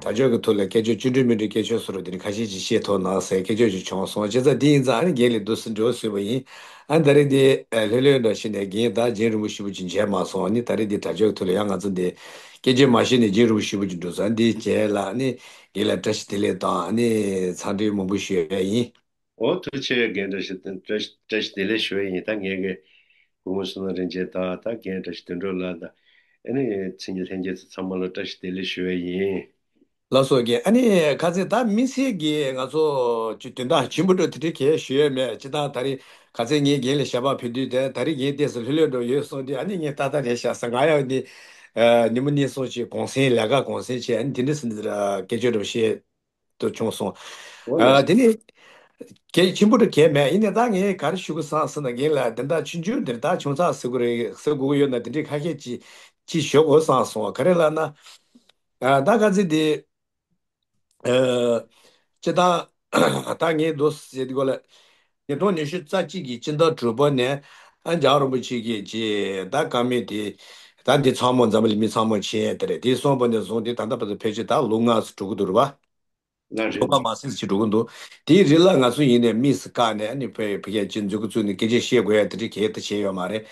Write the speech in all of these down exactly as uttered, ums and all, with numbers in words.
དྲ་ཕྱོགས་ཀྱི་ཐོག་ལ་སྐད་ཆ་ཅི་འདྲ་མི་འདྲ་སྐད་ཆ་བཟོ་རོགས་དེ་ནི་ཁ་ཤས་ཅིག་བཤད་ཐུབ་ན་ཟེར་སྐད་ཆ་ཅིག་བྱུང་སོང་། བྱས་ཙང་དེ་ཡིན་ཙང་ཨ་ནི་རྒན་ལགས་འདུག་སེ་འགྲོ་བཟོས་པ་ཡིན། ཨ་ནི་ད་རེས་འདི་ལྷོད་ལྷོད་འདྲ་ཞིག་ནས་རྒན་ད་རྗེ་རིན་པོ་ཆེ་པོ་ཅིག་མཇལ་མ་སོང་། ཨ་ནི་ད་རེས་འདི་དྲ་ཕྱོགས་ཀྱི་ཐོག་ལ་ཡང་ང་ཚོ་འདི་སྐད་ཆ་མ་བཤད་ནས་རྗེ་རིན་པོ་ཆེ་པོ་ཅིག་འགྲོ་ས་འདི་མཇལ་ལ་ཨ་ནི་རྒན་ལ་བཀྲ་ཤིས་བདེ་ལེགས་དང་ཨ་ནི་འཚམས་འདྲི་མང་པོ་ཞུ་ཡ་ཡིན། འོ་ཐུགས་རྗེ་ཆེ། རྒན་བཀྲ་ཤིས་བདེ་བཀྲ་ཤིས་བཀྲ་ཤིས་བདེ་ལེགས་ཞུ་ཡ་ཡིན། ད་ངས་གི་སྐུ་ངོ་བསོད་ནམས་རིན་ཆེན་དང་ད་རྒན་བཀྲ་ཤིས་དོན་གྲུབ་ལགས་དང་ཨ་ནི་མཚན་ཉིད་ལྷན་རྒྱས་ཚོ་ཚང་མ་ལ་བཀྲ་ཤིས་བདེ་ལེགས་ཞུ་ཡ་ཡིན། ལགས་སོ་རྒན། ཨ་ནི་ཁ་སང་ད་དམིགས་བསལ་གྱི་ང་ཚོ་ཅིག་དོན་དག་ཆེན་པོ་འདྲ་དེ་འདྲའི་གས་ཞུ་ཡ་མེད། སྤྱིར་བཏང་ད་རེས་ཁ་སང་ངས་རྒན་ལ་ཞལ་པར་ཕུལ་དུས་དེ་ད་རེས་རྒན་ཏོག་ཙམ་ལྷོད་ལྷོད་འདྲ་ཡོད་སོང་དུས་ཨ་ནི་ངས་ཏག་ཏག་རེད་ཤག་ཟེར། ང་ཡང་ནི་ཉིན་མོ་གཉིས་གསུམ་ཅིག་གུང་སེང་ལས་ཀ་གུང་སེང་བྱས་ཨ་ནི་དེ་འདྲ་ཟེར་ནས་སྐད་ཆ་འདྲ་བཤད། དུ་བྱུང་སོང་། འོ་ལགས། ཨ་དེ་ནི་གལ་ཆེན་པོ་འདྲ་གལ་མེད། ཡིན་ནའི་ད་ངས་ག་རེ་ཞུ་དགོས་བསམ་ཟེར་ན་རྒན་ལགས་དེ་འདྲ་ཆུང་ཆུང་འདིར་ད་ཆུང་ཙག་ཟེར་དགོས་རེད་ཟེར་དགོས་ཀྱི་ཡོད་ན་དེ་འདྲའི་ཁ་ཤས་ཅིག་ཅིག་ཞུ་དགོས་བསམ་སོང་། ག་རེ་ལབ་ན། ཨ་ད་ག་ཚོད་དེ་ཨ་སྤྱིར་བཏང་ད་ངས་འདུག་ཟེར་དུས་སྐོར་ལ་ཉིས་སྟོང་ཉི་ཤུ་རྩ་གཅིག་གི་སྤྱི་ཟླ་དྲུག་པ་ནས་ཨ་རྒྱལ་བ་རིན་པོ་ཆེ་གིས་ཅིག་ད་བཀའ་མོལ་དེ་ད་འདི་ཚང་མ་འཛམ་བུ་གླིང་མི་ཚང་མ་མཁྱེན་ཡ་དེ་རེད། དེ་གསུངས་པ་ནས་བཟུང་སྟེ་ད་ལྟ་བར་དུ་ཕལ་ཆེར་ད་ལོ་ལྔ་ཙམ་འགྲོ་གི་འདུག་རེད་པ། ལགས་རེད། ལོ་ལྔ་མ་ཟིན་ཙམ་འགྲོ་གི་འདུག་དེའི་རིང་ལ་ང་ཚོ་ཡིན་ནའི་དམིགས་སུ་བཀར་ནས་ཨ་ནི་བོད་བོད་རྒྱ་ཅིག་མཛུབ་གུ་བཙུགས་ནས་སྐད་ཆ་བཤད་དགོས་ཡ་དེ་འདྲའི་གལ་ཏེ་བྱས་ཡོད་མ་རེད།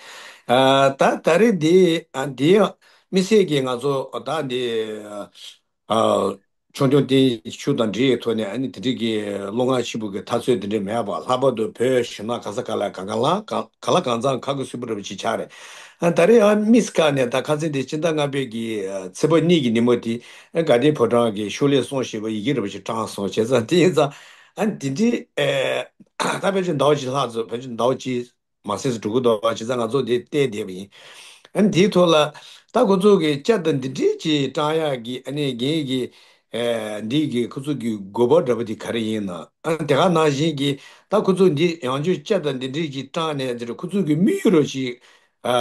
ཨ་ད་ད་རེས་འདི་ཨ་འདི་ཡང་དམིགས་བསལ་གྱིས་ང་ཚོ་ད་འདི་ཨ་ཆུང་ཆུང་དེ་ཆུ་དང་འབྲས་ཡི་ཐོག་ནས་ཨ་ནི་དེ་འདྲའི་གི་བློ་ངལ་ཆེན་པོ་གི་འཐབ་རྩོད་དེ་འདྲའི་མེད་པ། ལྷག་པར་དུ་བོད་གཞོན་ནུ་ག་ས་ག་ལ་གང་ག་ལ་གང་ག་ལ་གང་འཚམ་ཁ་གི་སུད་པོ་འདྲ་པོ་ཅིག་ཆགས་རེད། ཨ་ད་རེས་ཨ་དམིགས་བཀར་ནས་ད་ཁ་སང་དེ་སྤྱི་ཟླ་ལྔ་པའི་གི་ཨ་ཚེས་པ་གཉིས་ཀྱི་ཉིན་མོ་དེ་ཨ་དགའ་ལྡན་ཕོ་བྲང་གི་ཤོག་ལྷེ་གསུང་ཞེས་པ་ཡི་གེ་འདྲ་པོ་ཞིག་བཀྲམ་སོང་། བྱས་ཙང་དེ་ཡིན་ཙང་ཨ་འདི་འདྲའི་ཨ་ད་ཕལ་ཆེར་ཟླ་བ་གཅིག་ལྷག་ཙམ་ཕལ་ཆེར་ཟླ་བ་གཅིག་མ་ཟིན་ཙམ་འགྲོ་གི་འདུག་བ། བྱས་ཙང་ང་ཚོ་འདི་བལྟས་བསྡད་པ་ཡིན། ཨ་ནི་དེའི་ཐོག་ལ་ད་ཁོ་ཚོ་གི་བཅར་དང་འདི་འདྲའི་ཅིག་བཀྲམ་ཡག་གི་ཨ་ནི་རྒན་གྱི་ཨེ་འདི་གི་ཁོ་ཚོ་གི་དགོས་པ་འདྲ་པོ་དེ་ག་རེ་ཡིན་ན། ཨ་ནི་དེ་ག་ནང་བཞིན་གྱི་ད་ཁོ་ཚོ་འདི་ཡང་བསྐྱར་བཅར་དང་འདི་འདྲའི་ཅིག་བཀྲམ་ནས་འདི་འདྲ་ཁོ་ཚོ་གི་དམིགས་ཡུལ་རོ་ཅིག་ཨ་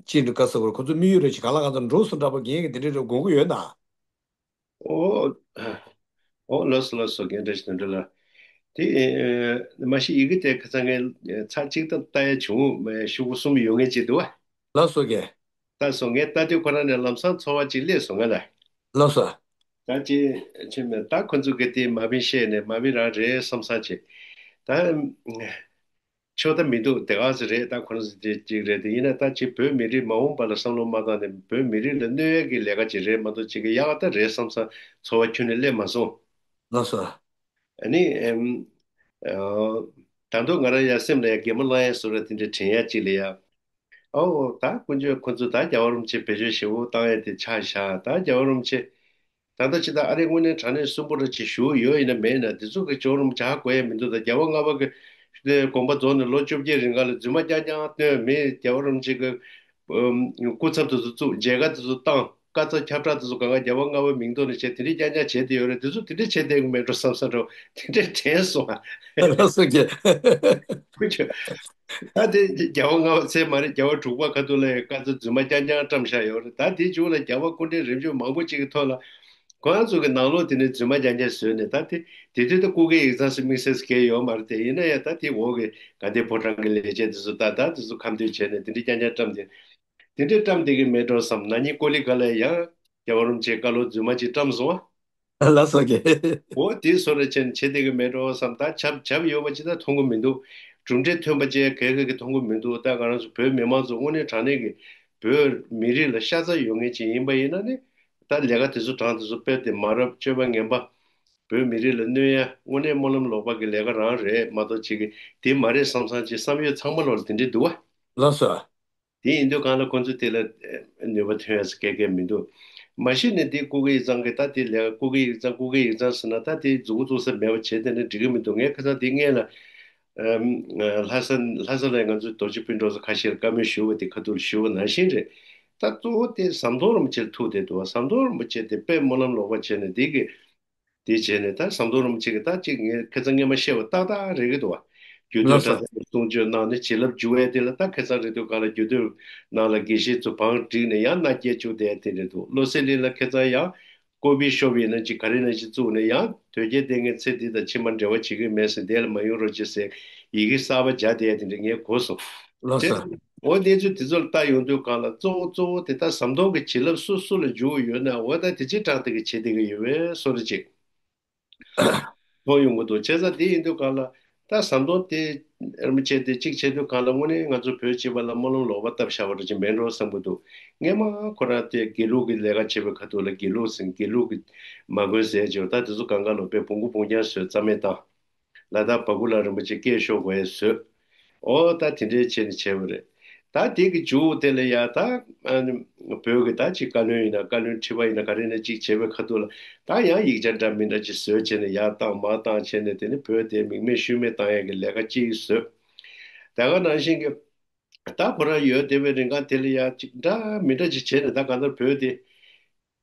ཅིག་འདྲ་ག་ས་གོ་ཁོ་ཚོ་དམིགས་ཡུལ་རོ་ཅིག་ག་ལ་གང་ཚོ་འགྲོ་སོང་འདྲ་པོ་རྒན་གྱི་འདི་འདྲའི་རོ་དགོངས་ཀྱི་ཡོད་ན། ཨོ། ཨོ་ལགས་སོ་ལགས་སོ། རྒན་བཀྲ་ཤིས་དོན་གྲུབ་ལགས། དེ་ཨེ་མ་གཞི་ཡི་གེ་དེ་ཁ་སང་ངས་ཚར་གཅིག་ཙམ་ལྟ་ཡ་བྱུང་། མ་ཤོག་གུ་གསུམ་ཡོད་ངེས་ཅིག་འདུག་བ། ལགས་སོ་རྒན། ལྟ་སོང་། ངས་ལྟ་དུས་ཁོ་རང་ནས་ལམ་སང་ཚོར་བ་ཅིག་སླེབས་སོང་ང་ལ། ལགས་སོ། ད་ཅི་ཅི་མེད་ད་ཁོ་ཚོ་གི་དེ་མ་བིན་བཤད་ནས་མ་བིན་རང་རེད་བསམ་བསམ་བྱས། ད་ཆོག་ད་མི་འདུག་དེ་ག་ཟེ་རེད། ད་ཁོ་རང་ཚོ་དེ་གཅིག་རེད། དེ་ཡིན་ན་ད་ཅི་བོད་མི་རིགས་མ་འོངས་པ་ལ་བསམ་བློ་མ་བཏང་ནས་བོད་མི་རིགས་ལ་གནོད་ཡ་གི་ལས་ཀ་ཅིག་རེད་མ་གཏོགས་ཅིག་གི་ཡག་ད་རེད་བསམ་བསམ་ཚོར་བ་ཁྱོན་ནས་སླེབས་མ་སོང་། ལགས་སོ། ཨ་ནི་ཨེམ། ཨ། ད་དུང་ང་རང་ཡ་སེམས་ལ་ཡ་གད་མོ་ལངས་ཡ་བཟོ་འདྲ་དེ་འདྲ་དྲན་ཡ་ཅིག་ལ་ཡ། ཨོ་ད་དཀོན་མཆོག་ཁོ་ཚོ་ད་རྒྱལ་བ་རིན་པོ་ཆེ་བེད་སྤྱོད་ཞེ་པོ་བཏང་ཡ་དེ་ཆགས་ཤག་ད་རྒྱལ་བ་རིན་པོ་ཆེ་ད་ལྟ་ཅི་ད་ཨ་རི་དངོས་གནས་དྲང་གནས་གསོན་པོ་འདྲ་ཅིག་བཞུགས་ཡོད་ཡིན་ན་མེད་ན་དེ་ཚོ་གི་རྒྱལ་བ་རིན་པོ་ཆེ་ཧ་གོ་ཡ་མི་འདུག་ད་རྒྱལ་བ་ལྔ་པ་གི་དེ་དགོངས་པ་རྫོགས་ནས་ལོ་བཅོ་བརྒྱད་རིང་ག་ལ་རྫུན་མ་རྐྱང་རྐྱང་སྟོན། མི་རྒྱལ་བ་རིན་པོ་ཆེ་གི་སྐུ་ཚབ་དེ་ཚོ་བཙུགས། མཇལ་ཁ་དེ་ཚོ་བཏང་། དཀའ་ཚེགས་ཁྱབ་བསྒྲགས་དེ་ཚོ་གང་ག་རྒྱལ་བ་ལྔ་པའི་མིང་ཐོག་ནས་བྱས། དེ་འདྲའི་རྐྱང་རྐྱང་བྱས་བསྡད་ཡོད་རེད། དེ་ཚོ་དེ་འདྲ་བྱས་བསྡད་ཀྱི་མེད་འགྲོ་བསམ་བསམ་འགྲོ་དེ་འདྲ་དྲན་སོང་ཨ། ལགས་སོ་རྒན། ད་དེ་རྒྱལ་བ་ལྔ་པ་ཚད་མ་རེད། རྒྱལ་བ་དྲུག་པ་ཁ་ཐུག་ལ་དཀའ་ཚེགས་རྫུན་མ་རྐྱང་རྐྱང་བཀྲམ་བཞག་ཡོད་རེད། ད་དེའི་མཇུག་ལ་རྒྱལ་བ་སྐུ་ཕྲེང་རིམ་བྱོན་མང་པོ་ཅིག་གི་ཐོག་ལ་ཁོ་རང་ཚོ་གི་ནང་ལོགས་དེ་ནས་རྫུན་མ་རྐྱང་རྐྱང་བཟོས་ནས། ད་དེ་དེ་དུས་ད་སྐུ་སྒེར་ཡིག་ཚང་ཟེར་དམིགས་བསལ་ཟེར་མཁན་ཡོད་མ་རེད། དེ་ཡིན་ན་ཡང་ད་དེ་འོག་གི་དགའ་ལྡན་ཕོ་བྲང་གི་ལས་བྱེད་དེ་ཚོ་ད་ད་དེ་ཚོ་ཁ་འདོན་བྱས་ནས་དེ་འདྲ་རྐྱང་རྐྱང་བཀྲམ་དེ། དེ་འདྲའི་བཀྲམ་བསྡད་ཀྱི་མེད་འགྲོ་བསམ། ན་ནིང་ཀོ་ལི་གྷལ་ལ་ཡང་རྒྱལ་བ་རིན་པོ་ཆེའི་བཀའ་སློབ་རྫུན་མ་ཅིག་བཀྲམ་སོང་ཨ། ལགས་སོ་རྒན། འོ་དེ་བཟོ་འདྲ་བྱས་ནས་བྱེད་བསྡད་ཀྱི་མེད་འགྲོ་བསམ། ད་བྱབ་བྱབ་ཡོད་པ་ཅིག་ད་མཐོང་གི་མི་འདུག་གྲུབ་འབྲས་ཐོན་པ་ཅིག་ག་ག་གིས་མཐོང་གི་མི་འདུག་ད་ང་རང་ཚོ་བོད་མི་མང་ཚོ་དངོས་གནས་དྲང་གནས་ཀྱི་བོད་མི་རིགས་ལ་ཤ་ཚ་ཡོད་མཁན་ཅིག་ཡིན་པ་ཡིན་ན་ནི། ད་ལས་ཀ་དེ་ཚོ་དྲང་དེ་ཚོ་དཔེ་དེ་མ་རབས་སྤྱོད་པ་ངན་པ། བོད་མི་རིགས་ལ་གནོད་ཡ་དངོས་གནས་སྨོན་ལམ་ལོག་པ་གི་ལས་ཀ་རང་རེད་མ་གཏོགས་ཅིག་གི་དེ་མ་རེད་བསམ་བསམ་ཅིག་བསམ་ཡོད་ཚང་མ་ལོག་ལ་དེ་འདྲས་འདུག་བ། ལགས་སོ། དེ་ཡིན་དུས་གང་ལ་ཁོང་ཚོ་དེ་ལ་ནུས་པ་ཐོན་ཡ་ཟེར་སྐད་སྐད་མི་འདུག་མ་གཞི་ནས་དེ་སྐུ་སྒེར་ཡིག་ཚང་གི་ད་དེ་ལས་ཀ་སྐུ་སྒེར་ཡིག་ཚང་སྐུ་སྒེར་ཡིག་ཚང་ཟེར་ན་ད་དེ་མཛུབ་གུ་བཙུགས་ས་མེད་པ་བྱས་དེ་ནས་འགྲིག་གི་མི་འདུག་ངས་ཁ་སང་དེ་སྔས་ལ་ལྷ་ས་ལྷ་ས་ལ་ང་ཚོའི་རྡོ་རྗེ་སྤུན་གྲོགས་ཚོ་ཁ་ཤས་ལ་བཀའ་མོལ་ཞུ་བ་དེ་ཁ་ཐུག་ལ་ཞུ་བ་ནང་བཞིན་རེད། ད་གཙོ་བོ་དེ་ཟམ་གདོང་རིན་པོ་ཆེ་ལ་ཐུག་བསྡད་འདུག་ཟམ་གདོང་རིན་པོ་ཆེ་དེ་དཔེ་སྨོན་ལམ་ལོག་པ་བྱས་ནས་དེ་གི་དེ་བྱས་ནས་ད་ཟམ་གདོང་རིན་པོ་ཆེ་གིས་ད་ཅིག་ངས་ཁ་སང་སྔས་མ་བཤད་པ་ཏག་ཏག་རེད་ཀྱི་འདུག་བ། རྒྱུད་སྟོད་གྲྭ་ཚང་གི་གསུང་ཆོས་གནང་ནས་བྱིན་རླབས་འཇུག་ཡས་དེ་ལ་ད་ཁ་སང་རེད་འདུག་ག་ལ་རྒྱུད་སྟོད་ནང་ལ་དགེ་བཤེས་ཚོ་བང་བསྒྲིགས་ནས་ཡང་མནའ་སྐྱེལ་བཅུག་བསྡད་དེ་རེད་འདུག་བློ་གསལ་གླིང་ལ་ཁ་སང་ཡང་ཀོ་བི་ཤོབ་ཡིན་ན་ཅིག་ག་རེ་ན་ཅིག་བཙུགས་ནས་ཡང་དོལ་རྒྱལ་བསྟེན་མཁན་ཚེ་འདི་དང་ཕྱི་མ་འབྲེལ་བ་བྱེད་ཀྱི་མེད་ཟེར་འདས་ལ་མ་ཡོང་རོགས་བྱེད་ཟེར་ཡི་གེ་གསར་པ་སྦྱར་བསྡད་དེ་འདྲ་ངས་གོ་སོང་། ལགས་སོ། དེ་ འོ་གནས་ཚུལ་དེ་ཚོ་ལ་ལྟ་ཡོང་དུས་སྒང་ལ་གཙོ་བོ་གཙོ་བོ་དེ་ད་ཟམ་གདོང་གི་བྱིན་རླབས་སུ་སུ་ལ་འཇུག་ཡོད་ན། འོ་ད་དེ་ཅི་དྲག་དེ་གི་བྱེད་བསྡད་ཀྱི་ཡོད་པའི་བཟོ་འདྲ་ཅིག་མཐོང་ཡོང་གི་འདུག་བྱས་ཙང་དེ་ཡིན་དུས་སྒང་ལ་ད་ཟམ་གདོང་དེ་རིན་པོ་ཆེ་དེ་གཅིག་བྱེད་དུས་སྒང་ལ་དངོས་གནས་ང་ཚོ་བོད་སྤྱི་པ་ལ་སྨོན་ལམ་ལོག་པ་བཏབ་བཞག་པ་འདྲ་ཅིག་མིན་འགྲོ་བསམ་གྱི་འདུག་སྔས་མ་ཁོ་རང་དེ་དགེ་ལུགས་ཀྱི་ལས་ཀ་བྱེད་པའི་ཁ་ཐུག་ལ་དགེ་ལུགས་ཟེར། དགེ་ལུགས་ཀྱི་མ་དགོན་ཟེར་ཅིག་ཡོད། ད་དེ་ཚོ་གང་ག་ལོ་པའི་བོང་གུ་བོང་རྐྱང་བཟོས་རྩ་མེད་བཏང་། ལ་དྭགས་བ་ཀུ་ལ་རིན་པོ་ཆེ་སྐད་ཤོར་དགོས་ཡས་བཟོས། ཨོ་ད་དེ་འདྲའི་བྱས་ནས་བྱས་པ་རེད། ད་དེ་གི་མཇུག་དེ་ལ་ཡ་ད་ཨ་ནི་བོད་ཀྱི་ད་ཅིག་བཀའ་བློན་ཡིན་ན། བཀའ་བློན་ཁྲི་པ་ཡིན་ན། ག་རེ་ཡིན་ན་ཅིག་བྱས་པའི་ཁ་ཐུག་ལ་ད་ཡང་ཡིག་ཆ་འདྲ་མི་འདྲ་ཅིག་བཟོས་བྱས་ནས་ཡར་བཏང་མར་བཏང་བྱས་ནས། དེ་ནི་བོད་དེ་མིང་མེད་ཤུལ་མེད་བཏང་ཡས་ཀྱི་ལས་ཀ་ཅིག་བཟོས། དེ་ག་ནང་བཞིན་གྱི་ད་ཁོ་རང་ཡོད་བསྡད་པའི་རིང་ག་དེ་ལ་ཡ་ཅིག་འདྲ་མི་འདྲ་ཅིག་བྱས་ནས། ད་གང་ལྟར་བོད་དེ་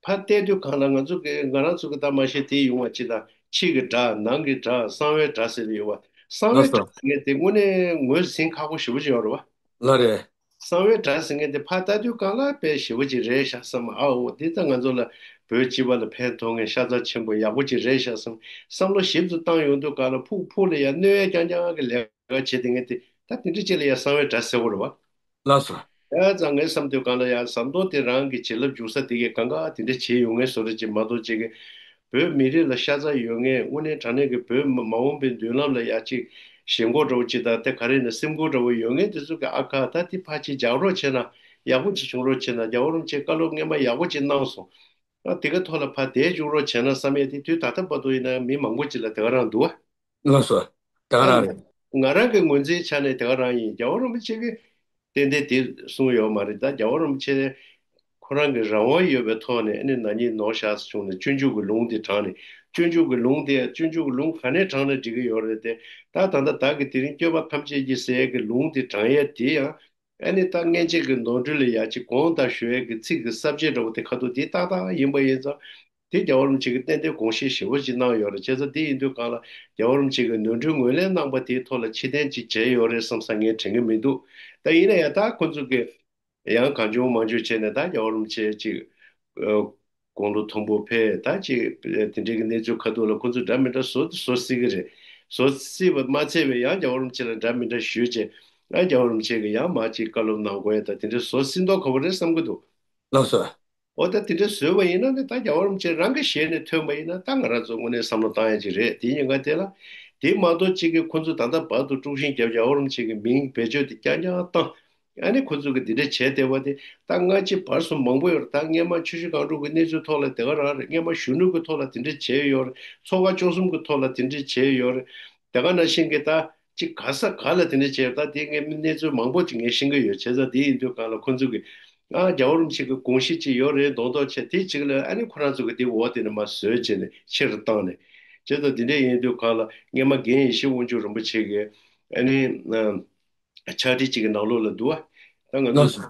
ཕར་བལྟས་དུས་སྒང་ལ་ང་ཚོ་གི་ང་རང་ཚོ་གི་ད་མ་གཞི་དེ་ཡོང་བ་ཅིག་དང་། ཕྱི་གི་དགྲ། ནང་གི་དགྲ། གསང་བའི་དགྲ་ཟེར་ནས་ཡོད་པ། གསང་ལགས་བའི་སོ། དགྲ་ཟེར་མཁན་དེ་དངོས་གནས་ངོས་ཟིན་ཁག་པོ་ཞེ་པོ་ཅིག་ཡོད་རེད་བ། ལགས་རེད། གསང་བའི་དགྲ་ཟེར་མཁན་དེ་ཕར་ལྟ་དུས་སྒང་ལ་དཔེ་ཞེ་པོ་ཅིག་རེད་ཤག་བསམ། ཨ་འོ་འདི་ད་ང་ཚོ་ལ་བོད་སྤྱི་པ་ལ་ཕན་ཐོགས་མཁན་ཤ་ཚ་ཆེན་པོ་ཡག་པོ་ཅིག་རེད་ཤག་བསམ། བསམ་བློ་ཞིབ་ཏུ་བཏང་ཡོང་དུས་སྒང་ལ་ཕུགས་ཕུགས་ལ་ཡ་གནོད་ཡ་རྐྱང་རྐྱང་གི་ལས་ཀ་བྱེད་བསྡད་མཁན་དེ། ད་དེ་འདྲ་ཅིག་ལ་ཡ་གསང་བའི་དགྲ་ཟེར་དགོས་རེད་བ། ལགས་སོ། ཨ་ཙང་ངས་བསམ་དུས་སྒང་ལ་ཡ་ཟམ་གདོང་དེ་རང་གི་བྱིན་རླབས་འཇུག་ས་དེ་གས་གང་ག་དེ་འདྲ་བྱེད་ཡོང་མཁན་བཟོ་འདྲ་ཅིག་མ་གཏོགས། ཅིག་གི་བོད་མི་རིགས་ལ་ཤ་ཚ་ཡོད་མཁན། དངོས་གནས་དྲང་གནས་ཀྱི་བོད་མ་མ་འོངས་པའི་མདུན་ལམ་ལ་ཡ་ཅིག་ཞེན་ཁོག་འདྲ་བོ་ཅིག་དང་། དེ་ག་རེ་ཡིན་ན་སེམས་ཁུར་འདྲ་བོ་ཡོད་མཁན་དེ་ཚོ་གི་ཨ་ཁ་ད་དེ་ཕར་ཅིག་རྒྱག་རོགས་བྱས་ན་ཡག་པོ་ཅིག་བྱུང་རོགས་བྱས་ན། རྒྱལ་བ་རིན་པོ་ཆེས་བཀའ་སློབ་སྔས་མ་ཡག་པོ་ཅིག་གནང་སོང་། ཨ་དེ་ག་ཐོག་ལ་ཕར་བསྡད་བཅུག་རོགས་བྱས་ན་བསམ་ཡས་དེ་དུས་ད་ལྟ་བར་དུ་ཡིན་ན་མི་མང་པོ་ཅིག་ལ་དེ་ག་རང་འདུག་བ། ལགས་སོ། དེ་ག་རང་རེད། ང་རང་གི་ངོས་འཛིན་ཆ་ནས་དེ་ག་རང་ཡིན། རྒྱལ་བ་རིན་པོ་ཆེ་གིས་ཏན་ཏན་དེ་གསུངས་ཡོད་མ་རེད། ད་རྒྱལ་བ་རིན་པོ་ཆེ་ཁོ་རང་གི་རང་དབང་ཡོད་པའི་ཐོག་ནས། ཨ་ནི་ན་ནིང་ནོར་བཞག་བྱུང་ནས་སྤྱོད་འཇུག་གི་ལུང་དེ་དྲངས་ནས། སྤྱོད་འཇུག་གི་ལུང་དེ། སྤྱོད་འཇུག་གི་ལུང་ག་ནས་དྲངས་ན་འགྲིག་གི་ཡོད་རེད་དེ། ད་ད་ལྟ་བདག་གིས་དེ་རིང་སྐྱོབ་པ་ཐམས་ཅད་ཀྱི་ཟེར་ཡས་ཀྱི་ལུང་དེ་དྲངས་ཡས་དེ་ཡང་། ཨ་ནི་ད་སྔན་ཆད་ཀྱི་ནོར་འཁྲུལ་ལ་ཡ་ཅིག་དགོངས་དག་ཞུ་ཡས་ཀྱི་ཚིག་གི་གསལ་བྱེད་འདྲ་བོ་དེ་ཁ་ཐུག་དེ་ཏག་ཏག་ཡིན་པ་ཡིན་ཙང་། དེ་རྒྱལ་བ་རིན་པོ་ཆེ་གིས་ཏན་ཏན་དགོངས་བཞེས་ཞེ་པོ་ཅིག་གནང་ཡོད་རེད། བྱས་ཙང་དེ་ཡིན་དུས་སྒང་ལ་རྒྱལ་བ་རིན་པོ་ཆེ་གིས་ནོར་འཁྲུལ་ངོས་ལེན་གནང་པ་དེའི་ཐོག་ལ་ཕྱིར་འཐེན་ཅིག་བྱས་ཡོད་རེད་བསམ་ས་ངས་དྲན་གྱི་མི་འདུག་ད་ཡིན་ན་ཡང་ད་ཁོ་ཚོ་གིས་ཡང་གང་བྱུང་མང་བྱུང་བྱས་ནས། ད་རྒྱལ་བ་རིན་པོ་ཆེ་ཅིག་ཨ་དགུང་ལོ་མཐོན་པོ་ཕེབས། ད་ཅིག་དེ་འདྲའི་གི་གནས་ཚུལ་ཁ་ཐུག་ལ་ཁོ་ཚོས་འདྲ་མི་འདྲ་བཟོ་བཟོ་སྲིད་ཀྱི་རེད། བཟོ་སྲིད་པ་མ་ཚད་པའི་ཡང་རྒྱལ་བ་རིན་པོ་ཆེ་ལ་འདྲ་མི་འདྲ་ཞུས་བྱས། ཡང་རྒྱལ་བ་རིན་པོ་ཆེ་གིས་ཡང་མར་ཅིག་བཀའ་སློབ་གནང་དགོས་ཡ། ད་དེ་འདྲ་བཟོ་སྲིད་མདོག་ཁ་པོ་རེད་བསམ་གྱི་འདུག་ལགས་སོ། འོ་ད་དེ་འདྲ་བཟོས་པ་ཡིན་ན་ནི། ད་རྒྱལ་བ་རིན་པོ་ཆེ་རང་གི་ཞལ་ནས་ཐོན་པ་ཡིན་ན། ད་ང་རང་ཚོ་དངོས་གནས་བསམ་བློ་བཏང་ཡ་ཅིག་རེད། དེ་ཉིན་ཀ་དེ་ལ་དེ་མ་གཏོགས་ཅིག་གི་ཁོ་ཚོ་ད་ལྟ་བར་དུ་དཀྲུག་ཤིང་བརྒྱབ། རྒྱལ་བ་རིན་པོ་ཆེ་གི་མིང་བེད་སྤྱོད་དེ་རྐྱང་རྐྱང་བཏང་། ཨ་ནི་ཁོ་ཚོ་གི་དེ་འདྲ་བྱས་བསྡད་པ་དེ། ད་སྔ་ཕྱི་བར་གསུམ་མང་པོ་ཡོད་རེད། ད་སྔས་མ་ཆུ་བཞི་སྒང་དྲུག་གི་གནས་ཚུལ་ཐོག་ལ་དེ་ག་རང་རེད། སྔས་མ་གཞོན་ནུ་གི་ཐོག་ལ་དེ་འདྲ་བྱས་ཡོད་རེད། ཚོགས་ཁག་བཅུ་གསུམ་གི་ཐོག་ལ་དེ་འདྲ་བྱས་ཡོད་རེད། དེ་ག་ནང་བཞིན་གྱི་ད་ཅིག་ག་ས་ག་ལ་དེ་འདྲ་བྱས། ད་དེ་ངས་གནས་ཚུལ་མང་པོ་ཅིག་ངས་ཤེས་ཀྱི་ཡོད། བྱས་ཙང་དེ་ཡིན་དུས་སྒང་ལ་ཁོ་ཚོ་གིས་ཨ་རྒྱལ་བ་རིན་པོ་ཆེ་གི་དགོངས་གཞི་ཅིག་ཡོད་རེད་མདོག་མདོག་བྱས། དེ་ཅིག་ལ་ཨ་ནི་ཁོ་རང་ཚོ་གིས་དེ་འོ་དེ་ནས་མར་བཟོས་བྱས་ནས་ཕྱིར་བཏང་ནས། བྱས་ཙང་དེ་འདྲ་ཡིན་དུས་སྒང་ལ་སྔས་མ་རྒན་ཡེ་ཤེས་དབང་ཕྱུག་རིན་པོ་ཆེ་གིས་ཨ་ནི་ཕྱག་བྲིས་གཅིག་གི་ནང་ལོགས་ལ་འདུག་བ། ད་ང་ལགས་ཚོ་སོ།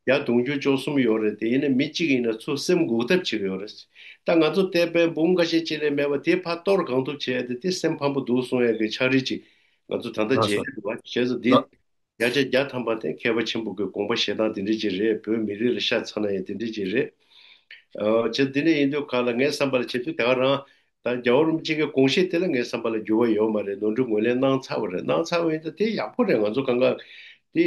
བརྒྱ་དུང་ཕྱུར་བཅུ་གསུམ་ཡོད་རེད། དེ་ཡིན་ན་མི་གཅིག་ཡིན་ན་ཚུར་སེམས་འགུག་ཐབས་བྱེད་ཀྱི་ཡོད་རེད། ད་ང་ཚོ་བསྟན་པའི་འབུམ་ཁ་ཤས་ཅིག་ལས་མེད་པ་དེ་ཕར་གཏོར་གང་ཐུབ་བྱས་ཏེ། དེ་སེམས་ཕམ་པོ་འདུག་གསུང་ཡ་གི་ཕྱག་བྲིས་ཅིག་ང་ཚོ་ད་ལྟ་ལགས་སོ། མཇལ་ཡ་འདུག་བ། བྱས་ཙང་འདི་ལགས། བརྒྱ་ཆ་བརྒྱ་ཐམ་པ་དེ་མཁས་པ་ཆེན་པོ་གི་དགོངས་པ་བཞེས་སྟངས་དེ་འདྲ་ཅིག་རེད། བོད་མི་རིགས་ལ་ཤ་ཚ་ན་ཡང་དེ་འདྲ་ཅིག་རེད། ཨ་བྱས་དེ་འདྲ་ཡིན་དུས་སྒང་ལ་ངའི་བསམ་པ་ལ་བྱེད་དུས་དེ་ག་རང་། ད་རྒྱལ་བ་རིན་པོ་ཆེ་གི་དགོངས་གཞི་དེ་ལ་ངའི་བསམ་པ་ལ་འགྱུར་བ་ཡོད་མ་རེད། ནོར་འཁྲུལ་ངོས་ལེན་གནང་ཚར་བ་རེད། གནང་ཚར་བ་ཡིན་ད་དེ་ཡག་པོ་རེད། ང་ཚོ་གང་ག་དེ་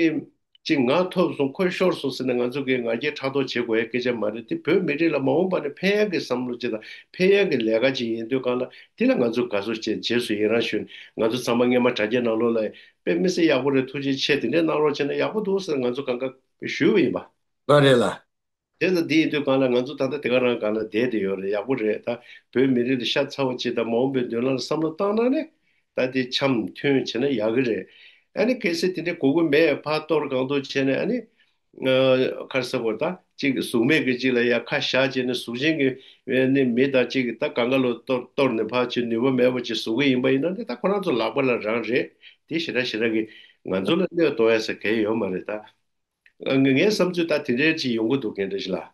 ཅིག་ང་ཐོབ་སོང་ཁོ་ཤོར་སོང་ཟེར་ནས་ང་ཚོ་གིས་ང་རྒྱལ་ཕྲག་དོག་བྱེད་དགོས་ཡ་སྐད་ཆ་མ་རེད། དེ་བོད་མི་རིགས་ལ་མ་འོངས་པ་ནས་ཕན་ཡག་གི་བསམ་བློ་ཅིག་དང་ཕན་ཡག་གི་ལས་ཀ་ཅིག་ཡིན་དུས་སྒང་ལ། དེ་ལ་ང་ཚོ་དགའ་བསུ་བྱས། རྗེས་སུ་ཡི་རང་ཞུ། ང་ཚོ་ཚང་མ་སྔས་མ་དྲ་རྒྱའི་ནང་ལོགས་ལ་དཔེ་མི་སྲིད་ཡག་པོ་རེད། ཐུགས་རྗེ་ཆེ། དེ་འདྲས་གནང་རོགས་བྱས་ན་ཡག་པོ་འདུག་ཟེར་ང་ཚོ་གང་ག་ཞུས་པ་ཡིན་པ། ལགས་རེད་ལགས། དེ་ལ་འདི་ཡིན་དུས་སྒང་ལ་ང་ཚོ་ད་ལྟ་དེ་ག་རང་སྒང་ལ་བསྡད་དེ་ཡོད་རེད། ཡག་པོ་རེད། ད་བོད་མི་རིགས་ལ་ཤ་ཚ་བ་ཅིག་དང་མ་འོངས་པའི་མདུན་ལམ་ལ་བསམ་བློ་བཏང་ན་ནི། ད་དེ་འཆམ་མཐུན་བྱས་ན་ཡག་གི་རེད། ཨ་ནི་གལ་སྲིད་དེ་འདྲའི་དགོས་མཁོ་མེད། ཕར་གཏོར་གང་ཐུབ་བྱས་ནས། ཨ་ནི་ཨ་ག་རེ་ཟེར་དགོས། ད་ཅིག་གཟུགས་མེད་ཀྱི་ཅིག་ལ་ཡ་ཁ་བཞག་བྱས་ནས། གཟུགས་ཅན་གྱི་ནི་མི་དང་ཅིག་ད་གང་ག་ལོ་གཏོར་གཏོར་ནས་ཕར་ཅིག་ནུས་པ་མེད་པ་ཅིག་བཟོ་གི་ཡིན་པ་ཡིན་ན་ནི། ད་ཁོ་རང་ཚོ་ལག་པ་ལ་རང་རེད། དེ་ཞེ་དྲག་ཞེ་དྲག་གིས་ང་ཚོ་ལ་གནོད་གཏོང་ཡ་ཟེར་གང་ཡང་ཡོད་མ་རེད་ད། ངའི་བསམ་ཚུལ་ད་དེ་འདྲའི་ཅིག་ཡོང་གི་འདུག་རྒན་བཀྲ་ཤིས་ལགས།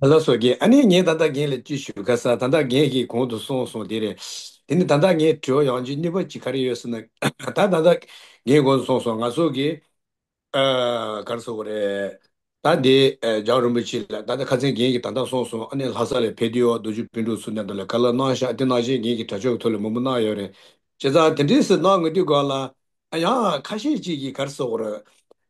ལགས་སོ་རྒན། ཨ་ནི་ངས་ད་ལྟ་རྒན་ལ་ཅིག་ཞུ་ག་ས། ད་ལྟ་རྒན་གྱིས་གོང་དུ་གསུངས་སོང་དེ་རེད། དེ་ནི་ད་ལྟ་ངས་དྲི་བ་ཡང་ཅིག་གཉིས་པ་ཅིག་ག་རེ་ཡོད་ཟེར་ན། ད་ད་ལྟ་རྒན་གོང་དུ་གསུངས་སོང་། ང་ཚོ་གི་ཨ་ག་རེ་ཟེར་དགོས་རེད། ད་འདི་ཨ་རྒྱལ་བ་རིན་པོ་ཆེ་ལ་ད་ལྟ་ཁ་སང་རྒན་གྱིས་ད་ལྟ་གསུངས་སོང་། ཨ་ནི་ལྷ་ས་ལ་ཕེབས་དུས་འོ་རྡོ་རྗེ་སྤུན་གྲོགས་ཚོ་མཉམ་དུ་ལ་བཀའ་སློབ་གནང་ཤག་དེ་ནང་བཞིན་རྒན་གྱིས་དྲ་ཕྱོགས་ཀྱི་ཐོག་ལ་མང་པོ་གནང་ཡོད་རེད། བྱས་ཙང་དེ་འདྲས་སེ་གནང་དགོས་དུས་སྒང་ལ། ཨ་ཡང་ཁ་ཤས་ཅིག་གིས་ག་རེ་ཟེར་དགོས་རེད།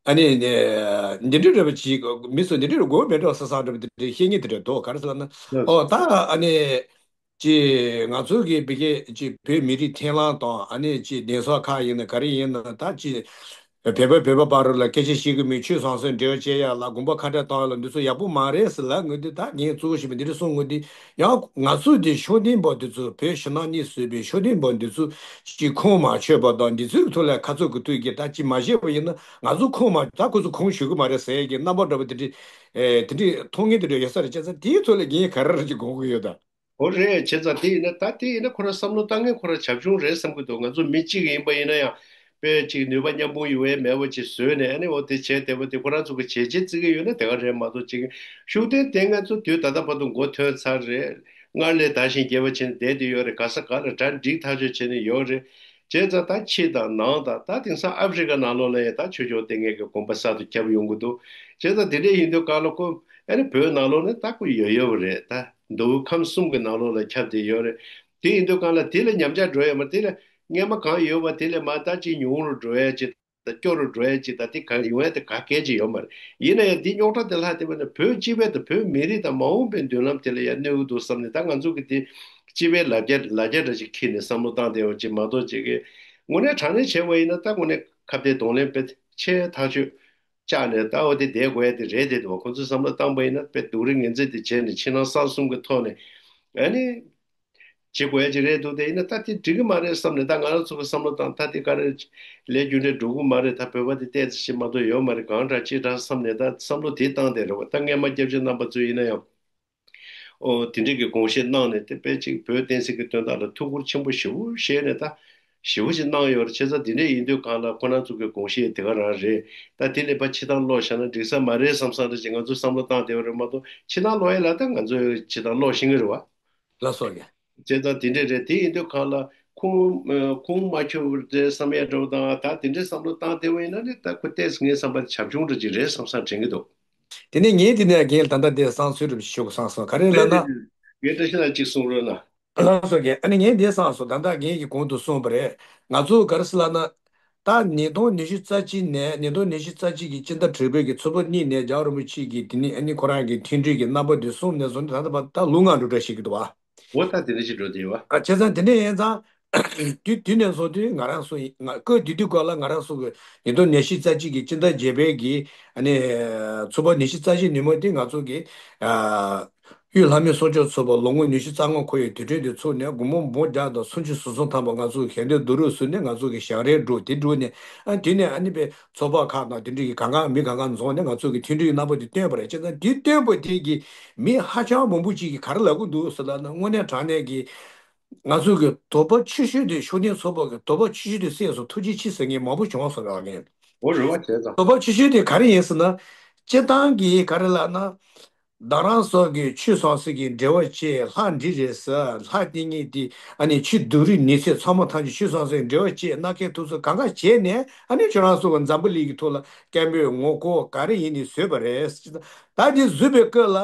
ཨ་ནི་ནས་འདི་འདྲའི་རེ་བ་ཅིག་མི་ཚོ་འདི་འདྲའི་དགོས་མེད་འགྲོ་ས་སང་འདྲ་བ་འདི་འདྲའི་བཤད་ངེས་འདི་འདྲ་འདུག་ག་རེ་ཟེར་ན། ཨོ་ད་ཨ་ནི་ཅི་ང་ཚོ་གི་བི་ཀེ་ཅི་བོད་མི་རིགས་འཐེན་ལམ་དང་ཨ་ནི་ཅི་གདན་ས་ཁག་ཡིན་ན་ག་རེ་ཡིན་ན་ད་ཅི་བོད་པ་བོད་པ་བར་ལ་སྐད་ཆ་བཤད་གི་མེད། ཆོས་ཟང་ཟིང་འབྲེལ་བ་བཅད་ཡ་ལ་དགོན་པ་ཁ་བྲལ་བཏང་ཡ་ལ་འདི་ཚོ་ཡག་པོ་མ་རེད་ཟེར་ལབ་ངོས་འདི་ད་ངས་གཙོ་བོ་བྱས་པ་འདི་འདྲ་གསུང་ངོས་འདི། ཡང་ང་ཚོ་འདི་ཤུགས་ལྡན་པ་འདི་ཚོ་བོད་ཕྱི་ནང་གཉིས་བཟོས་པའི་ཤུགས་ལྡན་པ་འདི་ཚོ་ཅིག་ཁུངས་མ་འཁྱོལ་པ་དང་འདི་ཚོའི་ཐོག་ལ་ཁ་ཚུགས་ཀྱི་ཐུགས་ཀྱི་ད་ཅི་མ་བཤད་པ་ཡིན་ན་ང་ཚོ་ཁུངས་མ་ད་ཁོ་ཚོ་ཁུངས་ཞུ་གི་མ་རེད་ཟེར་གྱི་རྣམ་པ་འདྲ་པོ་དེ་འདྲ་ཨེ་དེ་འདྲ་མཐོང་མཁན་དེ་འདྲ་ཡོད་ས་རེད། བྱས་ཙང་དེའི་ཐོག་ལ་ངས་ག་རེ་རེ་ཅིག་དགོངས་ཀྱི་ཡོད་ད། འོ་རེད། བྱས་ཙང་དེ་ཡིན་ན་ད་དེ་ཡིན་ན་ཁོ་རང་བསམ་བློ་བཏང་མཁན་ཁོ་རང་བྱབ་ཆུང་རེད་བསམ་གྱི་འདུག་ང་ཚོ་མི་གཅིག་ཡིན་པ་ཡིན་ན་ཡང་དཔེ་ཅིག་ནུས་པ་མཉམ་སྤུངས་ཡོད་པའི་མེད་པ་ཅིག་བཟོས་ནས་ཨ་ནི་འོ་དེ་བྱས་བསྡད་པ་དེ་ཁོ་རང་ཚོ་གི་བྱས་རྗེས་བརྩི་གི་ཡོད་ན་དེ་ག་རེད་མ་གཏོགས་ཅིག་ཤུགས་ལྡན་དེ་ང་ཚོ་དུས་ད་ལྟ་བར་དུ་མགོ་ཐོན་ཚར་རེད། སྔར་ལས་དར་ཞིང་རྒྱས་པ་བྱས་ནས་བསྡད་དེ་ཡོད་རེད། ག་ས་ག་ལ་གྲ་འགྲིག་ཐག་ཆོད་བྱས་ནས་ཡོད་རེད། བྱས་ཙང་ད་ཕྱི་དང་ནང་དང་ད་དེང་སང་ཨ་ཧྥེ་རི་ཀ་ནང་ལོགས་ལ་ཡང་ད་ཆོས་ཕྱོགས་དེ་ངེད་ཀྱི་དགོངས་པ་གསར་དུ་ཁྱབ་ཡོང་གི་འདུག་བྱས་ཙང་དེ་འདྲ་ཡིན་དུས་གང་ལ་ཁོ་ཨ་ནི་བོད་ནང་ལོགས་ནས་ད་ཁོ་ཡོད་ཡོད་པ་རེད། ད་མདོ་དབུས་ཁམས་གསུམ་གྱི་ནང་ལོགས་ལ་ཁྱབ་བསྡད་ཡོད་རེད། དེ་ཡིན་དུས་གང་ལ་དེ་ལ་ཉམས་ཆག་འགྲོ་ཡོད་མ་རེད། དེ་ལ་སྔན་མ་གང་ཡོད་པ་དེ་ལས་མ་ད་ཅིག་ཉུང་རུ་འགྲོ་ཡ་ཅིག་ད་སྐྱོ་རུ་འགྲོ་ཡ་ཅིག་ད་དེ་ག་ཡོང་ཡ་དེ་ག་གལ་ཅིག་ཡོད་མ་རེད། ཡིན་ན་ཡང་འདི་རྙོག་དྲ་དེ་ལྷག་བསྡད་པ་ནི་བོད་སྤྱི་པའི་དང་བོད་མི་རིགས་དང་མ་འོངས་པའི་མདུན་ལམ་དེ་ལ་ཡང་གནོད་ཀྱི་འདུག་བསམ་ནས་ད་ང་ཚོ་གི་དེ་སྤྱི་པའི་ལ་རྒྱ་ལ་རྒྱ་འདྲ་ཞིག་འཁྱེར་ནས་བསམ་བློ་བཏང་བསྡད་པ་ཅིག་མ་གཏོགས་ཅིག་གི་དངོས་གནས་དྲང་གནས་བྱས་པ་ཡིན་ན་ད་དངོས་གནས་ཁ་གཏད་གདོང་ལེན་དཔེ་ཆེ་ཐག་ཆོད་བཅག་ནས་ད་འོ་དེ་བསྡད་དགོས་ཡ་དེ་རེད་བསྡད་འདུག་ཁོ་ཚོས་བསམ་བློ་བཏང་པ་ཡིན་ན་དཔེ་སྡུག་རུས་ངན་ཚད་དེ་བྱས་ནས་ཕྱི་ནང་གསང་གསུམ་གི་ཐོག་ནས་ཨ་ནི། བྱེད་དགོས་ཡ་ཅིག་རེད་འདུག་དེ་ཡིན་ན་ད་དེ་འགྲིག་གི་མ་རེད་བསམ་ནས་ད་ང་རང་ཚོ་གི་བསམ་བློ་བཏང་ད་དེ་ག་རེ་ལས་རྒྱུ་འབྲས་འགྲོ་གི་མ་རེད། ད་བོད་པ་དེ་ཏོག་ཙམ་ཞིག་མ་གཏོགས་ཡོད་མ་རེད། གང་དྲག་ཅི་དྲག་བསམ་ནས་ད་བསམ་བློ་དེ་བཏང་བསྡད་རེད་བ། ད་སྔས་མ་སྐྱབས་རྗེ་རྣམ་པ་ཚོ་ཡིན་ན་ཡང་ཨོ་དེ་འདྲས་ཀྱི་དགོངས་བཞེས་གནང་ནས་དེ་དཔེ་ཅིག་བོད་བསྟན་སྲིད་ཀྱི་དོན་དག་ལ་ཐུགས་ཁུར་ཆེན་པོ་ཞེ་པོ་བཞེས་ནས་ད་ཞེ་པོ་ཅིག་གནང་ཡོད་རེད། བྱས་ཙང་དེ་འདྲས་ཡིན་དུས་གང་ལ་ཁོ་རང་ཚོ་གི་དགོངས་བཞེས་དེ་ག་རང་རེད། ད་དེ་ལས་ཕར་ཕྱི་ཐང་ལོག་བཞག་ན་འགྲིག་ས་མ་རེད་བསམ་བསམ་འདྲ་ཅིག་ང་ཚོ་བསམ་བློ་བཏང་བསྡད་ཡོད་རེད་མ་གཏོགས་ཕྱི་ཐང་ལོག་ཡ་ལ་ད་ང་ཚོ་ཕྱི་ཐང་ལོག་ཤེས་ཀྱི་རེད་བ། ལགས་སོ་རྒན། བྱས་ཙང་དེ་འདྲས་རེད། དེ་ཡིན་དུས་གང་ལ་ཁུངས་ཨ་ཁུངས་མ་འཁྱོལ་བ་རེད་བསམ་ཡ་འདྲ་བོ་དང་ད་དེ་འདྲས་བསམ་བློ་བཏང་བསྡད་པ་ཡིན་ན་ནི་ད་ཁོ་ཏོག་ཙམ་ངའི་བསམ་པར་བྱབ་ཆུང་འདྲ་ཅིག་རེད་བསམ་བསམ་དྲན་གྱི་འདུག་དེ་ནས་ངས་དེ་ནས་རྒན་ད་ལྟ་དེ་བསམ་ཚུལ་རེ་ཞུ་དགོས་བསམ་སོང་། ག་རེ་ལབ་ན། རེད་རེད། རྒན་བཀྲ་ཤིས་ལགས་གཅིག་གསུང་རོགས་གནང་། ལགས་སོ་རྒན། ཨ་ནི་ངས་འདི་བསམ་སོང་། ད་ལྟ་རྒན་གྱིས་གོང་དུ་གསུངས་པ་རེད། ང་ཚོ་ག་རེ་ཟེར་ལབ་ན། ད་ཉིས་སྟོང་ཉི་ཤུ་རྩ་གཅིག་ནས་ཉིས་སྟོང་ཉི་ཤུ་རྩ་གཅིག་གི་སྤྱི་ཟླ་དྲུག་པའི་གི་ཚེས་པ་གཉིས་ནས་རྒྱལ་བ་རིན་པོ་ཆེ་གིས་དེ་ནི་ཨ་ནི་ཁོ་རང་གི་མཐུན་སྒྲིལ་གྱི་རྣམ་པ་འདི་གསུངས་ནས་བཟུང་ནས་ད་ལྟ་བར་ད་ལོ་ལྔ་འགྲོ་གྲབས་བྱེད་ཀྱི་འདུག་བ། འོ་ད་དེ་འདྲ་ཞིག་འགྲོ་བསྡད་ཡོད་བ། ཨ་བྱས་ཙང་དེ་འདྲ་ཡིན་ཙང་། དུས་དུས་ནས་བཟུང་དུས་ང་རང་ཚོ་ཡིན་ང་སྐབས་དེ་དུས་སྐབས་ལ་ང་རང་ཚོ་གི་ཉིས་སྟོང་ཉི་ཤུ་རྩ་གཅིག་གི་སྤྱི་ཟླ་བརྒྱད་པའི་གི་ཨ་ནི་ཚེས་པ་ཉི་ཤུ་རྩ་བཞི་ཉིན་མོ་དེ་ང་ཚོ་གི་ཨ། དབུས་ལྷ་མོའི་གསུང་ཆོག་ཚོགས་པ་ལོ་ངོ་ཉི་ཤུ་རྩ་ལྔ་འཁོར་བའི་དུས་དྲན་དེ་ཚོགས་ནས་དགོང་མོ་འབུམ་བརྒྱ་དང་སུམ་ཅུ་སོ་གསུམ་ཐམ་པ་ང་ཚོ་ཞལ་འདོན་བསྡུ་རུབ་ཟུར་ནས་ང་ཚོ་གི་ཞལ་རས་བསྒྲུགས། དེ་བསྒྲུགས་ནས་ཨ་དེ་ནས་ཨ་ནི་པའི་ཚོགས་པ་ཁག་དང་དེ་འདྲ་གི་གང་ག་མི་གང་ག་འཛོམས་ནས་ང་ཚོ་གི་མཐུན་སྒྲིལ་རྣམ་པ་དེ་བཏོན་པ་རེད། བྱས་ཙང་དེ་བཏོན་པ་དེ་གི་མི་ཧ་ཅང་མང་པོ་ཅིག་གིས་ག་རེ་ལབ་ཀྱི་འདུག་ཟེར་ལབ་ན། དངོས་གནས་དྲང་གནས་ཀྱི་ང་ཚོ་གི་དོགས་པ་ཆེ་ཤོས་དེ་ཤུགས་ལྡན་ཚོགས་པ་གི་དོགས་པ་ཆེ་ཤོས་དེ་སེལ་སོང་། ཐུགས་རྗེ་ཆེ་ཟེར་མཁན་མང་པོ་བྱུང་སོང་རེད་བ། ངས་འོ་རེད་བ། བྱས་ཙང་དོགས་པ་ཆེ་ཤོས་དེ་ག་རེ་ཡིན་ཟེར་ན། སྤྱིར་བཏང་གི་ག་རེ་ལབ་ན། རྡ་རམ་ས་གི་ཆོས་ཟང་ཟིང་གི་འབྲེལ་བ་བཅད། ལྷ་འདི་རེད་ཟེར། ལྷ་འདི་གཉིས་དེ་ཨ་ནི་ཆོས་སྡུག་རུས་ནུས་ཚད་ཚང་མ་ཐམས་ཅད་ཆོས་ཟང་ཟིང་འབྲེལ་བ་བཅད། མནའ་ཁེལ་ཐུབ་ཚོད་གང་ག་བྱས་ནས་ཨ་ནི་ཁྱོད་རང་ཚོ་གི་འཛམ་བུ་གླིང་གི་ཐོག་ལ་སྐད་འབོད་ངོ་རྒོལ་ག་རེ་ཡིན་ནི་བཟོས་པ་རེད། ད་འདི་བཟོས་པའི་སྐབས་ལ་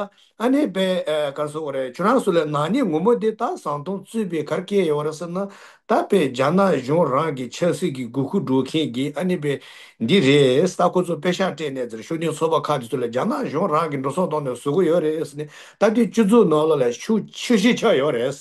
ཨ་ནི་པའི་ཨ་ག་རེ་ཟེར་དགོས་རེད། ཁྱོད་རང་ཚོ་ལ་ནག་ཉེས་ངོ་མ་འདི་ད་བཟང་སྟོང་རྩོད་པའི་ག་རེ་སྐད་ཡོད་རེད་ཟེར་ན། ད་པའི་རྒྱ་ནག་གཞུང་རང་གི་ཆབ་སྲིད་ཀྱི་དགོས་མཁོ་འགྲོ་མཁན་གྱི་ཨ་ནི་པའི་འདི་རེད། ད་ཁོ་ཚོ་པེ་ཤག་སྤྲད་ནས་ཟེར་ཤུགས་ལྡན་ཚོགས་པ་ཁག་དེ་ཚོ་ལ་རྒྱ་ནག་གཞུང་རང་གི་འགྲོ་སོང་གཏོང་ནས་བཟོ་གི་ཡོད་རེད་ཟེར་ནས། ད་དེ་སྤྱི་ཚོགས་ནང་ལོགས་ལ་ཤུགས་ཆེ་ཤོས་ཆགས་ཡོད་རེད།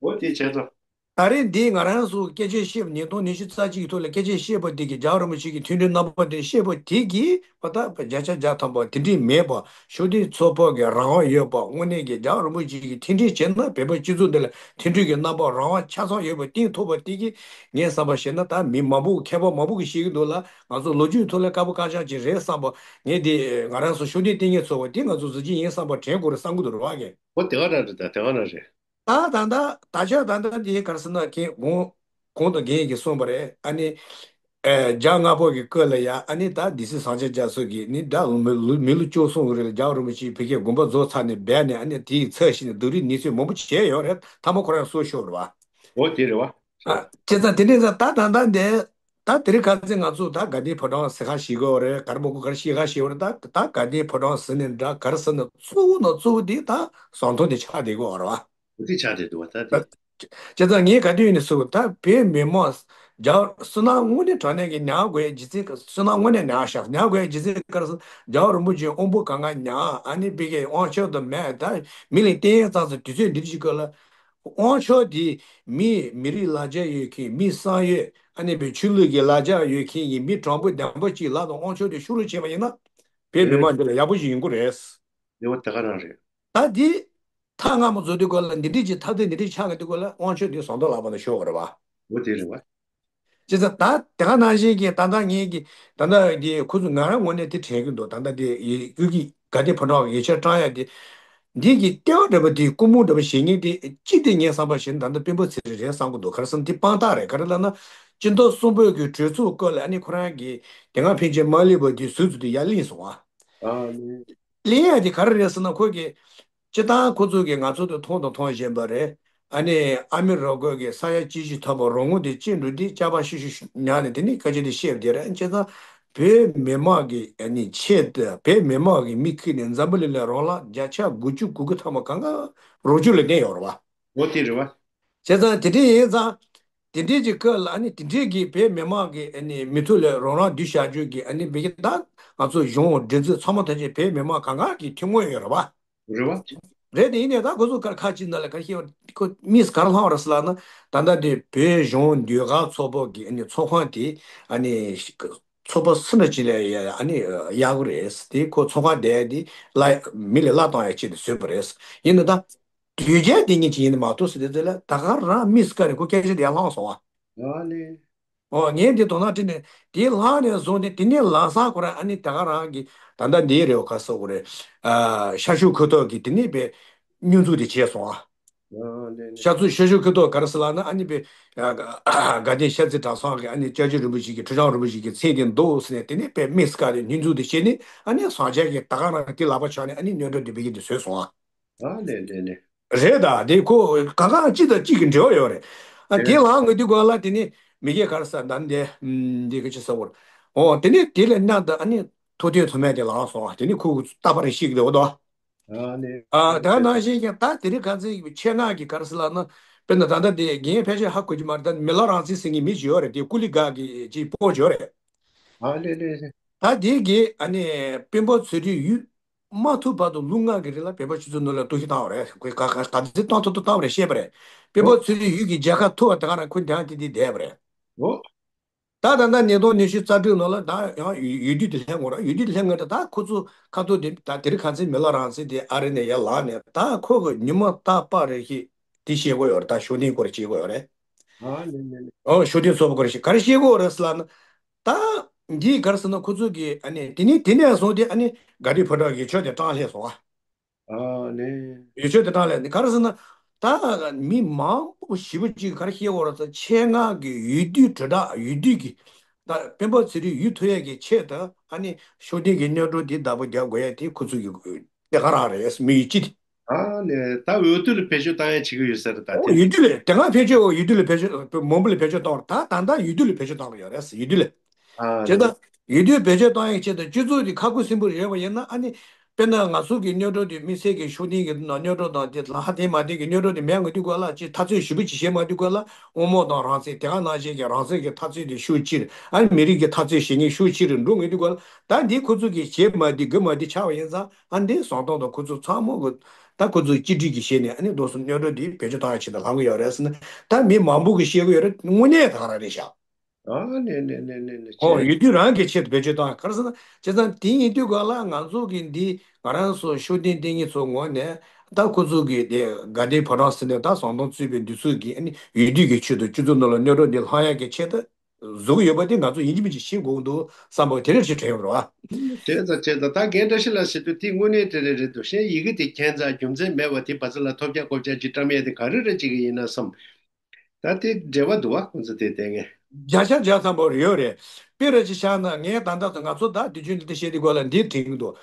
འོ་དེ་བྱས་ཙང་། ད་རེས་འདི་ང་རང་ཚོ་སྐད་ཆ་བཤད་པ་ཉིས་སྟོང་ཉི་ཤུ་རྩ་གཅིག་གི་ཐོག་ལ་སྐད་ཆ་བཤད་པ་དེ་གི་རྒྱལ་བ་རིན་པོ་ཆེ་གི་མཐུན་སྒྲིལ་རྣམ་པ་དེ་བཤད་པ་དེ་གི་བ་ད་བརྒྱ་ཆ་བརྒྱ་ཐམ་པ་དེ་འདྲས་མེད་པ། ཤུགས་ལྡན་ཚོགས་པ་གི་རང་དབང་ཡོད་པ། དངོས་གནས་ཀྱི་རྒྱལ་བ་རིན་པོ་ཆེ་གི་མཐུན་སྒྲིལ་བྱས་ན་བོད་པ་སྤྱི་ཚོགས་འདི་ལ་མཐུན་སྒྲིལ་གྱི་རྣམ་པ་རང་དབང་ཆ་ཚང་ཡོད་པ་གཏིང་ཐུབ་པ་དེ་གི་ངས་བསམ་པ་བྱས་ན། ད་མི་མང་པོ་མཁས་པ་མང་པོ་གིས་བཤད་ཀྱི་འདུག་ལ། ང་ཚོ་ལོ་རྒྱུས་ཐོག་ལ་དཀར་པོ་དཀར་ཆག་ཅིག་རེད་བསམ་པ། ངས་དེ་ང་རང་ཚོ་ཤུགས་ལྡན་བསྟེན་མཁན་ཚོ་བ་དེ་ང་ཚོ་གཟི་བརྗིད་ཡིན་བསམ་པ་དྲན་དགོས་རེད་བསམ་གྱི་འདུག་རེད་བ་རྒན། འོ་དེ་ག་འདྲ་རེད། ད་དེ་ག་འདྲ་རེད། ད་ད་ད་ད་ཆ་ད་ད་དེ་ག་རེ་ཟེར་ན། ཁྱེད་གོང་གོང་དུ་རྒན་གྱིས་གསུངས་པ་རེད། ཨ་ནི་ཨེ་རྒྱ་ལྔ་པོ་གི་སྐབས་ལ་ཡ་ཨ་ནི་ད་སྡེ་སྲིད་ཟམ་ཆེན་རྒྱ་མཚོ་གིས་ནི་ད་མི་ལོ་མི་ལོ་བཅུ་གསུམ་གི་རིང་ལ་རྒྱལ་བ་རིན་པོ་ཆེ་བོད་ཀྱི་དགོན་པ་རྫོགས་ཚར་ནས་སྦས་ནས་ཨ་ནི་དེའི་ཚབ་བྱས་ནས་སྡུག་རུས་ནུས་ཚད་མང་པོ་བྱས་ཡོད་རེད། མཐའ་མ་ཁོ་རང་སྲོག་ཤོར་རེད་བ། འོ་དེ་རེད་བ། ཨ་བྱས་ཙང་དེ་འདྲས་ཙང་ད་ད་ད་འདི། ད་དེ་རིང་ཁ་སང་ང་ཚོ་ད་དགའ་ལྡན་ཕོ་བྲང་ཟེར་ཁ་ཞིག་གོ་རེད། ག་རེ་མོ་གོ་ག་རེ་ཤེས་ཁ་ཞིག་ཡོད་རེད། ད་ད་དགའ་ལྡན་ཕོ་བྲང་ཟེར་ནས་འདྲ་ག་རེ་ཟེར་ན་གཙོ་བོ་ན་གཙོ་བོ་དེ་ད་ཟམ་གདོང་དེ་ཆགས་བསྡད་གོ་རེད་བ། འོ་དེ་ཆགས་བསྡད་འདུག་བ་ད་དེ། བྱས་ཙང་ངས་ག་དུས་ཡིན་ནས་སུ་ད་བོད་མི་མང་ རྒྱལ་བ་བསོད་ནམས་དངོས་གནས་དྲང་གནས་ཀྱི་མྱང་དགོས་རྒྱུ་མཚན་ག་བསོད་ནམས་དངོས་གནས་མྱང་ཤག་མྱང་དགོས་རྒྱུ་མཚན་ག་རེ་ཟེར་ན། རྒྱལ་བ་རིན་པོ་ཆེ་དབང་པོ་གང་ག་མྱང་ཨ་ནི་ཕ་གིའི་དབང་ཆོག་དང་མེད་ད་མི་ལ་བསྟན་ཡས་ཙང་ཙང་དུས་ཚོད་འདི་འདྲ་ཞིག་སྐབས་ལ། དབང་ཆོག་དེ་མི་མི་རིགས་ལ་རྒྱ་ཡོད་མཁན་མི་བསམ་ཡོད་ཨ་ནི་ཕ་ཆོས་ལུགས་ཀྱི་ལ་རྒྱ་ཡོད་མཁན་གྱི་མི་དྲང་པོ་བདེན་པ་ཅིག་ལ་དང་དབང་ཆོག་དེ་ཤུགས་རུ་བྱས་པ་ཡིན་ན་བོད་མི་མང་འདི་ལ་ཡག་པོ་ཞིག་ཡོང་གི་རེད། ལེའུ་དེ་ག་རང་རེད། ད་འདི་ཐག་སྔ་མོ་བཟོ་དུས་སྐབས་ལ་འདི་འདྲས་ཀྱི་ཐབས་ཚད་འདི་འདྲས་ཆགས་ཀྱི་དུས་སྐབས་ལ་དབང་ཆོག་འདི་ཟངས་མདོག་ལག་པ་ནས་ཤོར་བ་རེད་བ། འོ་དེ་རེད་བ། བྱས་ཙང་ད་དེ་ག་ནང་བཞིན་གྱི་ད་ལྟ་ངེད་ཀྱི་ད་ལྟ་འདི་ཁོ་ཚོ་ང་རང་ངོས་ནས་དེ་དྲན་གྱི་འདུག་ད་ལྟ་འདི་ཡི་ཡུལ་གྱི་དགའ་ལྡན་ཕོ་བྲང་གི་ཡིག་ཆ་བཀྲམ་ཡ་དེ། འདི་གི་ལྟེ་བ་འདྲ་པོ་དེ་སྐུ་མུ་འདྲ་པོ་བཞེངས་མཁན་དེ་ཅི་སྟེ་ངས་བསམ་པ་བཞིན་ད་ལྟ་དཔོན་པོ་ཚེ་རིང་རེད་བསམ་གྱི་འདུག་ག་རེ་ཟེར་ན་དེ་དཔང་རྟགས་རེད། ག་རེ་ལབ་ན། སྤྱི་ཟླ་གསུམ་པའི་གི་གྲོས་ཚོགས་སྐབས་ལ་ཨ་ནི་ཁོ་རང་གི་དེ་སྔ་ཕན་ཆད་མ་སླེབས་པ་དེ་ཟུར་དུ་དེ་ཡར་ལེན་སོང་ཨ། ཨ་ནི། ལེན་ཡ་དེ་ག་རེ་རེད་ཟེར་ན་ཁོ་གི། སྤྱི་བཏང་ཁོ་ཚོ་གིས་ང་ཚོ་དེ་མཐོང་དང་མཐོང་བཞིན་པ་རེད། ཨ་ནི་ཨ་མི་རི་ཀ་གི་ས་ཡ་གཅིག་བཞི་ཐོབ་པ་རོགས་དངུལ་དེ་ཅི་འགྲོ་དེ་ཅག་པ་ཤུ་ཤུ་ཤུ་ཉར་ནས་དེ་ནི་སྐད་ཆ་དེ་བཤད་བསྡད་རེད། བྱས་ཙང་བོད་མི་མང་གི་ཨ་ནི་ཆེད་དུ་བོད་མི་མང་གི་མི་ཁུར་ནས་འཛམ་བུ་གླིང་ལ་རང་ལ་བརྒྱ་ཆ་དགུ་བཅུ་གོ་དགུ་ཐམ་པ་གང་ག་རོགས་སྐྱོར་ལ་བསྟན་ཡོད་རེད་བ། འོ་དེ་རེད་བ། བྱས་ཙང་དེ་འདྲ་ཡིན་ཙང་། དེ་འདྲའི་གི་སྐབས་ལ་ཨ་ནི་དེ་འདྲའི་གི་བོད་མི་མང་གི་ཨ་ནི་མི་ཐུབ་ལ་རང་རང་སྡུད་བྱ་རྒྱུ་གི་ཨ་ནི་བོད་ཀྱི་ད་ང་ཚོ་གཞུང་སྒྲིག་འཛུགས་ཚང་མ་ཐམས་ཅད་བོད་མི་མང་གང་ག་གི་ཐུགས་སྨོན་ཡོད་རེད་བ། རེད་བ། རེད་དེ་ཡིན་ནའི་ད་ཁོ་ཚོ་ཁ་ཁ་ཅིག་ནང་ལ་ག་རེ་བཤད་པ་ཁོ་མིས་ག་རེ་ལྷང་བ་རེད་ཟེར་ལབ་ན་ད་ལྟ་དེ་བོད་གཞུང་ཟློས་གར་ཚོགས་པ་གི་ཨ་ནི་ཚོགས་ཁང་དེ་ཨ་ནི་ཚོགས་པ་སུ་འདྲ་ཅིག་ལ་ཡ་ཨ་ནི་གཡར་གི་རེད་དེ་ཁོ་ཚོགས་ཁང་དེ་དེ་ལ་མི་ལ་གླ་བཏང་ཡ་ཆེད་དུ་བཟོས་པ་རེད། ཡིན་ན་ད། དུས་རྒྱལ་དེ་ཉིད་ཀྱི་ཡིན་ནི་མ་གཏོགས་ཟེར་དེ་ཚོ་ལ་ད་ག་རང་མི་སི་ཀ་རེ་ཁོ་སྐད་ཆ་དེ་ཡར་ལྷང་སོང་བ། ཨ་ནི། ཨོ་ངས་འདི་དོ་སྣང་དྲིས་ནས་དེ་ལྷང་ནས་བཟུང་སྟེ་དེ་ནས་ལམ་སང་ཁོ་རང་ཨ་ནི་ད་ག་རང་གི་ད་ལྟ་འདི་རེད་བ་ག་སོ་གོ་རེད། ཨ་ཤར་ཕྱོགས་ཁུལ་ཐོག་གི་དེ་ནས་པའི་སྙོན་འཛུགས་དེ་བྱས་སོང་ཨ། ཨ་ནི་ནི། ཤར་ཚུར་ཤར་ཕྱོགས་ཁུལ་ཐོག་ག་རེ་ཟེར་ལབ་ན་ཨ་ནི་པའི་དགའ་ལྡན་ཤར་རྩེ་གྲྭ་ཚང་གི་ཨ་ནི་སྐྱབས་རྗེ་རིན་པོ་ཆེ་གི་ཁྲི་བྱང་རིན་པོ་ཆེ་གི་མཚན་དེ་འདུག་ཟེར་ནས་དེ་ནས་པའི་མི་སི་ཀ་རེ་སྙོན་འཛུགས་དེ་བྱས་ནས་ཨ་ནི་ཟངས་ཆ་གི་ད་ག་རང་དེ་ལག་པ་འཆང་ནས་ཨ་ནི་སྙོན་གྲོགས་དེ་བེད་ཀྱི་དེ་བཟོས་སོང་ཨ། ཨ་ནི་ནི་ནི། རེད་ད། དེ་ཁོ་གང་གང་གཅིག་དང་གཅིག་གི་འབྲེལ་བ་ཡོད་རེད། ཨ་དེ་རེད། ལའང་ངས་དེ་གོ་ལ་དེ་ནི་མི་སྐད་ག་རེ་ཟེར་ད་འདི་འདི་གི་ཅི་ཟེར་བོར། ཨོ་དེ་ནི་དེ་ལས་མཉམ་དུ་ཨ་ནི་ཐུབ་བསྟན་མཚོ་སྨན་དེ་ལངས་སོང་བ་དེ་ནི་ཁོ་རྟག་པར་ཤེས་ཀྱི་འདུག་དོ། ཨ་ནི། ཨ་དེ་ནང་བཞིན་ཀྱང་ད་དེ་རིང་ཁ་སང་གི་ཆེད་མངགས་ཀྱི་ག་རེ་ཟེར་ལབ་ན་དཔེར་ན་ད་ལྟ་དེ་རྒན་ཕལ་ཆེར་ཧ་གོ་གི་མ་རེད། ད་མི་ལ་རང་བཙན་ཟེར་མཁན་མི་ཅིག་ཡོད་རེད། དེ་ཀུ་ལི་ག་གི་ཅིག་སྤོ་ཅིག་ཡོད་རེད། ཨ་ལེ་ལེ་ལེ། ད་དེ་གི་ཨ་ནི་དཔོན་པོ་ཚེ་རིང་ཡུལ། མ་ཐུག་བར་དུ་ལོ་ལྔ་གི་རིང་ལ་བོད་པ་སྤྱི་ཚོགས་ནང་ལ་གཏོར་བཤིག་བཏང་བ་རེད། ཁོས་ག་ག་ག་ཚོད་བཏང་ཐུབ་ཐུབ་བཏང་བ་རེད་ཤེས་པ་རེད། དཔོན་པོ་ཨོ། ཚེ་རིང་ཡུལ་གྱི་རྒྱལ་ཁ་ཐུབ་པ་དེ་ག་རང་ཁོ་དེ་ཡང་དེ་དེ་བསྡད་པ་རེད། ཨོ། ད་ད་ལྟ་ཉིས་སྟོང་ཉི་ཤུ་རྩ་དྲུག་ནང་ལ་ད་ཡང་ཡུལ་དུས་དེ་ལྷན་ངོ་ར་ཡུལ་དུས་དེ་ལྷན་ངོ་ར་ད་ཁོ་ཚོ་ཁ་ཐུག་དེ་ད་དེ་རིང་ཁ་སང་མི་ལ་རང་བཙན་དེ་ཨ་རི་ནས་ཡར་ལངས་ནས་ད་ཁོ་གི་ཉི་མ་རྟག་པར་རེ་ཞིག་དེ་བཤད་གོ་ཡོད་རེད། ད་ཤུགས་ལྡན་སྐོར་བཤད་གོ་ཡོད་རེད། ཨ་ནི་ནི་ནི། ཨོ་ཤུགས་ལྡན་ཚོགས་པ་སྐོར་བཤད་ག་རེ་བཤད་གོ་རེད་ཟེར་ལབ་ན། ད་འདིས་ག་རེ་ཟེར་ན་ཁོ་ཚོ་གིས་ཨ་ནི་དེ་ནས་དེ་ནས་བཟུང་སྟེ་ཨ་ནི་དགའ་ལྡན་ཕོ་བྲང་གི་ཡུལ་ཆོས་དེ་བཀྲམ་སླེབས་སོང་ཨ། ཨ་ནི། ཡུལ་ཆོས་དེ་བཀྲམ་སླེབས་ནས་ག་རེ་ཟེར་ན། ད་མི་མང་པོ་ཞེ་པོ་ཅིག་ག་རེ་བཤད་དགོས་རེད་ཟེར་ཆེད་མངགས་ཀྱི་འོས་བསྡུ་དྲིལ་བསྒྲགས་འོས་བསྡུ་གི། ད་དཔོན་པོ་ཚེ་རིང་ཡུལ་ཐུབ་ཡས་ཀྱི་ཆེད་དུ་ཨ་ནི་ཤུགས་ལྡན་གྱི་སྙན་སྒྲོན་འདི་བདག་པོ་རྒྱག་དགོས་ཡས་དེ་ཁོ་ཚོ་གི་དེ་ག་རང་རེད་མི་ཡུལ་སྤྱི་དེ། ཨ་ནི་ད་འོས་བསྡུ་ལ་བེད་སྤྱོད་བཏང་ཡ་བྱེད་ཀྱི་ཡོད་ས་རེད་ད་དེ། འོ་འོས་བསྡུ་ལས་དེ་སྔ་བེད་སྤྱོད་འོ་འོས་བསྡུ་ལ་བེད་སྤྱོད་མང་པོ་ལ་བེད་སྤྱོད་བཏང་བ་རེད། ད་ད་ལྟ་འོས་བསྡུ་ལ་བེད་སྤྱོད་བཏང་གི་ཡོད་རེད། འོས་བསྡུ་ལ། ཨ་བྱས་ཙང་འོས་བསྡུ་བེད་སྤྱོད་བཏང་ཡག་ཆེད་དུ་སྤྱི་ཚོགས་ཀྱི་ཁ་ཁུ་སིམ་པོ་རེད་པ་ཡིན་ན་ཨ་ནི། དཔེར་ན་ང་ཚོ་གི་སྙན་སྒྲོན་དེ་དམིགས་བསལ་གྱི་ཤུགས་ལྡན་གྱི་ནང་སྙན་སྒྲོན་དང་དེ་ལ་ཧ་དེ་མ་དེ་གི་སྙན་སྒྲོན་དེ་མེད་ངེས་དུས་སྐབས་ལ་ཅིག་འཐབ་རྩོད་ཞེ་པོ་ཅིག་བྱེད་མ་དུས་སྐབས་ལ་དབང་མོ་དང་རང་བཙན་དེ་ག་ནང་བཞིན་གྱི་རང་བཙན་གྱི་འཐབ་རྩོད་དེ་ཤུགས་ཆེར་ཨ་ནི་མི་རིགས་ཀྱི་འཐབ་རྩོད་བྱེད་མཁན་ཤུགས་ཆེ་རུ་འགྲོ་ངེས་དུས་སྐབས་ལ་ད་འདི་ཁོ་ཚོ་གི་བྱེད་མ་དེ་དགུ་མ་དེ་ཆགས་པ་ཡིན་ཙང་། ཨ་འདི་བཟང་སྟོང་དང་ཁོ་ཚོ་ཚང་མ་གི་ད་ཁོ་ཚོ་གཅིག་སྒྲིལ་གྱིས་བྱས་ནས་ཨ་ནི་རྡོ་གསུམ་སྙོན་སྒྲོན་འདི་བེད་སྤྱོད་བཏང་ཡ་ཆེད་དུ་ལྷང་གི་ཡོད་རེད་ཟེར་ན། ད་མི་མང་པོ་གིས་བཤད་གི་ཡོད་རེད། དངོས་གནས་ད་ག་རང་རེད་ཤག་ཨ་ནི་ནི་ནི་ནི་ནི་ཨོ་བྱས། ཡུལ་དུས་རང་གི་ཆེད་དུ་བེད་སྤྱོད་བཏང་ག་རེ་ཟེར་ན། བྱས་ཙང་དེ་ཡིན་དུས་ག་ལ་ང་ཚོ་གི་འདི་ང་རང་ཚོ་ཤུགས་ལྡན་བསྟེན་མཁན་ཚོ་ངོས་ནས་ད་ཁོ་ཚོ་གི་དེ་དགའ་ལྡན་ཕོ་བྲང་ཟེར་ནས་ད་བཟང་སྟོང་གཙོས་པའི་འདི་ཚོ་གི་ཨ་ནི་ཡུལ་དུས་ཀྱི་ཆེད་དུ་སྤྱི་ཚོགས་ནང་ལ་སྙན་སྒྲོན་འདི་ལྷང་ཡག་གི་ཆེད་དུ། བཟོ་གི་ཡོད་པ་དེ་ང་ཚོ་ཡིན་གཅིག་མིན་གཅིག་ཤེས་དགོས་ཀྱི་འདུག་བསམ་པ་དེ་འདྲ་ཞིག་དྲན་ཡོད་རེད་བ། བྱས་ཙང་བྱས་ཙང་ད་རྒན་བཀྲ་ཤིས་ལགས་ཟེར་དུས་དེ་དངོས་གནས་དེ་རེད་རེད་འདུག་གཞན་ཡི་གེ་དེ་མཁྱེན་ཙང་རྒྱུ་མཚན་མེད་པ་དེ་བ་ཚ་ལ་ཐོབ་རྒྱ་ཁོབ་རྒྱ་ཅིག་བཀྲམ་ཡས་དེ་ག་རེ་རེད་ཅིག་ཡིན་ན་བསམ། ད་དེ་འབྲེལ་བ་འདུག་བ་ཁོང་ཚོ་དེ་བསྟན་མཁན། བརྒྱ་ཆ་བརྒྱ་ཐམ་པ་ཡོད་རེད། དཔེ་ར་ཅིག་བཞག་ན་ངས་ད་ལྟ་ང་ཚོ་ད་དུས་རྒྱུན་འདི་འདྲ་བཤད་དུས་སྐབས་ལ་འདི་དྲན་གྱི་འདུག་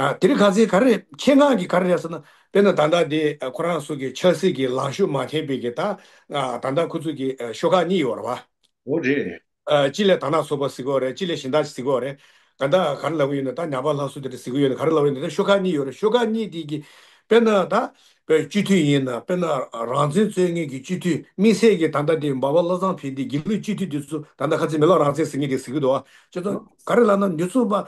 ཨ་དེ་རིང་ཁ་སང་ག་རེ་ཆེད་མངགས་ཀྱི་ག་རེ་རེད་ཟེར་ན་དཔེར་ན་ད་ལྟ་དེ་ཁོ་རང་ཚོ་གི་ཆབ་སྲིད་ཀྱི་ལངས་ཕྱོགས་མ་མཐུན་པའི་གི་ད་ད་ལྟ་ཁོ་ཚོ་གི་ཤོག་ཁག་གཉིས་ཡོད་རེད་བ། འོ་རེད། ཨ་གཅིག་ལ་དར་ནག་ཚོགས་པ་ཟེར་གི་ཡོད་རེད། གཅིག་ལ་གཞན་དག་ཅིག་ཟེར་གི་ཡོད་རེད། ག་ད་ག་རེ་ལབ་གི་ཡོད་ན་ད་ཉམས་པ་སླར་གསོ་དེ་འདྲ་ཟེར་གི་ཡོད་ན་ག་རེ་ལབ་ཡོད་ན་ད་ཤོག་ཁག་གཉིས་ཡོད་རེད། ཤོག་ཁག་གཉིས་དེ་གི་དཔེར་ན་ད་ སྤྱི་འཐུས་ཡིན་ན། དཔེར་ན་རང་བཙན་རྩོད་མཁན་གྱི་སྤྱི་འཐུས། དམིགས་བསལ་གྱི་ད་ལྟ་དེ་འབའ་བ་བློ་བཟང་ཕན་བདེ། དགེ་ལུགས་སྤྱི་འཐུས་དེ་ཚོ། ད་ལྟ་ཁ་ཚིག་མི་ལོ་རང་བཙན་ཟེར་མཁན་དེ་ཟེར་གི་འདུག་བ། ཁྱེད་ཚོ་ག་རེ་ལབ་ན། འདི་ཚོ་ཕ་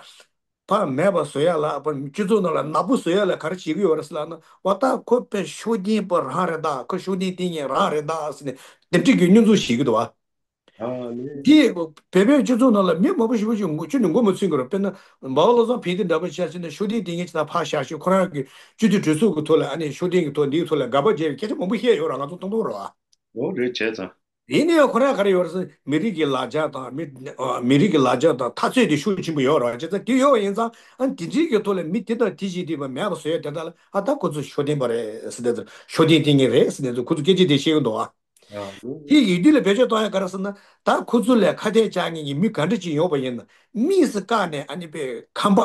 ཕ་མེད་པ་བཟོ་ཡ་ལ། ཕ་སྤྱི་ཚོགས་ནང་ལ་ནག་པོ་བཟོ་ཡ་ལ་ག་རེ་བྱེད་ཀྱི་ཡོད་རེད་ཟེར་ལབ་ན། འོ་ད་ཁོ་དཔེ་ཤུགས་ལྡན་པ་རང་རེད་ད། ཁོ་ཤུགས་ལྡན་བསྟེན་མཁན་རང་རེད་ད་ཟེར་ནས་དེ་འདྲ་གི་བསྙོན་འཛུགས་བྱེད་ཀྱི་འདུག་བ། ཨ་ནི། དེ་བོད་པའི་སྤྱི་ཚོགས་ནང་ལ་མི་མང་པོ་ཞེ་པོ་ཅིག་ངོ་ཁྱོན་ནས་མགོ་མ་ཚོས་ཀྱི་རེད། དཔེར་ན་འབའ་བ་བློ་བཟང་ཕན་བདེ་འདྲ་པོ་ཆ་བཞག་ན། ཤུགས་ལྡན་བསྟེན་མཁན་ཅིག་ད་ཕར་བཞག་ཤོག་ཁོ་རང་གི་སྤྱི་འཐུས་གྲོས་ཚོགས་ཀྱི་ཐོག་ལ། ཨ་ནི་ཤུགས་ལྡན་གྱི་ཐོག་ལ་དགག་པ་བརྒྱབ་པའི་སྐད་ཆ་མང་པོ་བཤད་ཡོད་ར། ང་ཚོ་མཐོང་མཐོང་རེད་བ། འོ་རེད་བྱས་ཙང་། ཡིན་ནའི་ཁོ་རང་ག་རེ་ཡོད་རེད་ཟེར། མི་རིགས་ཀྱི་ལག་ཆ་དང་། མི་མི་རིགས་ཀྱི་ལག་ཆ་དང་འཐབ་རྩོད་དེ་ཤུགས་ཆེན་པོ་ཡོད་རེད་བ། བྱས་ཙང་དེ་ཡོད་པ་ཡིན་ཙང་། ཨ་ནི་དེ་འདྲའི་གི་ཐོག་ལ་མི་དེ་དང་དེ་བྱེད་དུས་པ་མེད་པ་བཟོ་ཡ་དེ་དག་ལ། ཨ་ད་ཁོ་ཚོ་ཤུགས་ལྡན་པ་རེད་ཟེར་དེ་ཚོ། ཤུགས་ལྡན་བསྟེན་མཁན་རེད་ཟེར་དེ་ཚོ། ཁོ་ཚོ་སྐད་ཆ་དེ་བཤད་ཀྱི་འདུག་བ། དེ་ཡི་དུས་ལ་བེད་སྤྱོད་གཏོང་ཡ་ག་རེ་ཟེར་ན། ད་ཁོ་ཚོ་ལ་ཁ་གཏད་བཅག་མཁན་གྱི་མི་ག་འདྲ་ཅིག་ཡོང་བ་ཡིན་ན། དམིགས་སུ་བཀར་ནས་ཨ་ནི་དཔེ་ཁམས་པ་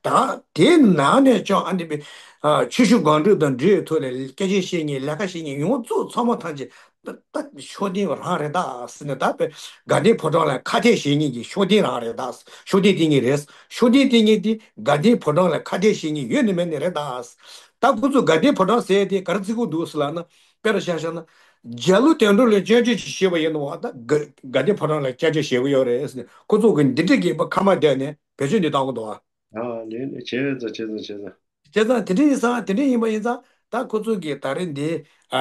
དང་། དེའི་ནང་ནས་ཀྱང་ཨ་ནི་དཔེ་ཨ་ཆོས་ཞུ་སྒང་དྲུག་དང་འབྲེལ་ཡོད་ཐོག་ལ་སྐད་ཆ་བཤད་མཁན། ལས་ཀ་བྱེད་མཁན་ཡོངས་རྫོགས་ཚང་མ་ཐམས་ཅད་ད་ད་ཤུགས་ལྡན་པ་རང་རེད་ད་ཟེར་ནས། ད་དཔེ་དགའ་ལྡན་ཕོ་བྲང་ལ་ཁ་གཏད་བྱེད་མཁན་གྱི་ཤུགས་ལྡན་རང་རེད་ད། ཤུགས་ལྡན་བསྟེན་མཁན་རེད། ཤུགས་ལྡན་བསྟེན་མཁན་དེ་དགའ་ལྡན་ཕོ་བྲང་ལ་ཁ་གཏད་བྱེད་མཁན་ཡོད་ནི་མེད་ནི་རེད་ད། ད་ཁོ་ཚོ་དགའ་ལྡན་ཕོ་བྲང་ཟེར་དེ་ག་རེ་བརྩི་གི་འདུག་ཟེར་ལབ་ན། དཔེར་བཞག་བཞག་ན། རྒྱ་ལོ་དོན་གྲུབ་ལ་སྐྱོན་བརྗོད་ཅིག་བྱས་པ་ཡིན་ནོ། ད་དགའ་དགའ་ལྡན་ཕོ་བྲང་ལ་སྐྱོན་བརྗོད་བྱེད་ཀྱི་ཡོད་རེད་ཟེར་ནས། ཁོ་ཚོ་གི་འདི་འདྲ་གི་ཁ་མ་བསྡད་ནས་བེད་སྤྱོད་འདི་བཏང་གི་འདུག་ཨ། ཨ་ལས་ལས་བྱས་ཙང་བྱས་ཙང་བྱས་ཙང་། བྱས་ཙང་དེ་འདྲ་ཡིན་ཙང་། དེ་འདྲ་ཡིན་པ་ཡིན་ཙང་ད་ཁོ་ཚོ་གི་ད་རེས་འདི་ཨ་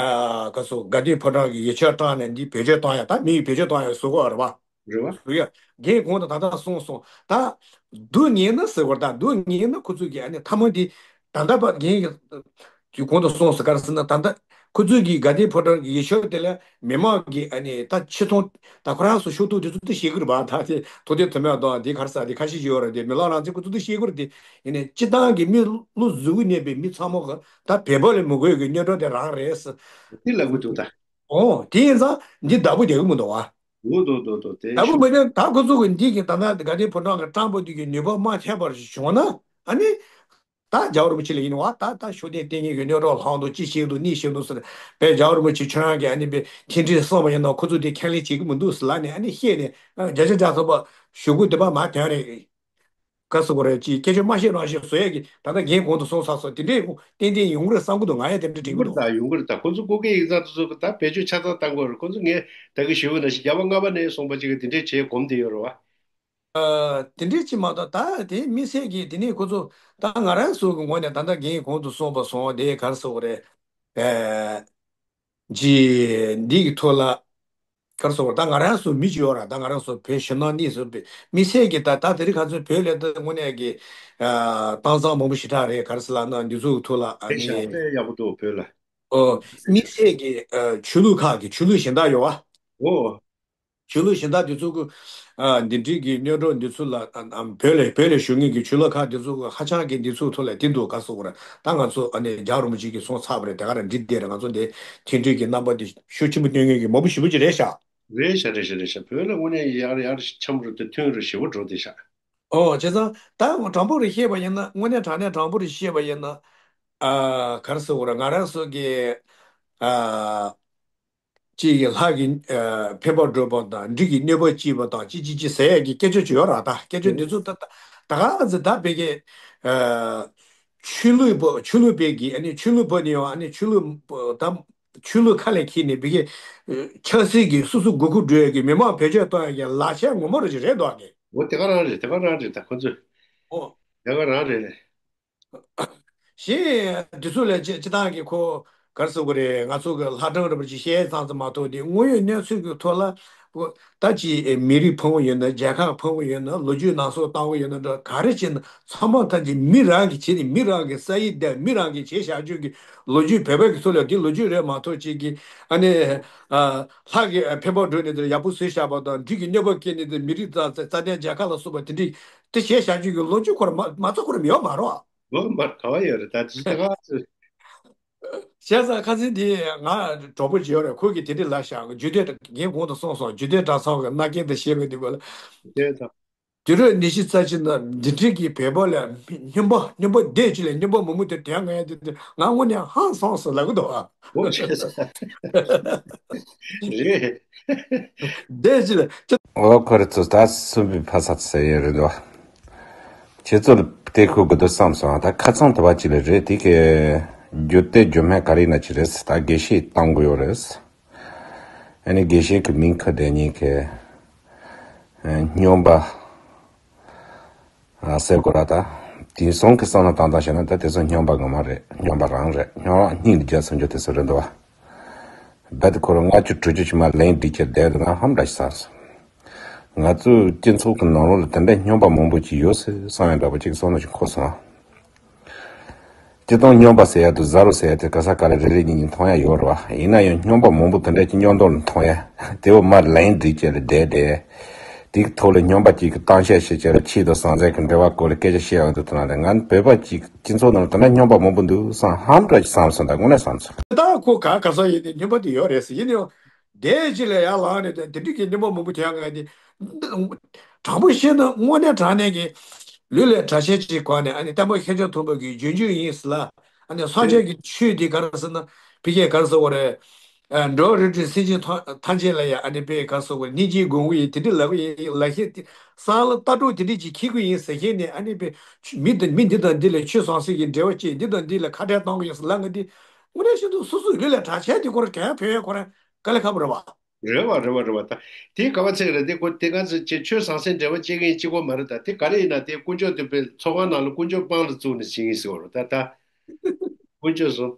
ག་སོ་དགའ་ལྡན་ཕོ་བྲང་གི་ཡིག་ཆ་བཏང་ནས་འདི་བེད་སྤྱོད་བཏང་ཡ། ད་མི་ཡི་བེད་སྤྱོད་བཏང་ཡ་བཟོ་གི་ཡོད་རེད་པ། རེད་བ། རེད་ཡ། རྒན་གོང་དུ་ད་ལྟ་གསུངས་སོང་། ད་སྡུག་བསྔལ་ན་ཟེར་བར། ད་སྡུག་བསྔལ་ན་ཁོ་ཚོ་གི་ཨ་ནི་ཐ་མ་འདི་ད་ལྟ་བར་རྒན་གྱིས་གོང་དུ་གསུངས་སོང་། ག་རེ་ཟེར་ན། ད་ལྟ་ཁོ་ཚོ་གི་དགའ་ལྡན་ཕོ་བྲང་གི་ཡིག་ཆ་དེ་ལ་མི་མང་གི་ཨ་ནི་ད་ཆེ་མཐོང་། ད་ཁོ་རང་ཚོ་ཤོག་ཐོག་དེ་ཚོ་ད་བཤད་གི་རེད་པ། ད་དེ་ཐུབ་བསྟན་དོན་མེད་དང་དེ་ག་རེ་ཟེར་དེ་ཁ་ཤས་ཤིག་ཡོད་རེད། དེ་མི་ལོ་རང་བཙན་ཁོ་ཚོ་ད་བཤད་གི་རེད། དེ་ཡིན་ནའི་སྤྱི་བཏང་གི་མི་བློ་གཟུ་བོ་གནས་པའི་མི་ཚང་མ་གི་ད་བོད་པ་ལ་མི་དགོས་གི་གནོད་གྲོགས་དེ་རང་རེད་ཟེར། དེ་ལབ་གི་འདུག་ད། ཨོ་དེ་ཡིན་ཙང་འདི་བདག་པོ་རྒྱག་གི་མི་འདུག་བ། འོ་དོ་དོ་དོ། དེ་ད་བུ་མི་དེ་ད་ཁོ་ཚོ་གི་འདི་གི་ད་ལྟ་དགའ་ལྡན་ཕོ་བྲང་གི་སྤྲང་པོ་འདི་གི་ནུས་པ་མ་ཐེབས་པར་བྱུང་ན། ཨ་ནི་ད་རྒྱལ་བ་རིན་པོ་ཆེ་ལ་ཡིན་བ། ད་ད་ཤུགས་ལྡན་བསྟེན་མཁན་གྱི་གནོད་གྲོགས་ལྷག་འདུག་ཅི་བྱེད་འདུག་གཉིས་བྱེད་འདུག་ཟེར། བས་རྒྱལ་བ་རིན་པོ་ཆེ་ཁྱོད་རང་གི་ཨ་ནི་བས་མཐུན་སྒྲིལ་གསུངས་པ་ཡིན་ན། ཁོ་ཚོ་དེ་ཁས་ལེན་བྱེད་ཀྱི་མི་འདུག་ཟེར་ལབ་ནས། ཨ་ནི་བཤད་ནས་བརྒྱ་ཆ་བརྒྱ་ཐམ་པ་ཞུ་སྒོ་དེ་པ་མ་ཐོན་རེད། ག་ཟེར་དགོས་རེད། ཅིག་སྐད་ཆ་མ་བཤད་རང་བཤད་བཟོ་ཡས་ཀྱི་ད་ལྟ་རྒན་གོང་དུ་གསུངས་ཚར་སོང་། དེ་འདྲས་ཏན་ཏན་ཡོང་གི་རེད་བསམ་གི་འདུག་ང་ཡང་དེ་འདྲ་དྲན་གི་འདུག་ཡོང་གི་རེད་ད། ཡོང་གི་རེད་ད། ཁོ་ཚོ་སྐུ་སྒེར་ཡིག་ཚང་དེ་ཚོ་གི་ད་བེད་སྤྱོད་ཆ་ཚང་བཏང་དགོས་རེད། ཁོ་ཚོ་ངས་ད་གི་ཞུ་གི་ན་ཞིག་རྒྱ་བ་ལྔ་པ་ནས་གསུངས་པ་ཅིག་གི་དེ་འདྲས་བྱས་གོམས་དེ་ཡོད་རེད་བ། ཨ། དེ་འདྲས་ཅིག་མ་གཏོགས། ད་དེ་དམིགས་བསལ་གྱི་དེ་ནས་ཁོ་ཚོ་ད་ང་རང་ཚོ་གི་ངོས་ནས་ད་ལྟ་རྒན་གོང་དུ་གསུངས་པ་སོང་དེ་ག་རེ་ཟེར་དགོས་རེད། ཨ། ཅིག་འདི་གི་ཐོག་ལ། ག་རེ་ཟེར་དགོས་རེད། ད་ང་རང་ཚོ་མི་ཅིག་ཡོད་ར། ད་ང་རང་ཚོ་བོད་ཕྱི་ནང་གཉིས་སུ་དམིགས་བསལ་གྱི་ད་ད་དེ་རིང་ཁ་ཚོ་བོད་ལ་ད་དངོས་གནས་ཀྱི་ཨ་དྭངས་གཙང་མང་པོ་ཞེ་དྲག་རེད། ག་རེ་ཟེར་ལབ་ན་འདི་ཚོ་གི་ཐོག་ལ་ཨ་དེ་ནི་ཤ་དཔེ་ཡག་པོ་འདུག་བོད་ལ། ཨོ། དམིགས་བསལ་གྱི་ཨ་ཆོས་ལུགས་ཁག་གི་ཆོས་ལུགས་གཞན་དག་ཡོད་བ། ཨོ། ཆོས་ལུགས་གཞན་དག་འདི་ཚོ་གི་ཨ་འདི་འདྲའི་གི་གནོད་གྲོགས་འདི་ཚོ་ལ། ཨ་ཨ་བོད་ལ་བོད་ལ་བཞུགས་མཁན་གྱི་ཆོས་ལུགས་ཁག་འདི་ཚོ་གི་ཧ་ཅང་གི་འདི་ཚོ་ཐོག་ལ་དེ་འདུག་ག་ཟེར་དགོས་རེད། ད་ང་ཚོ་ཨ་ནི་རྒྱལ་བ་རིན་པོ་ཆེ་གིས་གསུངས་ཚར་བ་རེད། དེ་ག་རང་འགྲིག་བསྡད་རེད། ང་ཚོ་འདི་མཐུན་སྒྲིལ་གྱི་རྣམ་པ་འདི་ཤུགས་ཆེན་པོ་སྟོན་མཁན་གྱི་མང་པོ་ཞེ་པོ་ཅིག་རེད་ཤག་རེད་ཤག་རེད་ཤག་རེད་ཤག་བོད་ལ་དངོས་གནས་ཡར་ཡར་འཆམ་རུ་དེ་མཐུན་རུ་ཞེ་པོ་འགྲོ་བསྡད་ཤག་ཨོ། བྱས་ཙང་ད་དྲང་པོ་རེ་བཤད་པ་ཡིན་ན། དངོས་གནས་དྲང་གནས་དྲང་པོ་རེ་བཤད་པ་ཡིན་ན། ཨ་ག་རེ་ཟེར་དགོས་རེད། ང་རང་ཚོ་གི་ཨ་གཅིག་གི་ལྷ་གི་ཨ་འཕེན་པར་སྒྲུབ་པ་དང་། འབྲི་གི་གནོད་པ་བྱེད་པ་དང་། ཅི་ཅི་ཅི་ཟེར་ཡས་ཀྱི་སྐད་ཆ་ཅིག་ཡོད་ར། ད་སྐད་ཆ་འདི་ཚོ་ད་ད་ད་ག་ཚོད་ད་བོད་ཀྱི་ཨ་ཆོས་ལུགས་པ། ཆོས་ལུགས་པའི་གི་ཨ་ནི་ཆོས་ལུགས་པ་ནི་ཡང་ཨ་ནི་ཆོས་ལུགས་པ་ད་ཆོས་ལུགས་ཁ་ལས་འཁྱེར་ནས་བོད་ཀྱི་ཨ་ཆབ་སྲིད་ཀྱི་སོ་སོ་དགོས་མཁོ་འདོད་ཡས་ཀྱི་མི་མང་བེད་སྤྱོད་གཏོང་ཡས་ཀྱི་ལག་ཆ་ངོ་མ་རེ་ཅིག་རེད་འདུག་གི། འོ་དེ་ག་རང་རེད། དེ་ག་རང་རེད། ད་ཁོ་ཚོས། ཨོ། དེ་ག་རང་རེད། གཞན་འདི་ཚོ་ལས་སྤྱི་སྤྱི་བཏང་གི་ཁོ་ག་རེ་ཟེར་དགོས་རེད། ང་ཚོ་གི་ལྷ་སྒྲུང་རེད་པ་ཅིག་བཤད་ཙང་ཙང་མ་གཏོགས། དེ་དངོས་ཡོད་གནས་ཚུལ་གི་ཐོག་ལ་ད་ཅིག་མི་རིགས་ཕུང་པོ་ཡོད་ན། རྒྱལ་ཁབ་ཕུང་པོ་ཡོད་ན། ལོ་རྒྱུས་ནང་སོག་བཏང་པོ་ཡོད་ན་འདྲ། ག་རེ་བྱས་ན་ཚང་མ་ད་ཅིག་མི་རང་གིས་བྱས་ནས། མི་རང་གི་ས་ཡིག་དེ་མི་རང་གིས་བྱས་བཞག་རྒྱུ་གི་ལོ་རྒྱུས། བོད་པ་གི་ཚོ་ལ་དེ་ལོ་རྒྱུས་རེད་མ་གཏོགས། ཅིག་གི་ཨ་ནི་ཨ་ལྷ་གི་འཕེན་པར་སྒྲུབ་ནས་དེ་ཡག་པོ་བཟོས་བཞག་པ་དང་། འབྲི་གི་གནོད་པ་བཀལ་ནས་དེ་མི་རིགས་རྩ་རྩ་དོན་རྒྱལ་ཁབ་ལ་སོགས་པ་དེ་འདྲའི་དེ་བྱས་བཞག་རྒྱུ་གི་ལོ་རྒྱུས་ཁོ་རང་མ་མ་རྩ་ཁོ་རང་ཡོད་མ་རེད། ལོ་མ་ག་བ་ཡོད་རེད། ད་དེ་ཚོ་ད་ག་ཚོད། བྱས་ཙང་ཁ་སང་དེ་ང་གྲོགས་པོ་ཅིག་ཡོད་རེད། ཁོ་གིས་དེ་འདྲ་ལབ་ཤག་རྒྱུད་སྟོད། རྒན་གོང་དུ་གསུངས་སོང་། རྒྱུད་སྟོད་གྲྭ་ཚང་གི་མནའ་གན་དང་བཤད་པའི་དུས་སྐབས་ལ། དེ་ད། དུས་རབས་ཉི་ཤུ་རྩ་གཅིག་ནང་འདི་འདྲའི་གི་བོད་པ་ལ་སྨྱོན་པ་སྨྱོན་པ་སྡེ་གཅིག་ལ་སྨྱོན་པ་མང་པོ་དེ་དོན་ངན་དེ་དེ་ང་དངོས་གནས་ཧང་སངས་སོང་ལབ་གི་འདུག་ཨ། འོ་བྱས་ཙང་། རེད། སྡེ་གཅིག་ལ་ཅི། འོ་ཁོ་རེ་ཚོ་ད་སུམ་པའི་ཕ་ས་ཟེར་ཡས་རེད་འདུག་ཁྱེད་ཚོར་དེ་ཁུ་གི་འདུག་བསམ་སོང་ཨ། ད་ཁ་ཚང་དུ་བ་གཅིག་ལ་རེད། དེ་གི་ རྒྱུ་དེ་རྒྱུ་མེད་ག་རེ་ན་ཅི་རེད། ད་དགེ་བཤེས་བཏང་དགོས་ཡོད་རེད། ཨ་ནི་དགེ་བཤེས་ཀྱི་མིང་ཁ་བསྡད་མཁན་གྱི་ཨ་སྨྱོན་པ་ཟེར་དགོས་ར། ད་དེང་སང་གི་བསམ་བློ་བཏང་བཏང་བྱས་ན། ད་དེ་ཚོ་སྨྱོན་པ་ངོ་མ་རེད། སྨྱོན་པ་རང་རེད། སྨྱོན་པ་སྙིང་ལ་རྒྱ་མཚོན་རྒྱུ་དེ་ཚོ་རེད་འདུག་བ། རྦད་དེ་ཁོ་རང་ལྔ་བཅུ་དྲུག་ཅུ་ཅིག་མར་ལན་སྒྲིག་གྱི་བསྡད་འདུག་ན་ཧམ་འདྲ་ཞིག་བསམ་སོང་། ང་ཚོའི་སྤྱི་ཚོགས་ཀྱི་ནང་ལོགས་ལ་དེ་འདྲའི་སྨྱོན་པ་མང་པོ་ཅིག་ཡོད་སྲིད་བསམ་ཡ་འདྲ་པོ་ཅིག་བསམ་བློ་ཞིག་འཁོར་སོང་། སྤྱིར་བཏང་སྨྱོན་པ་ཟེར་ཡ་དང་ཟ་རོ་ཟེར་ཡ་དེ་ག་ས་ག་ལ་རེ་རེ་གཉིས་གཉིས་མཐོང་ཡ་ཡོད་རེད་བ། ཡིན་ན་ཡང་སྨྱོན་པ་མང་པོ་དེ་འདྲ་ཅིག་སྨྱོན་དོན་ལ་མཐོང་ཡ་དེ་བོ་མར་ལན་སྒྲིག་བྱས་ལ་བསྡད་དེ། དེའི་ཐོག་ལ་སྨྱོན་པ་གཅིག་གི་གཏམ་བཤད་བྱེད་བྱས་ལ་ཆོས་དང་ཟང་ཟིང་གི་འབྲེལ་བ་སྐོར་ལ་སྐད་ཆ་བཤད་ཡོང་དུས། དེ་ན་ལས་ང་བོད་པ་གཅིག་སྤྱི་ཚོགས་ནང་ལ་དེ་འདྲ་སྨྱོན་པ་མང་པོ་འདུག་བསམ་ཧམ་འདྲ་ཞིག་བསམ་སོང་། ད་དངོས་གནས་བསམ་སོང་། ད་ཁོ་ག་ག་ས་ཡིན་ཏེ་སྨྱོན་པ་དེ་ཡོད་རེད་ཟེར། ཡིན་ཡང་དེ་ཅི་ལ་ཡར་ལངས་ནས་དེ་འདྲ་གི་སྨྱོན་པ་མང་པོ་དེ་ཡང་ང་དེ། དྲང་པོ་བཤད་ན་དངོས་གནས་དྲང་གནས་ཀྱི་ལུས་ལས་གྲགས་ཆེན་གྱི་སྒོ་ནས། ཨ་ནི་ལྟད་མོ་ཁྱེད་ཅག་མཐོང་བ་གི་རྒྱུན་རྒྱུན་ཡིན་ཟེར་ལ། ཨ་ནི་སངས་རྒྱས་ཀྱི་ཆོས་འདི་ག་རེ་ཟེར་ན་ཕ་གིར་ག་རེ་ཟེར་དགོས་རེད། ཨ་འགྲོ་བ་རིགས་དྲུག་སེམས་ཅན་ཐམས་ཐམས་ཅད་ལ་ཡང་ཨ་ནི་དཔེ་ག་རེ་ཟེར་དགོས་རེད། སྙིང་རྗེའི་སྒོམ་གྱི་ཡིན། དེ་འདྲ་ལབ་ཀྱི་ཡིན་ལབ་ཤེས་ཏེ། སང་ལ་ལྟ་གྲུབ་དེ་འདྲ་ཅིག་འཁྱེར་གྱི་ཡིན་ཟེར་མཁན་ནས། ཨ་ནི་དཔེ་མི་དང་མི་འདི་དང་འདི་ལ་ཆོས་ཟང་ཟིང་གི་འབྲེལ་བ་བཅད། འདི་དང་འདི་ལ་ཁ་བྲལ་གཏོང་གི་ཡིན་ཟེར་ལབ་མཁན་འདི། དངོས་གནས་བཤད་དུས་སོ་སོའི་ལུས་ལས་གྲགས་ཆེན་དེ་ཁོ་རང་གན་ཡང་ཕན་ཡོན་ཁོ་རང་དཀའ་ལས་ཁག་པོ་རེད་བ། རེད་བ་རེད་བ་རེད་བ། ད་དེ་ག་བ་ཚད་རེད། དེ་ཁོ་དེ་ག་ཚོད་ཅིག་ཆོས་ཟང་ཟིང་འབྲེལ་བ་བཅད་མཁན་གཅིག་པོ་མ་རེད། ད་དེ་ག་རེ་ཡིན་ན་དེ་དཀོན་མཆོག་དེ་དཔེ་ཚོགས་ཁང་ནང་ལ་དཀོན་མཆོག་དཔང་ལ་བཙུགས་ནས་བྱེད་ཀྱི་ཡིན་ཟེར་བ་རེད། ད་ད་དཀོན་མཆོག་སོང་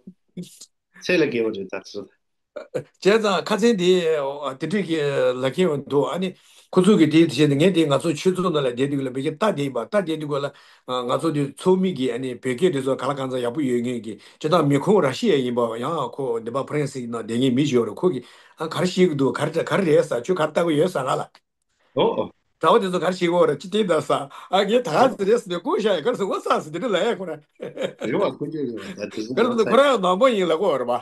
ཚད་ལས་བརྒལ་བ་རེད་ད་ཚོད། བྱས་ཙང་ཁ་སང་དེ་དེ་འདྲས་ཀྱི་ལབ་མཁན་ཡང་འདུག་ཨ་ནི་ཁོ་ཚོ་གིས་དེ་བྱས་ནས་ངས་དེ་ང་ཚོ་ཆོས་ཚོགས་ནང་ལ་བསྡད་དུས་ལ་ཕ་གིར་ལྟ་བསྡད་པ། ལྟ་བསྡད་དུས་ལ་ང་ཚོ་དེ་ཚོགས་མི་གིས་ཨ་ནི་བོད་སྐད་དེ་ཚོ་ག་ལ་གང་འཚམ་ཡག་པོ་ཡོད་མཁན་གྱི། སྤྱིར་བཏང་མི་ཁོང་ར་ཤི་ཡ་ཡིན་པ། ཡང་ཁོ་འདི་པ་ཕ་རན་སི་ནང་བསྡད་མཁན་མི་ཞིག་ཡོད་རེད། ཁོ་གིས་ཨ་ག་རེ་བཤད་ཀྱི་འདུག་ག་རེ་ག་རེ་རེད་ཟེར། ཁྱོད་ག་རེ་ལྟ་གི་ཡོད་ཟེར་ང་ལ། ཨོ་ཨོ། གྲྭ་པ་དེ་ཚོ་ག་རེ་བཤད་ཀྱི་ཡོད་རེད། ཅི་སྟེ་ད་ཟེར། ཨ་ངས་ད་ག་ཟེར་རེད་ཟེར་ནས་བསྐུར་བཞག་ཡ། ག་རེ་ཟེར། འོ་ཟེར་ཟེར་དེ་འདྲ་ལབ་ཡ་ཁོ་རང་། རེད་བ། དཀོན་མཆོག་རེད་བ། ད་དེ་ཚོ་ག་རེ་ཟེར། ཁོ་རང་ནང་པ་ཡིན་ལབ་ཀྱི་ཡོད་རེད་བ།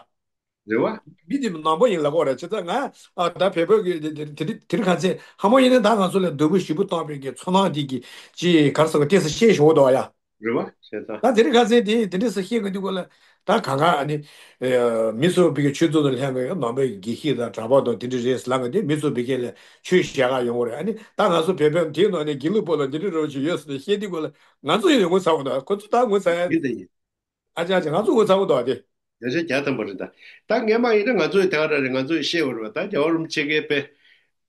རེད་བ། མི་དེ་ནང་པ་ཡིན་ལབ་ཀྱི་ཡོད་རེད། བྱས་ཙང་ང་ཨ་ད་བོད་པ་གི་དེ་དེ་དེ་དེ་རིང་ཁ་སང་ཧ་མོ་ཡིན་ན། ད་ང་ཚོ་ལ་འདོད་པ་ཞེ་པོ་བཏང་བའི་གི་ཚོར་སྣང་དེ་གི་ཅི་ག་རེ་ཟེར་བ། ཏོག་ཙམ་ཤེས་ཤོར་འདུག་ཡ། རེད་བ། བྱས་ཙང་ད་དེ་རིང་ཁ་སང་དེ་དེ་འདྲས་སེ་བཤད་གི་འདུག་གོ་ལ། ད་གང་ག་ཨ་ནི་ཨེ་མི་ཚོ་བི་གི་ཆོས་ཚོགས་དང་ལྷན་གི་ནང་པའི་དགེ་བཤེས་དང་གྲྭ་པ་དང་དེ་འདྲས་རེད་ཟེར་ལབ་གི་འདུག་མི་ཚོ་བི་གི་ལ་ཆོས་བཤད་ག་ཡོང་གི་རེད། ཨ་ནི་ད་ང་ཚོ་བོད་པའི་དེའི་ནང་ནས་དགེ་ལུགས་པ་ལ་འདི་འདྲས་རོགས་ཅིག་ཡོད་ཟེར་ནས་བཤད་དུས་གོ་ལ། ང་ཚོ་ཡང་ངོ་ཚ་བོ་འདུག་ཁོ་ཚོ་ད་ངོ་ཚ་ཡ། ཡིན་ད་ཡིན། ཨ་ཅག་ཅག་ང་ཚོ་ངོ་ཚ་བོ་འདུག་ཨ་དེ། བརྒྱ་ཆ་བརྒྱ་ཐམ་པ་རེད་ད། ད་སྔས་མ་ཡིན་ན་ང་ཚོ་ཡི་དེ་ག་ར་རེད། ང་ཚོ་ཡི་བཤད་པ་རེད་བ། ད་རྒྱལ་བ་རིན་པོ་ཆེ་གིས་དཔེ་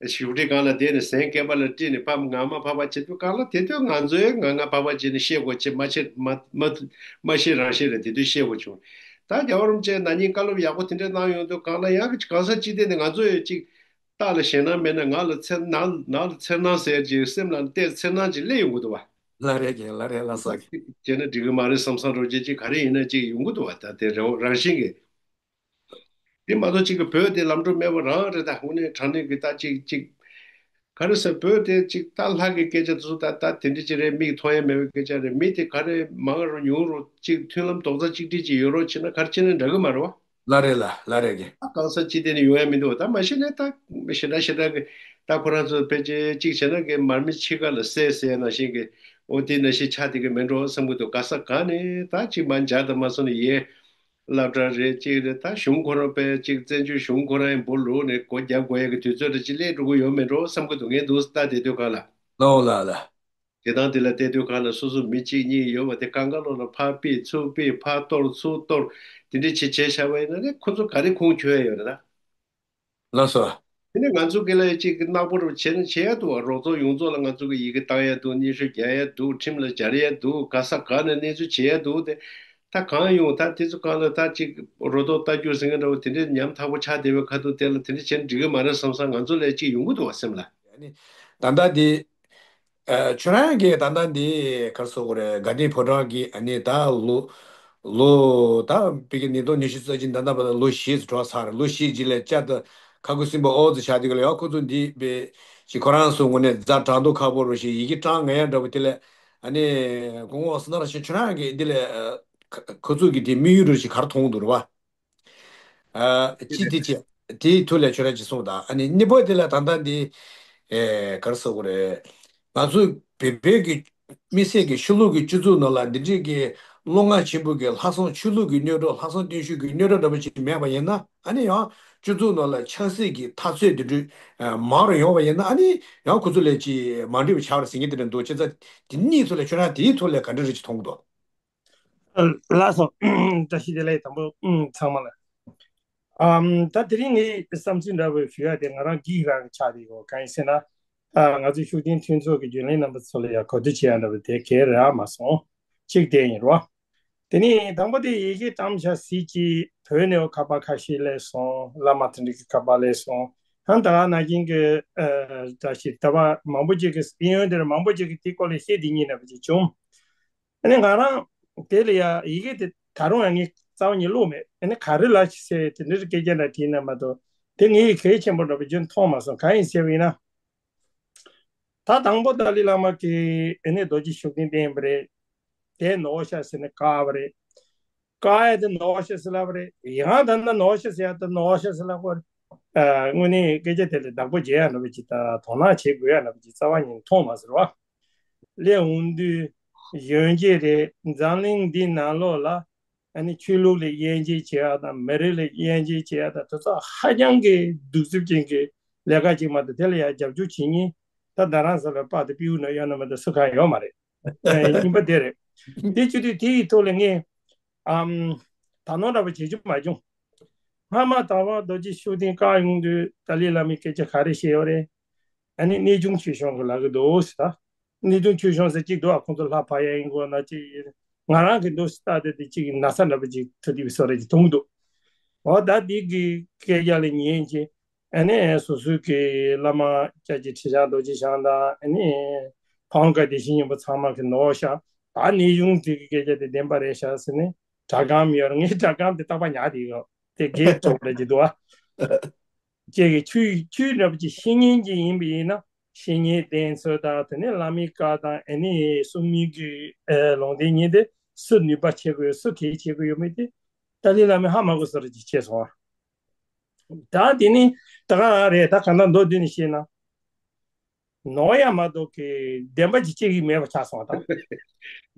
བཞུགས་ཁྲི་སྒང་ལ་བསྡད་ནས་ཟན་སྐེད་པ་ལ་དཀྲིས་ནས་ཕར་ངར་མ་ཕར་པ་བྱེད་དུས་སྒང་ལ། དེ་དུས་ང་ཚོས་ངར་ངར་ཕར་པ་བྱས་ནས་བཤད་དགོས་ཆེ། མ་བཤད་མ་མ་མ་བཤད་རང་བཤད་རེད། དེ་དུས་བཤད་དགོས་བྱུང་། ད་རྒྱལ་བ་རིན་པོ་ཆེ་ན་ནིང་བཀའ་སློབ་ཡག་པོ་དེ་འདྲ་གནང་ཡོང་དུས་སྒང་ལ་ཡང་གང་ཟག་སྤྱི་བདེ་ནས་ང་ཚོ་ཡི་ཅིག་སྟག་ལ་ཞེད་སྣང་མེད་ན་ནགས་ལ་འཚེར་ནགས་ནགས་ལ་འཚེར་སྣང་ཟེར་གྱི་སེམས་ལ་བལྟས་འཚེར་སྣང་ཅིག་སླེབས་ཡོང་གི་འདུག་བ། ལགས་རེད་རྒན། ལགས་རེད། ལགས་སོ་རྒན། བྱས་ན་འགྲིག་གི་མ་རེད་བསམ་བསམ་རོགས་བྱེད་ཅིག་ག་རེ་ཡིན་ན་ཅིག་ཡོང་གི་འདུག་བ། ད་དེ་རང་རང་བཞིན་གྱི། དེ་མ་གཏོགས་ཅིག་གི་བོད་དེ་ལམ་འགྲོ་མེད་པ་རང་རེད། ད་དངོས་གནས་དྲང་གནས་ཀྱི་ད་ཅིག་ཅིག་ག་རེ་ཟེར། བོད་དེ་ཅིག་ད་ལྷ་གི་སྐད་ཆ་དེ་ཚོ་ད་ད་དེ་འདྲ་ཅིག་རེད། མིག་མཐོང་ཡ་མེད་པའི་སྐད་ཆ་རེད། མི་དེ་ག་རེ་མང་རུ་ཉུང་རུ་ཅིག་མཐུན་ལམ་རྡོག་རྩ་གཅིག་སྒྲིལ་ཅིག་ཡོད་རོགས་བྱས་ན་ག་རེ་བྱས་ན་འདྲ་གི་མ་རེད་བ། ལགས་རེད་ལགས། ལགས་རེད་རྒན། ད་གང་ཟག་སྤྱི་བདེ་ནས་ཡོང་ཡ་མི་འདུག་ད་མ་གཞི་ནས་ད་ཞེ་དྲག་ཞེ་དྲག་གི་ད་ཁོ་རང་ཚོ་ཕལ་ཆེར་གཅིག་བྱས་ན་གི་མར་མེ་འཆི་ཁ་ལ་བསད་ཟེར་ཡ་ནང་བཞིན་གི། འོ་དེ་ནང་བཞིན་ཆགས་བསྡད་གི་མེད་འགྲོ་བསམ་གི་འདུག་ག་ས་ག་ནས་ད་གཅིག་མར་འཇར་དང་མ་སོང་ནས་ཡས་སློབ་གྲྭ་རེད་གཅིག་རེད། ད་གཞུང་ཁོ་རང་དཔེ་གཅིག་བཙན་བྱོལ་གཞུང་ཁོ་རང་ཡང་འབུ་ལུག་ནས་སྒོ་རྒྱབ་དགོས་ཡ་གི་དུས་ཚོད་རེ་གཅིག་སླེབས་འགྲོ་གི་ཡོད་མེད་འགྲོ་བསམ་གི་འདུག་ངས་འདུག་ལྟ་བསྡད་དུས་ག་ལ། ལགས་ལགས་ལགས། དེ་དང་དེ་ལ་བལྟས་དུས་གང་ལ་སོ་སོ་མི་གཅིག་གཉིས་ཡོད་པ་དེ་གང་ག་ལོག་ལ་ཕར་ཕུད་ཚུར་ཕུད་ཕར་གཏོར་ཚུར་གཏོར་དེ་འདྲ་བྱེད་བྱས་བཞག་པ་ཡིན་ན་ནི་ཁོ་ཚོ་ག་རེ་ཁུངས་འཁྱོལ་ཡ་ཡོད་རེད་ད། ལགས་སོ། དེ་ནི་ང་ཚོ་གི་ལ་ཡ་གཅིག་གི་ནག་པོ་རུ་བྱས་ན་བྱེད་ཡ་འདུག་བ། རོགས་ཚོགས་ཡོངས་རྫོགས་ལ་ང་ཚོ་གི་ཡི་གེ་བཏང་ཡ་འདུག་སྙན་ཞུ་རྒྱག་ཡ་འདུག་ཁྲིམས་ལ་སྦྱར་ཡ་འདུག་ག་ས་ག་ནས་གནས་ཚུལ་བྱེད་ཡ་འདུག་དེ་ད་གང་ཡོང་ད་དེ་ཚོ་གང་ལ་ད་གཅིག་རོ་ཏོག་ལྟ་རྒྱུ་ཟེར་མཁན་འདྲ་བོ་དེ་འདྲའི་ཉམ་ཐག་པོ་ཆགས་བསྡད་པའི་ཁ་ཐུག་དེ་ལ་དེ་འདྲ་བྱས་ན་འགྲིག་གི་མ་རེད་བསམ་བསམ་ང་ཚོ་ལ་ཡ་གཅིག་ཡོང་གི་འདུག་བ་སེམས་ལ། ཨ་ནི་ད་ལྟ་འདི། ཨ་ཁྱོད་རང་གིས་ད་ལྟ་འདི་ག་རེ་ཟེར་དགོས་རེད། དགའ་ལྡན་ཕོ་བྲང་གི་ཨ་ནི་ད་ལོ་ལོ་ད་བི་གི་ཉིས་སྟོང་ཉི་ཤུ་རྩ་གཅིག་ད་ལྟ་བར་ལོ་བཞི་ཙམ་འགྲོ་ཚར་རེད། ལོ་བཞི་རྗེས་ལ་བཅའ་ད་ཁ་ཁུ་སིམ་པོ་ཨོ་ཙི་བྱ་དེ་ག་ལ་ཡང་ཁོ་ཚོ་འདི་བི་ཅི་ཁོ་རང་ཚོ་ངོས་ནས་རྫ་དྲང་དོ་ཁ་པོ་རུ་ཞིག་ཡི་གེ་བཀྲམ་ངེས་ཡ་འདྲ་བོ་དེ་ལ་ཨ་ནི་དགོངས་ངོགས་སུ་ན་ར་ཞིག་ཁྱོད་རང་གིས་འདི་ལ་ཁོ་ཚོ་གི་དེ་དམིགས་ཡུལ་རུ་ཞིག་ག་རེ་མཐོང་འདུག་རེད་བ། ཨ་ཅི་དེ་ཅི་དེའི་ཐོག་ལ་ཁྱོད་རང་ཅི་གསུངས་དང་། ཨ་ནི་གཉིས་པ་དེ་ལ་ད་ལྟ་འདི་ཨེ་ག་རེ་ཟེར་དགོས་རེད། ང་ཚོ་བོད་བོད་ཀྱི་མི་སེར་གྱི་ཆོས་ལུགས་ཀྱི་སྤྱི་ཚོགས་ནང་ལ་འདི་འདྲའི་གི་བློ་མངའ་ཆེན་པོ་གི་ལྷག་བསམ་ཆོས་ལུགས་ཀྱི་སྣོད་དྲུག་ལྷག་བསམ་རྟེན་གཞི་གི་སྣོད་དྲུག་འདྲ་པོ་ཅིག་མེད་པ་ཡིན་ན། ཨ་ནི་ཡང་སྤྱི་ཚོགས་ནང་ལ་ཆབ་སྲིད་ཀྱི་འཐབ་རྩོད་འདི་འདྲ་མང་རུ་ཡོང་བ་ཡིན་ན། ཨ་ནི་ཡང་ཁོ་ཚོ་ལས་ཀྱི་མ་འགྲིག་པ་ཆགས་རེད་ཟེར་མཁན་དེ་འདྲ་འདུག་བྱས་ཙང་དེ་གཉིས་ཐོག་ལ་ཁྱོད་རང་དེའི་ཐོག་ལ་ག་འདྲ་རེ་ཅིག་མཐོང་གི་འདུག་ལགས་སོ། བཀྲ་ཤིས་བདེ་ལེགས། དང་པོ་ཚང་མ་ལ། ཨམ། ད་དེ་རིང་ངའི་བསམ་ཚུལ་འདྲ་བོ་ཞུ་ཡ་དེ་ང་རང་སྒེར་རང་གི་ཆགས་བསྡད་ཡོད། གང་ཡིན་ཟེར་ན། ཨ། ང་ཚོའི་ཤུགས་ལྡན་མཐུན་ཚོགས་ཀྱི་རྒྱུན་ལས་རྣམ་པ་ཚོ་ལ་ཡང་གོ་བསྡུར་བྱེད་ཡ་འདྲ་བོ་དེ་ག་རེ་རག་མ་སོང་། གཅིག་དེ་ཡིན་རོ། དེ་ནས་དང་པོ་དེ་ཡི་གེ་བཀྲམ་བཞག་ཟིག་གིས་བོད་ནས་ཁ་པར་ཁ་ཤས་སླེབས་སོང་། བླ་མ་དེ་འདྲ་གི་ཁ་པར་སླེབས་སོང་། ཡང་ད་ག་ནང་བཞིན་གྱི། ཨ། བཀྲ་ཤིས་ལྟ་བ་མང་པོ་ཅིག་གིས་གཡས་གཡོན་དེར་མང་པོ་ཅིག་གིས་དེའི་སྐོར་ལ་བཤད་བསྡད་མཁན་འདྲ་བོ་ཅིག་བྱུང་། ཨ་ནི་ང་རང་དེ་ལ་ཡ་ཡི་གེ་དེ་ད་རུང་ཡང་ངས་རྩ་བ་ནས་ཀློག་མེད། ཨ་ནི་ག་རེ་ལབ་ཅིག་ཟེར་དེ་འདྲའི་སྐད་ཆ་འདྲ་དྲིས་ན་མ་གཏོགས་དེ་ངས་གལ་ཆེན་པོ་འདྲ་པོ་རྒྱུན་མཐོང་མ་སོང་། གང་ཡིན་ཟེར་བ་ཡིན་ན། ད་དང་པོ་ཏཱ་ལའི་བླ་མ་གིས་ཨ་ནི་རྡོ་རྗེ་ཤུགས་ལྡན་བསྟེན་པ་རེད། དེ་ནོར་ཤག་ཟེར་ནས་བཀག་པ་རེད། བཀག་ཡ་དེ་ནོར་ཤག་ཟེར་ལབ་པ་རེད། ཡང་ད་ལྟ་ནོར་ཤག་ཟེར་ཡ་དེ་ནོར་ཤག་ཟེར་ལབ་པ་རེད། ཨ། དངོས་གནས་སྐད་ཆ་དེ་ལ་བདག་པོ་བྱེད་ཡ་འདྲ་པོ་ཅིག་དང་དོ་སྣང་བྱེད་དགོས་ཡ་འདྲ་པོ་ཅིག་རྩ་བ་ཉིད་མཐོང་མ་སོང་བ། སླེབས་འོང་དུས་གཞོན་སྐྱེས་རེད། འཛམ་གླིང་འདི་ནང་ལོགས་ལ་ཨ་ནི་ཆོས་ལུགས་ལ་དབྱེ་འབྱེད་བྱེད་ཡ་དང་མི་རིགས་ལ་དབྱེ་འབྱེད་བྱེད་ཡ་དང་དེ་ཚོ་ཧ་ཅང་གི་གདུག་རྩུབ་ཅན་གྱི་ལས་ཀ་ཅིག་མ་གཏོགས་དེ་ལ་ཡ་རྒྱབ་སྐྱོར་བྱེད་མཁན་ད་རྡ་རམ་ས་ལ་པར་དེ་པིའུ་ན་ཡོད་ན་མ་གཏོགས་སུ་གང་ཡོད་མ་རེད། ཡིན་པ་དེ་རེད། དེ་བྱེད་དུས་དེ་ཡི་ཐོག་ལ་ངས་ཨམ། ད་ནོར་འདྲ་པོ་བྱེད་རྒྱུ་མ་བྱུང་། སྔ་མ་ད་བར་རྡོ་རྗེ་ཤུགས་ལྡན་བཀག་ཡོང་དུས་ཏཱ་ལའི་བླ་མས་སྐད་ཆ་ག་རེ་བཤད་ཡོད་རེད། ཨ་ནི་གནས་ཆུང་ཆོས་སྐྱོང་གི་ལབ་གི་འདུག་ཟེར། ད་གནས་ཆུང་ཆོས་སྐྱོང་ཟེར་གཅིག་འདུག་ཨ། ཁོང་ཚོ་ལྷ་ཕབ་ཡ་ཡིན་དགོས་ན་གཅིག་ཡིན། ང་རང་གི་འདུག་ཟེར་ལྟ་དེ་དེ་གཅིག་ན་ཚ་འདྲ་པོ་གཅིག་ཐུག་དུས་བཟོ་རེ་གཅིག་མཐོང་གི་འདུག་འོ་ད་འདི་གི་སྐད་ཆ་ལ་ཉན་གྱི། ཨ་ནི་སོ་སོའི་གི་བླ་མ་སྐྱབས་རྗེ་ཁྲི་བྱང་རྡོ་རྗེ་འཆང་དང་ཨ་ནི་ཕ་བོང་ཁ་བདེ་ཆེན་སྙིང་པོ་ཚང་མ་གི་ནོར་ཤག་ད་གནས་ཆུང་དེ་གི་སྐད་ཆ་དེ་བདེན་པ་རེད་ཤག་ཟེར་ནས་སྒྲ་སྒམ་ཡོད་རེད། ངས་སྒྲ་སྒམ་དེ་རྟག་པར་ཉར་བསྡད་ཡོད། དེ་གས་གྲོགས་རེད་ཀྱི་འདུག་ཨ། ཁྱེད་ཀྱི་ཆོས་ཆོས་འདྲ་པོ་ཅིག་ཤེས་མཁན་ཅིག་ཡིན་པ་ཡིན་ན་བཤེས་གཉེན་བསྟེན་ཚུལ་དང་དེ་ནས་བླ་མའི་བཀའ་དང་ཨ་ནི་སྲུང་མའི་གི་ཨ་ལུང་བསྟན་ཉན་དེ་སུ་ནུས་པ་ཆེ་གི་ཡོད་སུ་གལ་ཆེ་གི་ཡོད་མེད་དེ་ཏཱ་ལའི་བླ་མས་ཧ་མ་གོ་བཟོ་འདྲ་ཅིག་བྱས་སོང་ཨ། ད་དེ་ནི་ད་ག་རང་རེད། ད་ག་ད་མདོར་བསྡུས་ནས་བཤད་ན། ནོར་ཡ་མ་གཏོགས་ཀྱི་བདེན་པ་ཅིག་གཅིག་གིས་མེད་པ་ཆགས་སོང་བ་དང་།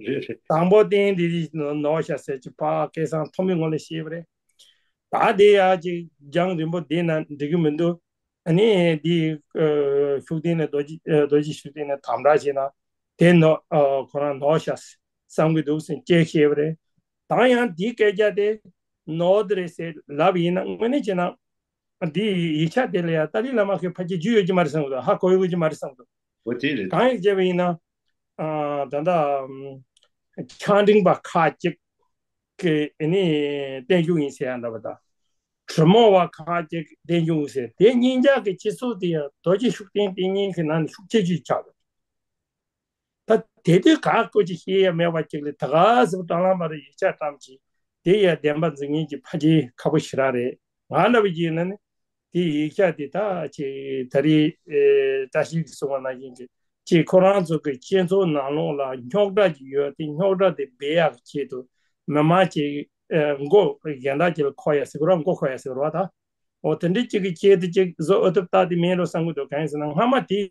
རེད་རེད། དང་པོ་བསྟན་འདི་རིགས་ནོར་ཤག་ཟེར་གྱི་ཕ་སྐལ་བཟང་ཐོན་མི་ངོ་ལ་ཤེས་པ་རེད། ད་དེ་ཡ་ཅིག་རྒྱང་རིང་པོ་བསྡད་ན་འགྲིག་གི་མི་འདུག་ཨ་ནི་འདི་ཤུགས་ལྡན་ནས་རྡོ་རྗེ་རྡོ་རྗེ་ཤུགས་ལྡན་ནས་དམ་དྲག་བྱས་ན་དེ་ནོར་ཁོ་རང་ནོར་ཤག་བསམ་གི་འདུག་ཟེར་ཅེས་ཤེས་པ་རེད། ད་ཡང་འདི་སྐད་ཆ་དེ་ནོར་དེ་རེད་ཟེར་ལབ་ཡིན་ན་དངོས་གནས་བྱས་ན། འདི་ཡིག་ཆ་དེ་ལ་ཡང་ཏཱ་ལའི་བླ་མ་གིས་ཕལ་ཆེར་རྒྱུས་ཡོད་ཀྱི་མ་རེད་བསམ་གི་འདུག་ཧ་གོ་ཡོད་ཀྱི་མ་རེད་བསམ་གི་འདུག་འོ་དེ་རེད། གང་ཡིན་བྱས་པ་ཡིན་ན། ཨ། ད་ལྟ་ཕྱག་འབྲེལ་པ་ཁག་ཅིག་གིས་ཨ་ནི་བསྟན་བཅོས་ཡིན་ཟེར་ཡ་འདྲ་པོ་དང་། གྲོས་མོལ་བ་ཁག་ཅིག་བསྟན་བཅོས་ཡིན་ཟེར། དེ་གཉིས་ཆ་གི་སྤྱི་ཚོགས་དེ་ཡང་རྡོ་རྗེ་ཤུགས་ལྡན་བསྟེན་མཁན་གྱི་ནང་ནས་ཤུགས་ཆེ་ཤོས་ཆགས་འདུག་ད་དེ་དུས་ག་སྐོར་ཅིག་ཤེས་ཡ་མེད་པ་ཅིག་ལ་ད་ག་ཟེར་བ་དྲ་ལམ་པར་ཡིག་ཆ་བཀྲམ་ཅིག་དེ་ཡ་བདེན་པ་འཛིན་མཁན་གྱི་ཕལ་ཆེར་ཁག་པོ་ཞེ་དྲག་རེད། ང་འདྲ་བ་ཡིན་ན་ནི་དེ་ཡིག་ཆ་དེ་ད་ཅིག་ད་རེས་ཨེ་བཀྲ་ཤིས་ཀྱིས་གསུངས་པ་ནང་བཞིན་གྱི་ཅིག་ཁོ་རང་ཚོ་གི་སྤྱི་ཚོགས་ནང་ལོགས་ལ་རྙོག་དྲ་ཅིག་ཡོད་དེ་རྙོག་དྲ་དེ་སྦས་ཡག་གི་ཆེད་དུ་མི་མང་ཅིག་ཨེ་མགོ་གཞན་དག་ཅིག་ལ་འཁོར་ཡ་ཟེར་གི་རེད་བ། མགོ་འཁོར་ཡ་ཟེར་གི་རེད་བ། ད་འོ་དེ་འདྲ་ཅིག་གི་ཆེད་དུ་ཅིག་བཟོ་ཨ་ཐུབ་ད་དེ་མིན་རོ་བསམ་གི་འདུག་གང་ཡིན་ཟེར་ན་སྔ་མ་དེ།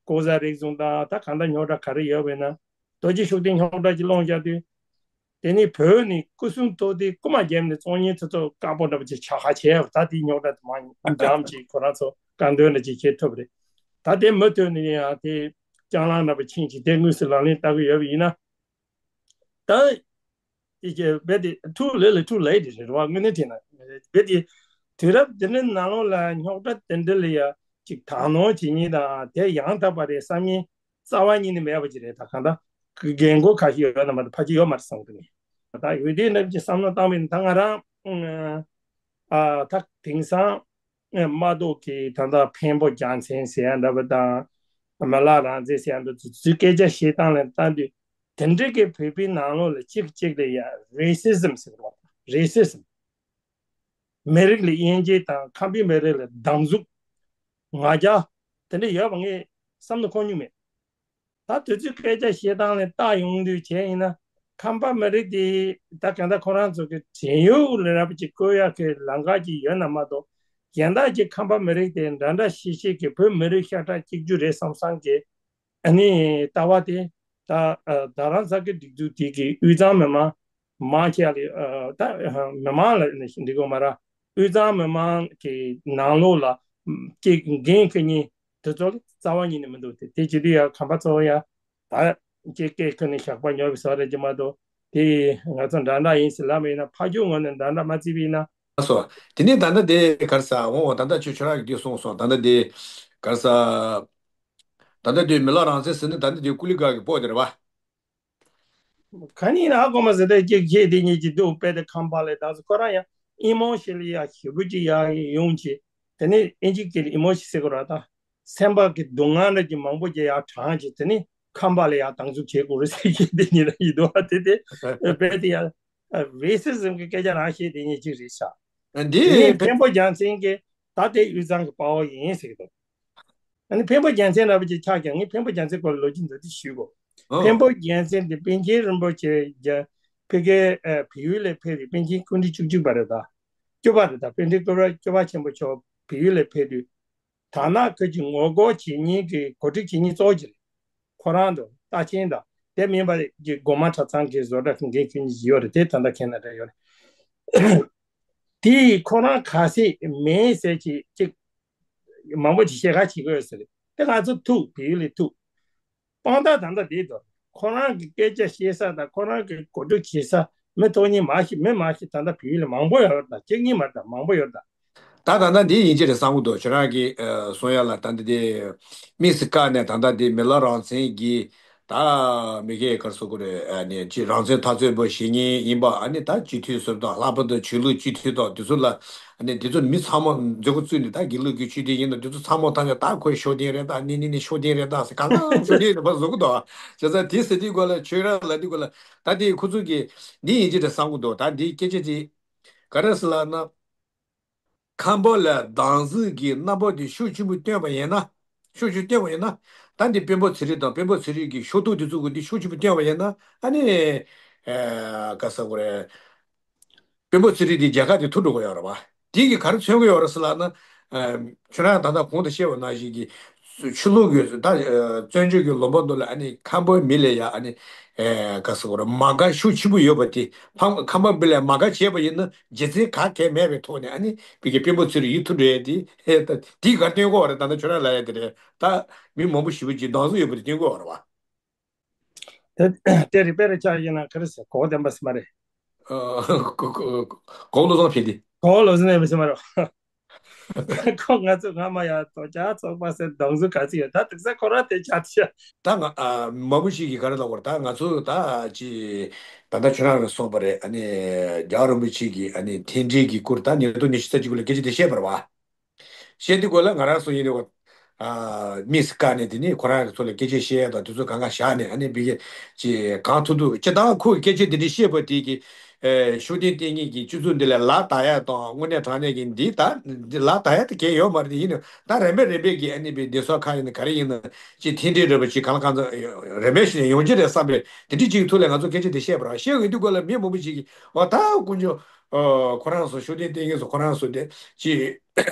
ལྐོག་ཟ་རིག་བཟུང་དང་ད་གང་ལྟར་རྙོག་དྲ་ག་རེ་ཡོད་པས་ན། རྡོ་རྗེ་ཤུགས་ལྡན་རྙོག་དྲ་ཅིག་སློང་བཞག་དུས། དེ་ནས་བོད་ནས་སྐུ་སྲུང་ཐོག་དེ་རྐུ་མ་བརྒྱབ་ནས་བཙོང་མཁན་དེ་ཚོ་དཀར་པོ་འདྲ་པོ་ཅིག་བྱ་ཁ་བྱས་ད་དེའི་རྙོག་དྲ་དེ་མང་འཇམ་ཅིག་ཁོ་རང་ཚོ་བཀའ་འདོན་འདྲ་ཅིག་བྱེད་ཐུབ་རེད། ད་དེ་མུ་མཐུད་ནས་ཡང་དེ་ལྕགས་ལམ་འདྲ་པོ་ཕྱིན་ཅིག་དེ་དངོས་སུ་ལག་ལེན་བསྟར་གི་ཡོད་པ་ཡིན་ན། ད། ཡི་གེ་རྦད་དེ་too little too late རེད་བ། དངོས་གནས་དྲིས་ན་རྦད་དེ་དུས་རབས་འདི་འདྲའི་ནང་ལོགས་ལ་རྙོག་དྲ་དེ་འདྲ་ལ་ཡ་ཅིག་དག་སྣང་བྱེད་མཁན་དང་དེ་ཡང་དག་པ་རེད་བསམ་མཁན་རྩ་བ་ཉིད་ནས་མེད་པ་ཅིག་རེད། ད་གང་ལྟར་གི་རྒན་རྒོན་ཁ་ཤས་ཡོད་ན་མ་གཏོགས་ཕལ་ཆེར་ཡོད་མ་རེད་བསམ་གི་འདུག་ད་ཡོད་དུས་འདྲ་ཅིག་བསམ་བློ་བཏང་བ་ཡིན་ན་ད་ང་རང་ཨ་ད་དེང་སང་མ་གཏོགས་ཀྱི་ད་ལྟ་འཕན་པོ་རྒྱལ་མཚན་ཟེར་ཡ་འདྲ་པོ་དང་མི་ལག་རང་བཙན་ཟེར་ཡ་འདྲ་ཚོའི་སྐད་ཆ་བཤད་སྟངས་ལ་ལྟ་དུས། དེ་འདྲའི་གི་བོད་པའི་ནང་ལོགས་ལ་གཅིག་གཅིག་ལ་ཡ་racism ཟེར་བ། racism མི་རིགས་ལ་དབྱེ་འབྱེད་དང་ཁམས་པའི་མི་རིགས་ལ་སྡང་ཟུག་ང་རྒྱལ་དེ་འདྲ་ཡོད་པ་ངས་བསམ་བློ་འཁོར་མྱོང་མེད། ད་དུས་ཚོད་སྐད་ཆ་བཤད་སྟངས་ལ་བལྟ་ཡོང་དུས་བྱས་ཡིན་ན་ཁམས་པ་མི་རིགས་དེ་ད་གང་ལྟར་ཁོ་རང་ཚོ་གི་བྲན་གཡོག་ལ་རག་པ་ཅིག་བཀོལ་ཡག་གི་ལམ་ཁ་ཅིག་ཡོད་ན་མ་གཏོགས་གཞན་དག་ཅིག་ཁམས་པ་མི་རིགས་དེ་འདྲ་འདྲ་ཤེས་ཤེས་ཀྱི་བོད་མི་རིགས་ཤ་ཁྲག་གཅིག་གྱུར་རེད་བསམ་བསམ་གི་ཨ་ནི་ལྟ་བ་དེ་ད་ཨ་རྡ་རམ་ས་གི་སྒྲིག་འཛུགས་དེ་གི་དབུས་གཙང་མི་མང་མང་ཆེ་བ་ལ་ཨ་ད་མི་མང་ལ་འགྲིག་གི་མ་རེད། དབུས་གཙང་མི་མང་གི་ནང་ལོགས་ལ་ཀྱི་འགན་འཁུར་མཁན་དེ་ཚོ་ལ་རྩ་བ་ཉིད་ནས་མི་འདུག་དེ་དེ་བྱེད་དུས་ཡ་ཁམས་པ་ཚོ་ཡ་ད་ཀྱི་སྐད་ཁུར་ནས་ཞག་པ་ཉོ་བའི་བཟོ་རེད་ཀྱི་མ་གཏོགས་ དེ་ང་ཚོ་འདྲ་འདྲ་ཡིན་ཟེར་ལབ་པ་ཡིན་ན། ཕ་ཁྱོའི་ངོས་ནས་འདྲ་འདྲ་མ་བརྩིས་པ་ཡིན་ན། ཨ་སོ། དེ་ནས་ད་ལྟ་དེ་ག་རེ་ཟ་འོང་། ད་ལྟ་ཁྱོད་ཁྱོད་རང་གིས་དེ་གསུངས་སོང་། ད་ལྟ་དེ་ག་རེ་ཟ། ད་ལྟ་དེ་མི་ལ་རང་བཙན་ཟེར་ནི་ད་ལྟ་དེ་ཀུ་ལི་ག་གི་སྤོ་དེ་རེད་པ། ག་ནི་ན་ཨ་ཁོ་མ་ཟེར་ཏེ་ཅིག་ཁྱེད་དེ་གཉིས་ཀྱི་འདུག་དཔེ་དེ་ཁམས་པ་ལས་ད་ཁོ་རང་ཡང་ཨི་མོ་ཤི་ལི་ཡ་ཞེ་པོ་ཅིག་ཡ་ཡོང་ཅིག་དེ་ནི་ཨིན་ཇི་སྐད་ལ་ཨི་མོ་ཤི་ཟེར་གོ་ར། ད་སེམས་པ་གི་སྡུག་བསྔལ་འདྲ་ཅིག་མང་པོ་ཅིག་ཡ་དྲངས་ཅིག་དེ་ནི་ཁམས་པ་ལ་ཡ་སྡང་ཟུག་བྱེད་དགོས་རེད་ཟེར་གྱི་དེ་གཉིས་ལ་ཡིད་དོ་བ་དེ་དེ་དཔེ་དེ་ཡ་རེ་སི་ཛིམ་གྱི་སྐད་ཆ་རང་བཤད་དེ་གཉིས་ཅིག་རེད་ཤག་དེ་ནི་འདི་འཕན་པོ་རྒྱལ་མཚན་གྱིས་ད་དེ་དབུས་གཙང་གི་དཔའ་བོ་ཡིན་ཟེར་གི་འདུག་ཨ་ནི་འཕན་པོ་རྒྱལ་མཚན་འདྲ་པོ་ཅིག་ཆགས་ཀྱང་། ངས་འཕན་པོ་རྒྱལ་མཚན་སྐོར་ལ་ལོ་རྒྱུས་མདོར་བསྡུས་ཞུ་གོ། ཨོ། འཕན་པོ་རྒྱལ་མཚན་དེ་པཎ་ཆེན་རིན་པོ་ཆེ་རྒྱ་ཕ་གིའི་ཨ་བལ་ཡུལ་ལ་ཕེབས་དུས་པཎ་ཆེན་སྐུ་ཕྲེང་བཅུ་གཅིག་པ་རེད། ད་བཅུ་པ་རེད། ད་པཎ་ཆེན་སྐུ་ཕྲེང་བཅུ་པ་ཆེན་པོ་མཆོག་བལ་ཡུལ་ལ་ཕེབས་དུས་དར་ནག་ཁུལ་གྱི་ངོ་རྒོལ་བྱེད་མཁན་གྱི་གོ་སྒྲིག་བྱེད་མཁན་གཙོ་བོ་ཅིག་རེད། ཁོ་རང་དང་རྟ་ཆེན་དང་དེ་མིན་པ་གི་སྒོ་མང་གྲྭ་ཚང་གི་བཟོ་གྲྭ་གི་འགན་འཁྱེར་མཁན་ཅིག་ཡོད་རེད། དེ་ད་ལྟ་ཁེ་ན་ཌ་ཡོད་རེད། དེ་ཡིས་ཁོ་རང་ག་ཚད་མེད་ཟེར་གྱི་ཅིག་མང་པོ་ཅིག་ཤེས་ཁ་བྱེད་དགོས་ཟེར། དེ་ང་ཚོ་ཐུག་བལ་ཡུལ་ལ་ཐུག་དཔང་རྟགས་ད་ལྟ་དེ་དོ། ཁོ་རང་གི་སྐད་ཆ་བཤད་ས་དང་ཁོ་རང་གི་གོ་སྒྲིག་བྱེད་ས་མི་ཐོག་གཉིས་མ་ཤི་མི་མ་ཤི་ད་ལྟ་བལ་ཡུལ་ལ་མང་པོ་ཡོད་རེད། ད་གཅིག་གཉིས་མ་རེད། ད་མང་པོ་ཡོད་རེད། ད་ད་ད་ལྟ་འདི་ཡིན་གྱི་རེད་བསམ་གི་འདུག་ཁྱོད་རང་གིས་ཨ་གསུང་ཡ་ལ་ད་ལྟ་དེ་དམིགས་སུ་བཀར་ནས་ད་ལྟ་དེ་མི་ལ་རང་བཙན་གྱི་ད་མི་སྒེར་ག་རེ་ཟེར་དགོས་རེད། ཨ་ནི་ཅི་རང་བཙན་འཐབ་རྩོད་པ་ཞིག་ཡིན་པ། ཨ་ནི་ད་སྤྱི་འཐུས་ཟུར་དང་ལྷག་པར་དུ་ཆོས་ལུགས་སྤྱི་འཐུས་དང་དེ་ཚོ་ལ་ཨ་ནི་དེ་ཚོ་མི་ཚང་མ་མཛད་སྒོ་བཙུགས་ནས་ད་དགེ་ལུགས་ཀྱི་ཆོས་དེ་ཡིན་ན་དེ་ཚོ་ཚང་མ་ཐམས་ཅད་ད་ཁོས་ཤོད་དེ་རེད། ད་ནི་ནི་ནི་ཤོད་དེ་རེད། ད་ཟེར་གང་ལ་ཤོད་དེ་རེད་པ་བཟོ་གི་འདུག་བྱས་ཙང་དེ་ཟེར་དུས་སྐོར་ལ་ཁྱོད་རང་ལ་དེ་སྐོར་ལ་ད་དེ་ཁོ་ཚོ་གིས་འདི་ཡིན་གྱི་རེད་བསམ་གི་འདུག་ད་འདི་སྐད་ཆ་དེ་ག་རེ་ཟེར་ལབ་ན། ཁམས་པ་ལ་སྡང་ཟུག་གི་རྣམ་པ་དེ་ཤུགས་ཆེན་པོ་བཏོན་པ་ཡིན་ན། ཤུགས་ཆེན་བཏོན་པ་ཡིན་ན། ད་འདི་དཔོན་པོ་ཚེ་རིང་དང་དཔོན་པོ་ཚེ་རིང་གི་ཤོག་ཐོག་དེ་ཚོ་གི་འདི་ཤུགས་ཆེན་པོ་བཏོན་པ་ཡིན་ན། ཨ་ནི། ཨ་ག་ཟེར་དགོས་རེད། དཔོན་པོ་ཚེ་རིང་དེ་རྒྱལ་ཁ་དེ་ཐུག་འགྲོ་གི་ཡོད་རེད་པ། དེ་གི་ག་རེ་མཚོན་གི་ཡོད་རེད་ཟེར་ལབ་ན། ཨ་ཁྱོད་རང་ད་ལྟ་གོང་དུ་བཤད་པ་ནང་བཞིན་གྱི། ཆོས་ལུགས་ཀྱི་ད་ཨ་བཙན་བྱོལ་གྱི་ལུང་པ་འདི་ལ་ཨ་ནི་ཁམས་པའི་མི་ལ་ཡ་ཨ་ནི་ཨེ་ག་ཟེར་དགོས་རེད། མ་དགའ་ཤུགས་ཆེན་པོ་ཡོད་པ་དེ་ཕམ་ཁམས་པའི་མི་ལ་མ་དགའ་བྱས་པ་ཡིན་ན་རྒྱུ་མཚན་ག་གེ་མེད་པའི་ཐོག་ནས་ཨ་ནི་བི་གའི་དཔོན་པོ་ཚོས་ཡིད་ཐུབ་རེད་དེ། ཨེ་ད་དེ་ག་སྟོན་གོ་བ་རེད། ད་ལྟ་ཁྱོད་རང་ལ་ཡ་དེ་རེད། ད་མི་མང་པོ་ཞེ་པོ་ཅིག་སྡང་ཟུག་ཡོད་པ་དེ་སྟོན་གོ་བ་རེད་བ། དེ་དེ་རིགས་པས་རེ་ཆགས་ཡིན་ན་ག་རེ་ཟེར། གོ་བདེན་པ་ཟེར་མ་རེད། ཨ་གོ་གོ་གོ་གོ་བློ་བཟང་ཕེབས་ཏེ། གོ་བློ་བཟང་ནས་མི་ཟེར་མ་རེད། ཁོ་ང་ཚོ་སྔ་མ་ཡང་དོ་ཅག་ཚོགས་པ་ཟེར་སྡང་ཟུག་ག་ཚོད་ཡོད། ད་དེང་སང་ཁོ་རང་དེ་ཆགས་ཤག་ད་ང་ཨ་མང་པོ་ཞིག་གིས་ག་རེ་ལབ་དགོས་རེད། ད་ང་ཚོ་ད་ཅི་ད་ལྟ་ཁྱོད་རང་གིས་གསུངས་པ་རེད། ཨ་ནི་རྒྱལ་བ་རིན་པོ་ཆེ་གི་ཨ་ནི་མཐུན་སྒྲིལ་གྱི་སྐོར་ད་ཉིས་སྟོང་ཉི་ཤུ་རྩ་གཅིག་གི་ལོ་སྐད་ཆ་དེ་བཤད་པ་རེད་བ། བཤད་དུས་སྐོར་ལ་ང་རང་ཚོ་ཡིན་རེད་བ། ཨ་དམིགས་སུ་བཀར་ནས་དེ་ནས་ཁོ་རང་གི་ཚོ་ལ་སྐད་ཆ་བཤད་ཡ་དང་དེ་ཚོ་གང་ག་བཞག་ནས་ཨ་ནི་བི་གེ་ཅི་གང་ཐུབ་ཐུབ་སྤྱིར་བཏང་ཁོ་གི་སྐད་ཆ་དེ་འདྲ་བཤད་པ་དེ་གི་ཨེ་ཤུགས་ལྡན་ལྟས་ངན་གྱི་སྤྱི་ཚོགས་འདི་ལ་ལག་བསྟར་ཡ་དང་དངོས་གནས་དྲང་གནས་ཀྱི་འདི་ད་འདི་ལག་བསྟར་ཡ་དེ་གལ་ཡོད་མ་རེད། ཡིན་ནའི་ད་རིམ་པས་རིམ་པས་ཀྱི་ཨ་ནི་བི་སྡེ་ཚོགས་ཁག་ཡིན་ན་ག་རེ་ཡིན་ན་ཅི་མཐུན་སྒྲིལ་རེད་པ་ཅི་གང་ལ་གང་འཚམ་རིམ་པས་ཤིག་ནས་ཡོང་གི་རེད་བསམ་པའི་དེ་འདྲ་ཅིག་གི་ཐོག་ལ་ང་ཚོ་སྐད་ཆ་དེ་བཤད་པ་རེད། བཤད་ཡོང་དུས་སྐོར་ལ་མི་མང་པོ་ཞིག་གིས་འོ་ད་དཀོན་མཆོག་ཨོ་ཁོ་རང་ཚོ་ཤུགས་ལྡན་ལྟས་ངན་ཚོ་ཁོ་རང་ཚོ་དེ་ཅི་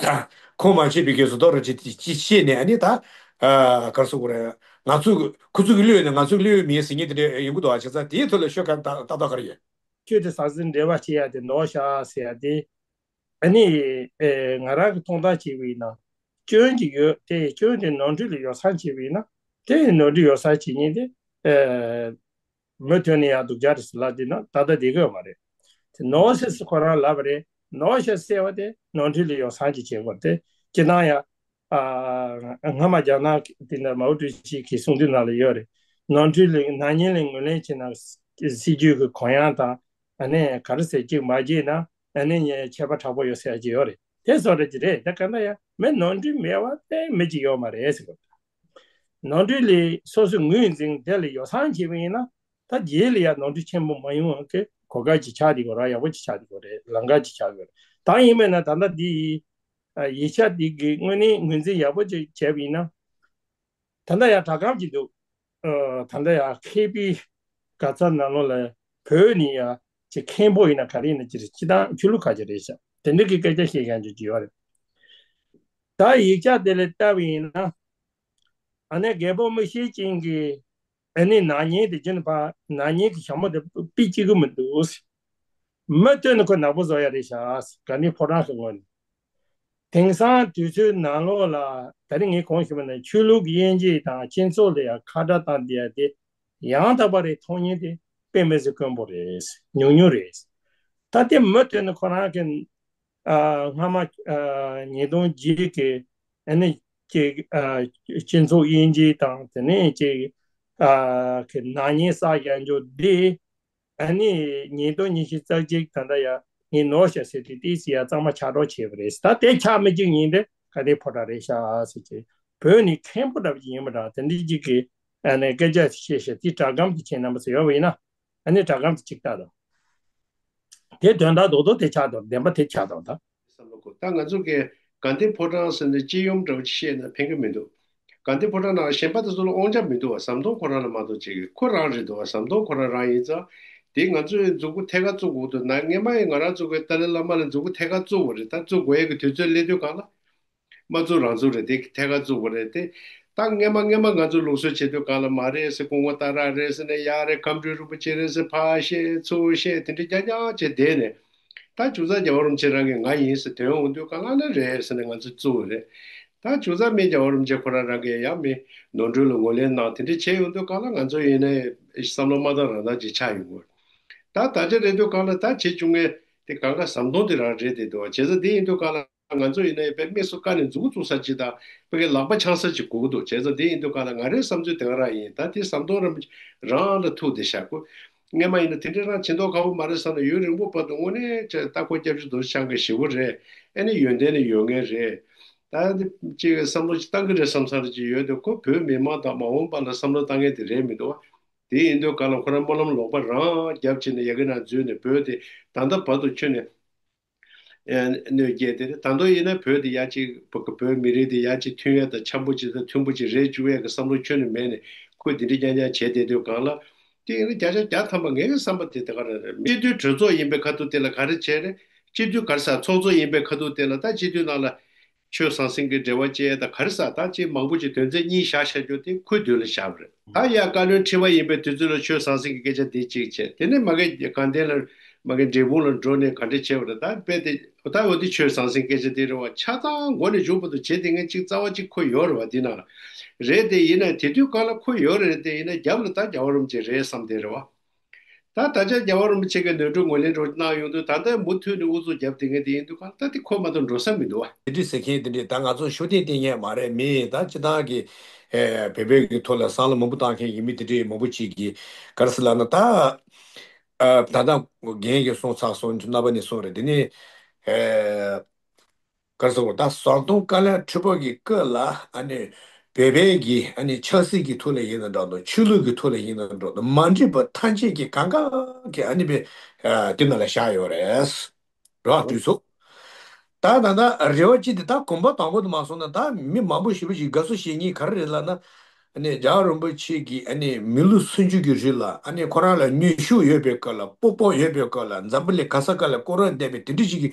ཁོང་མ་བྱེད་པའི་སྐད་ཚོ་དོ་རུ་ཅི་ཅི་བཤད་ནས་ཨ་ནི་ད་ཨ་ག་རེ་ཟེར་དགོས་རེད། ང་ཚོ་ཁོ་ཚོ་གི་བློས་ནས་ང་ཚོ་གི་བློས་མིན་ཟེར་མཁན་དེ་འདྲ་ཡོང་གི་འདུག་ཨ་བྱས་ཙང་དེའི་ཐོག་ལ་ཤོད་ག་ད་ད་ད་ག་རེ་ཡོད། ཁྱོད་དེ་ཟང་ཟིང་འབྲེལ་བ་བྱེད་ཡ་དེ་ནོར་ཤག་ཟེར་ཡ་དེ། ཨ་ནི་ཨེ་ང་རང་གི་མཐོང་ཐང་བྱས་པ་ཡིན་ན་སྐྱོན་ཅིག་ཡོད། དེ་སྐྱོན་དེ་ནོར་འཁྲུལ་ལ་ཡོ་བསྲང་བྱས་པ་ཡིན་ན་དེ་ནོར་འཁྲུལ་ཡོ་བསྲང་བྱེད་མཁན་དེ་ཨེ། མུ་མཐུད་ནས་ཡང་སྡུག་ཅག་རེད་ཟེར་ལབ་བསྡད་ན་ད་ལྟ་བསྡད་ཀྱི་ཡོད་མ་རེད། དེ་ནོར་ཟེར་ཟེར་ཁོ་རང་ལབ་པ་རེད། ནོར་ཞེས་ཟེར་བ་དེ་ནོར་འཁྲུལ་ལ་ཡོ་བསྲང་ཅིག་བྱེད་དགོས་རེད་དེ། སྤྱིར་བཏང་ཡང་ཨ་སྔ་མ་རྒྱ་ནག་དེ་ནས་མའོ་ཀྲུའུ་ཞི་གི་གསུང་དུས་ནང་ལ་ཡོད་རེད། ནོར་འཁྲུལ་ལ་ནག་ཉེས་ལ་ངོས་ལེན་བྱེད་ན་སྲིད་ཇུས་ཀྱི་གུ་ཡངས་དང་ཨ་ནི་ག་རེ་ཟེར་གཅིག་མ་བརྗེད་ན་ཨ་ནི་ཁྱད་པར་དྲག་པོ་ཡོད་ཟེར་ཡ་ཅིག་ཡོད་རེད། དེ་བཟོ་འདྲ་ཅིག་རེད། ད་ག་ན་ཡང་མི་ནོར་འཁྲུལ་མེད་པ་དེ་མི་ཅིག་ཡོད་མ་རེད་ཟེར་གི་རེད། ནོར་འཁྲུལ་ལས་སོ་སོའི་ངོས་འཛིན་དེ་ལ་ཡོ་བསྲང་བྱས་པ་ཡིན་ན་ད་རྗེས་ལ་ཡང་ནོར་འཁྲུལ་ཆེན་པོ་མ་ཡོང་བ་གི་གོ་སྐབས་ཅིག་ཆགས་བསྡད་ཀྱི་ཡོད་རེད། ཡག་པོ་ཅིག་ཆགས་བསྡད་ཀྱི་ཡོད་རེད། ལམ་ཁ་ཅིག་ཆགས་ཀྱི་ཡོད་རེད། ད་ཡིན་པས་ན་ད་ལྟ་འདི་ཡི་ཡིག་ཆ་འདི་གི་དངོས་གནས་ངོས་འཛིན་ཡག་པོ་ཅིག་བྱས་པ་ཡིན་ན་ད་ལྟ་ཡང་དྲ་སྒམ་ཅིག་འདུག་ད་ལྟ་ཡང་མཁས་པའི་ག་ཚ་ནང་ལོགས་ལ་བོད་ནས་ཡང་ཅིག་མཁན་པོ་ཡིན་ན་ག་རེ་ཡིན་ན་ཅིག་རེད། སྤྱིར་བཏང་ཆོས་ལུགས་ཁ་ཅིག་རེད་ཤག་དེ་འདྲ་གི་སྐད་ཆ་བཤད་མཁན་ཅིག་ཡོད་རེད། ད་ཡིག་ཆ་དེ་ལ་བལྟས་པ་ཡིན་ན། ཨ་ནེ་རྒད་པོ་མིག་ཤེལ་ཅན་གྱི་ཨ་ནེ་ནག་ཉེས་དེ་བྱུང་ན་ཕ་ནག་ཉེས་ཀྱི་ཞྭ་མོ་དེ་པི་གཅིག་གི་མི་འདུག་མི་སྟོན་ནས་ཁོ་ནག་པོ་བཟོ་ཡ་རེད་ཤག་ག་ནི་ཕོ་བྲང་གི་ངོས་ནས། དེང་སང་དུས་ཚོད་ནང་ལོགས་ལ་ད་རིང་ངས་གོང་ཞུས་པ་ནང་ཆོས་ལུགས་དབྱེ་འབྱེད་དང་སྤྱི་ཚོགས་ལ་ཡང་ཁ་བྲལ་བཏང་བསྡད་ཡ་དེ་ཡང་དག་པ་རེད། མཐོང་མཁན་དེ་ དཔེ་མི་སྲིད་དཀོན་པོ་རེད། ཉུང་ཉུང་རེད། ད་ལྟའི་མུ་མཐུད་ནས་ཁོ་རང་གི་ཨ་སྔ་མ་ཨ་ཉིས་སྟོང་བརྒྱད་ཀྱི་ཨ་ནི་ཀྱི་ཨ་སྤྱི་ཚོགས་དབྱེ་འབྱེད་དང་དེ་ནས་ཀྱི་ཨ་གི་ནག་ཉེས་བསགས་ཡ་འཇོག་འདི། ཨ་ནི་ཉིས་སྟོང་ཉི་ཤུ་རྩ་གཅིག་ད་ལྟ་ཡ་ངས་ནོར་ཤག་ཟེར་དུས་ཏི་སི་ཡ་གཙང་མ་ཆགས་འགྲོ་བྱས་པ་རེད། ད་དེ་ཆགས་མི་གཅིག་ཡིན་ཏེ་ག་དེ་ཕོ་བྲང་རེད་ཤག་ཟེར་གྱི། བོད་ནི་མཁན་པོ་འདྲ་བ་ཅིག་ཡིན་པ་འདྲ་དེ་འདྲའི་གཅིག་གི་ཨ་ནི་སྐད་ཆ་བཤད་ཤག་དེ་སྒྲ་སྒམ་དེ་ཁྱེད་རྣམ་པ་ཚོ་ཡོད་པ་ཡིན་ན་ཨ་ནི་སྒྲ་སྒམ་དེ་གཅིག་ལྟ་དང་། དེ་དོན་དག་རྡོག་རྡོག་དེ་ཆགས་འདུག་བདེན་པ་དེ་ཆགས་འདུག་ད། བསམ་བློ་འཁོར། ད་ང་ཚོ་གི་དགའ་ལྡན་ཕོ་བྲང་ཟེར་ནས་སྤྱི་ཡོམ་འདྲ་བོ་ཅིག་བཤད་ན་ཕན་གི་མི་འདུག་དགའ་ལྡན་ཕོ་བྲང་ནང་གཞན་པ་དེ་ཚོ་ལ་དབང་ཆ་མི་འདུག་བ། ཟམ་གདོང་ཁོ་རང་ལ་མ་གཏོགས་ཅིག་ཁོ་རང་རེད་འདུག་བ། ཟམ་གདོང་ཁོ་རང་རང་ཡིན་ཙང་། དེ་ང་ཚོས་མཛུབ་གུ་ཐད་ཀར་བཙུགས་དགོས་འདུག་ན། སྔས་མ་ཡི་ང་རང་ཚོ་གི་ཏཱ་ལའི་བླ་མ་ལ་མཛུབ་གུ་ཐད་ཀར་བཙུགས་པ་རེད། ད་བཙུགས་དགོས་ཡས་ཀྱི་དུས་ཚོད་སླེབས་དུས་གང་ལ། མ་བཙུགས་རང་བཙུགས་རེད། དེ་ཐད་ཀར་བཙུགས་པ་རེད་དེ། ད་སྔས་མ་སྔས་མ་ང་ཚོ་ལུགས་སྲོལ་བྱེད་དུས་གང་ལ་མ་རེད་ཟེར། སྐུ་ངོ་ཏཱ་ར་རེད་ཟེར་ནས་ཡ་རེད། ཁམས་སྤྲུལ་རིན་པོ་ཆེ་རེད་ཟེར་ཕར་བཤད་ཚུར་བཤད་དེ་འདྲ་རྐྱང་རྐྱང་བྱས་བསྡད་ནས། ད་ཅུང་ཙག་རྒྱལ་བ་རིན་པོ་ཆེ་རང་གིས་ང་ཡིན་ཟེར་དོན་འོང་དུས་གང་ལ་ནི་རེད་ཟེར་ནས་ང་ཚོ་བཙུགས་པ་རེད། ད་ཅུང་ཙག་མིན་རྒྱལ་བ་རིན་པོ་ཆེ་ཁོ་རང་རང་གིས་ཡང་མི་ནོར་འཁྲུལ་ལ་ངོས་ལེན་གནང་དེ་འདྲ་བྱས་ཡོང་དུས་གང་ལ་ང་ཚོ་ཡིན་ནའི་བསམ་བློ་མ་བཏང་རང་བཏང་ཅིག་ཆགས་ཡོང་གི། ད་ད་ཆ་རེད་དུས་གང་ལ་ད་བྱེད་བཅུག་མཁན་དེ་གང་ག་ཟམ་གདོང་དེ་རང་རེད་དེ་འདུག་བ། བྱས་ཙང་དེ་ཡིན་དུས་གང་ལ། ང་ཚོ་ཡིན་ན་ཡང་དཔེ་དམིགས་སུ་བཀར་ནས་མཛུབ་གུ་བཙུགས་ས་ཅིག་དང་དཔེ་ཀའི་ལག་པ་འཆང་ས་ཅིག་དགོས་ཀྱི་འདུག་བྱས་ཙང་དེ་ཡིན་དུས་གང་ལ་ང་རའི་བསམ་ཚུལ་དེ་ག་རང་ཡིན། ད་དེ་ཟམ་གདོང་རིན་པོ་ཆེ་རང་ལ་ཐུག་བསྡད་ཤག་སྔས་མ་ཡིན་ན་དེ་འདྲའི་རང་བྱེད་མདོག་ཁ་པོ་མ་རེད་བསམ་ན་ཡུན་རིང་པོ་བར་དུ་དངོས་གནས་ཅིག་ལྟ་སྐོར་སྐྱབས་བཅོལ་རྡོ་རྗེ་འཆང་གི་ཞེ་པོ་རེད། ཨེ་ནི་ཡོན་ཏན་ནི་ཡོད་མཁན་རེད། ད་འདི་ཅིག་བསམ་བློ་ཅིག་བཏང་གི་རེད་བསམ་བསམ་རེ་ཅིག་ཡོད་དེ། ཁོ་བོད་མི་མང་དང་མ་འོངས་པ་ལ་བསམ་བློ་བཏང་མཁན་དེ་རེད་མི་འདུག་བ། དེ་ཡིན་དུས་གང་ལ་ཁོ་རང་སྨོན་ལམ་ལོག་པ་རང་རྒྱབ་བྱས་ནས་ཡ་གི་ནང་འཛུལ་ནས་བོད་དེ་ད་ལྟ་བར་དུ་ཁྱོན་ནས། ཨེ་གནོད་སྐྱེལ་ཏེ་རེད། ད་དུང་ཡིན་ན་བོད་དེ་ཡ་གཅིག་བོད་མི་རིགས་དེ་ཡ་གཅིག་མཐུན་ཡ་དང་འཆམ་པོ་ཅིག་དང་མཐུན་པོ་ཅིག་རེད་བཅུག་ཡ་གི་བསམ་བློ་ཁྱོན་ནས་མེད་ནས་ཁོས་འདི་འདྲ་རྐྱང་རྐྱང་བྱས་བསྡད་དུས་གང་ལ། དེ་ཡིན་ན་བརྒྱ་ཆ་བརྒྱ་ཐམ་པ་ངའི་བསམ་པ་དེ་དེ་ག་རེ་རེད། སྤྱི་འཐུས་གྲོས་ཚོགས་ཡིན་པའི་ཁ་ཐུག་དེ་ལ་ག་རེ་བྱས་རེད། སྤྱི་འཐུས་ག་རེ་ཟ་ཚོགས་གཙོ་ཡིན་པའི་ཁ་ཐུག་དེ་ལ་ད་སྤྱི་འཐུས་ནང་ལ་ཆོས་ཟང་ཟིང་གི་འབྲེལ་བ་བཅད་ད་ག་རེ་ཟ་ད་ཅིག་མང་པོ་ཅིག་དོན་ཚན་གཉིས་བཞག་བཞག་རྒྱུ་དེ་ཁོའི་མདུན་ལ་བཞག་པ་རེད། ད་ཡ་བཀའ་བློན་ཁྲི་པ་ཡིན་པའི་དུས་ཚོད་ལ་ཆོས་ཟང་ཟིང་གི་སྐད་ཆ་འདི་གཅིག་བྱས། དེ་ནས་མ་གི་དགའ་ལྡན་ལ་མ་གི་འབྲས་སྤུངས་ལ་འགྲོ་ནས་ག་འདྲ་བྱས་པ་རེད། ད་དཔེ་དེ་ད་འོ་དེ་ཆོས་ཟང་ཟིང་སྐད་ཆ་དེ་རེད་བ། ཆ་ཚང་མགོ་ནས་མཇུག་བར་དུ་བྱེད་དེ་ངས་གཅིག་རྩ་བ་གཅིག་ཁོ་ཡོད་རེད་བ། འདི་ན་རེད་དེ་ཡིན་ན་དེ་དུས་གང་ལ་ཁོ་ཡོད་རེད་དེ་ཡིན་ན་རྒྱབ་ལ་ད་རྒྱལ་བ་རིན་པོ་ཆེ་རེད་བསམ་དེ་རེད་བ། ད་ད་ཆ་རྒྱལ་བ་རིན་པོ་ཆེ་གི་ནོར་འཁྲུལ་ངོས་ལེན་རོགས་གནང་ཡོང་དུས་ད་ལྟ་མུ་མཐུད་ནས་ཨུ་ཚུགས་རྒྱབ་དེ་ངས་དེ་ཡིན་དུས་གང་ལ་ད་དེ་ཁོ་མ་གཏོགས་འགྲོ་ས་མི་འདུག་བ། དེ་འདྲ་ཟེར་མཁན་དེ་འདྲས་ད་ང་ཚོ་ཤུགས་ལྡན་བསྟེན་མཁན་མ་རེད། མི་ད་སྤྱི་བཏང་གི་ཨེ་བོད་པའི་གི་ཐོག་ལ་བསམ་བློ་མང་པོ་བཏང་མཁན་གྱི་མི་དེ་འདྲས་མང་པོ་ཅིག་གིས་ག་རེ་ཟེར་ལབ་ན། ད་ཨ་ད་ལྟ་རྒན་གྱིས་གསུངས་ཚར་སོང་། རྣམ་པ་ནས་གསུངས་རེད། དེ་ནས་ཨེ་ག་རེ་ཟེར་དགོས། ད་ཟམ་གདོང་དཀའ་ལས་ཁྲི་པ་གི་སྐབས་ལ་ཨ་ནི་བོད་པའི་གི་ཨ་ནི་ཆབ་སྲིད་ཀྱི་ཐོག་ལ་ཡིན་ན་འདྲ་འདུག་ཆོས་ལུགས་ཀྱི་ཐོག་ལ་ཡིན་ན་འདྲ་འདུག་མ་འགྲིག་པ་ཐམས་ཅད་ཀྱི་གང་ག་གི་ཨ་ནི་བའི་ཨ་དེ་ནང་ལ་བཞག་ཡོད་རེད། རེད་བ། དུས་ཚོད། ད་ད་ད་རེ་བ་ཅི་སྟེ་ད་གོམ་པ་དང་པོ་དུ་མ་སོང་ན་ད་མི་མང་པོ་ཞེ་པོ་ཞིག་དགའ་བསུ་བྱེད་མཁན་ག་རེ་རེད་ལབ་ན། ཨ་ནི་རྒྱལ་བ་རིན་པོ་ཆེ་གིས་ཨ་ནི་མི་ལོ་སུམ་ཅུ་གི་རིང་ལ་ཨ་ནི་ཁོ་རང་ལ་ནུས་ཤུགས་ཡོད་པའི་སྐབས་ལ་སྤོབས་པ་ཡོད་པའི་སྐབས་ལ་འཛམ་བུ་གླིང་ག་ས་ག་ལ་སྐུ་རང་བསྟན་པའི་དེ་འདྲ་ཞིག་གི་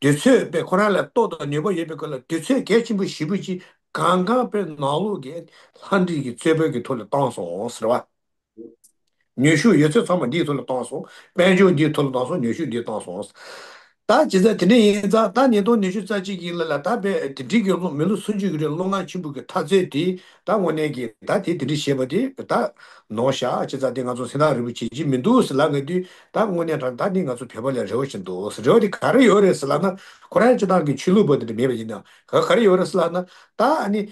དུས་ཚོད་པའི་ཁོ་རང་ལ་སྟོབས་དང་ནུས་པ་ཡོད་པའི་སྐབས་ལ་དུས་ཚོད་གལ་ཆེན་པོ་ཞེ་པོ་ཅིག་གང་གང་པའི་ནང་ལོགས་ཀྱི་ལྷ་འདྲེ་གི་རྩོད་པའི་གི་ཐོག་ལ་བཏང་སོང་ཟེར་བ། ནུས་ཤུགས་ཡོད་ཚད་ཚང་མ་འདིའི་ཐོག་ལ་བཏང་སོང་། དཔལ་འབྱོར་འདིའི་ཐོག་ལ་བཏང་སོང་། ནུས་ཤུགས་འདིར་བཏང་སོང་། ད་ཇི་ལྟར་དེ་འདྲ་ཡིན་ཙང་ད་ཉིས་སྟོང་ཉི་ཤུ་རྩ་གཅིག་གི་ལ་ལ་ད་དཔེ་དེ་འདྲའི་གི་ལོ་མི་ལོ་སུམ་ཅུ་གི་རིང་ལོ་ལྔ་ཆེན་པོ་གི་འཐབ་རྩོད་དེ་ད་དངོས་གནས་ཀྱི་ད་དེ་དེ་འདྲ་བྱས་པ་དེ་ད་ནོར་ཤག་ཅི་ཙང་དེ་ང་ཚོ་སེམས་ཐག་རིང་པོ་བྱེད་ཀྱི་མི་འདུག་ཟེར་ལབ་ང་དུས་ད་དངོས་གནས་དྲང་ད་ནི་ང་ཚོ་བོད་པ་ལ་རེ་བ་ཞིག་འདུག་རེ་བ་དེ་ག་རེ་ཡོད་རེད་ཟེར་ལབ་ན། ཁོ་རང་སྤྱི་བཏང་གི་ཆོས་ལུགས་པ་དེ་འདྲ་མེད་པ་ཡིན་ན་ག་ག་རེ་ཡོད་རེད་ཟེར་ལབ་ན། ད་ཨ་ནི།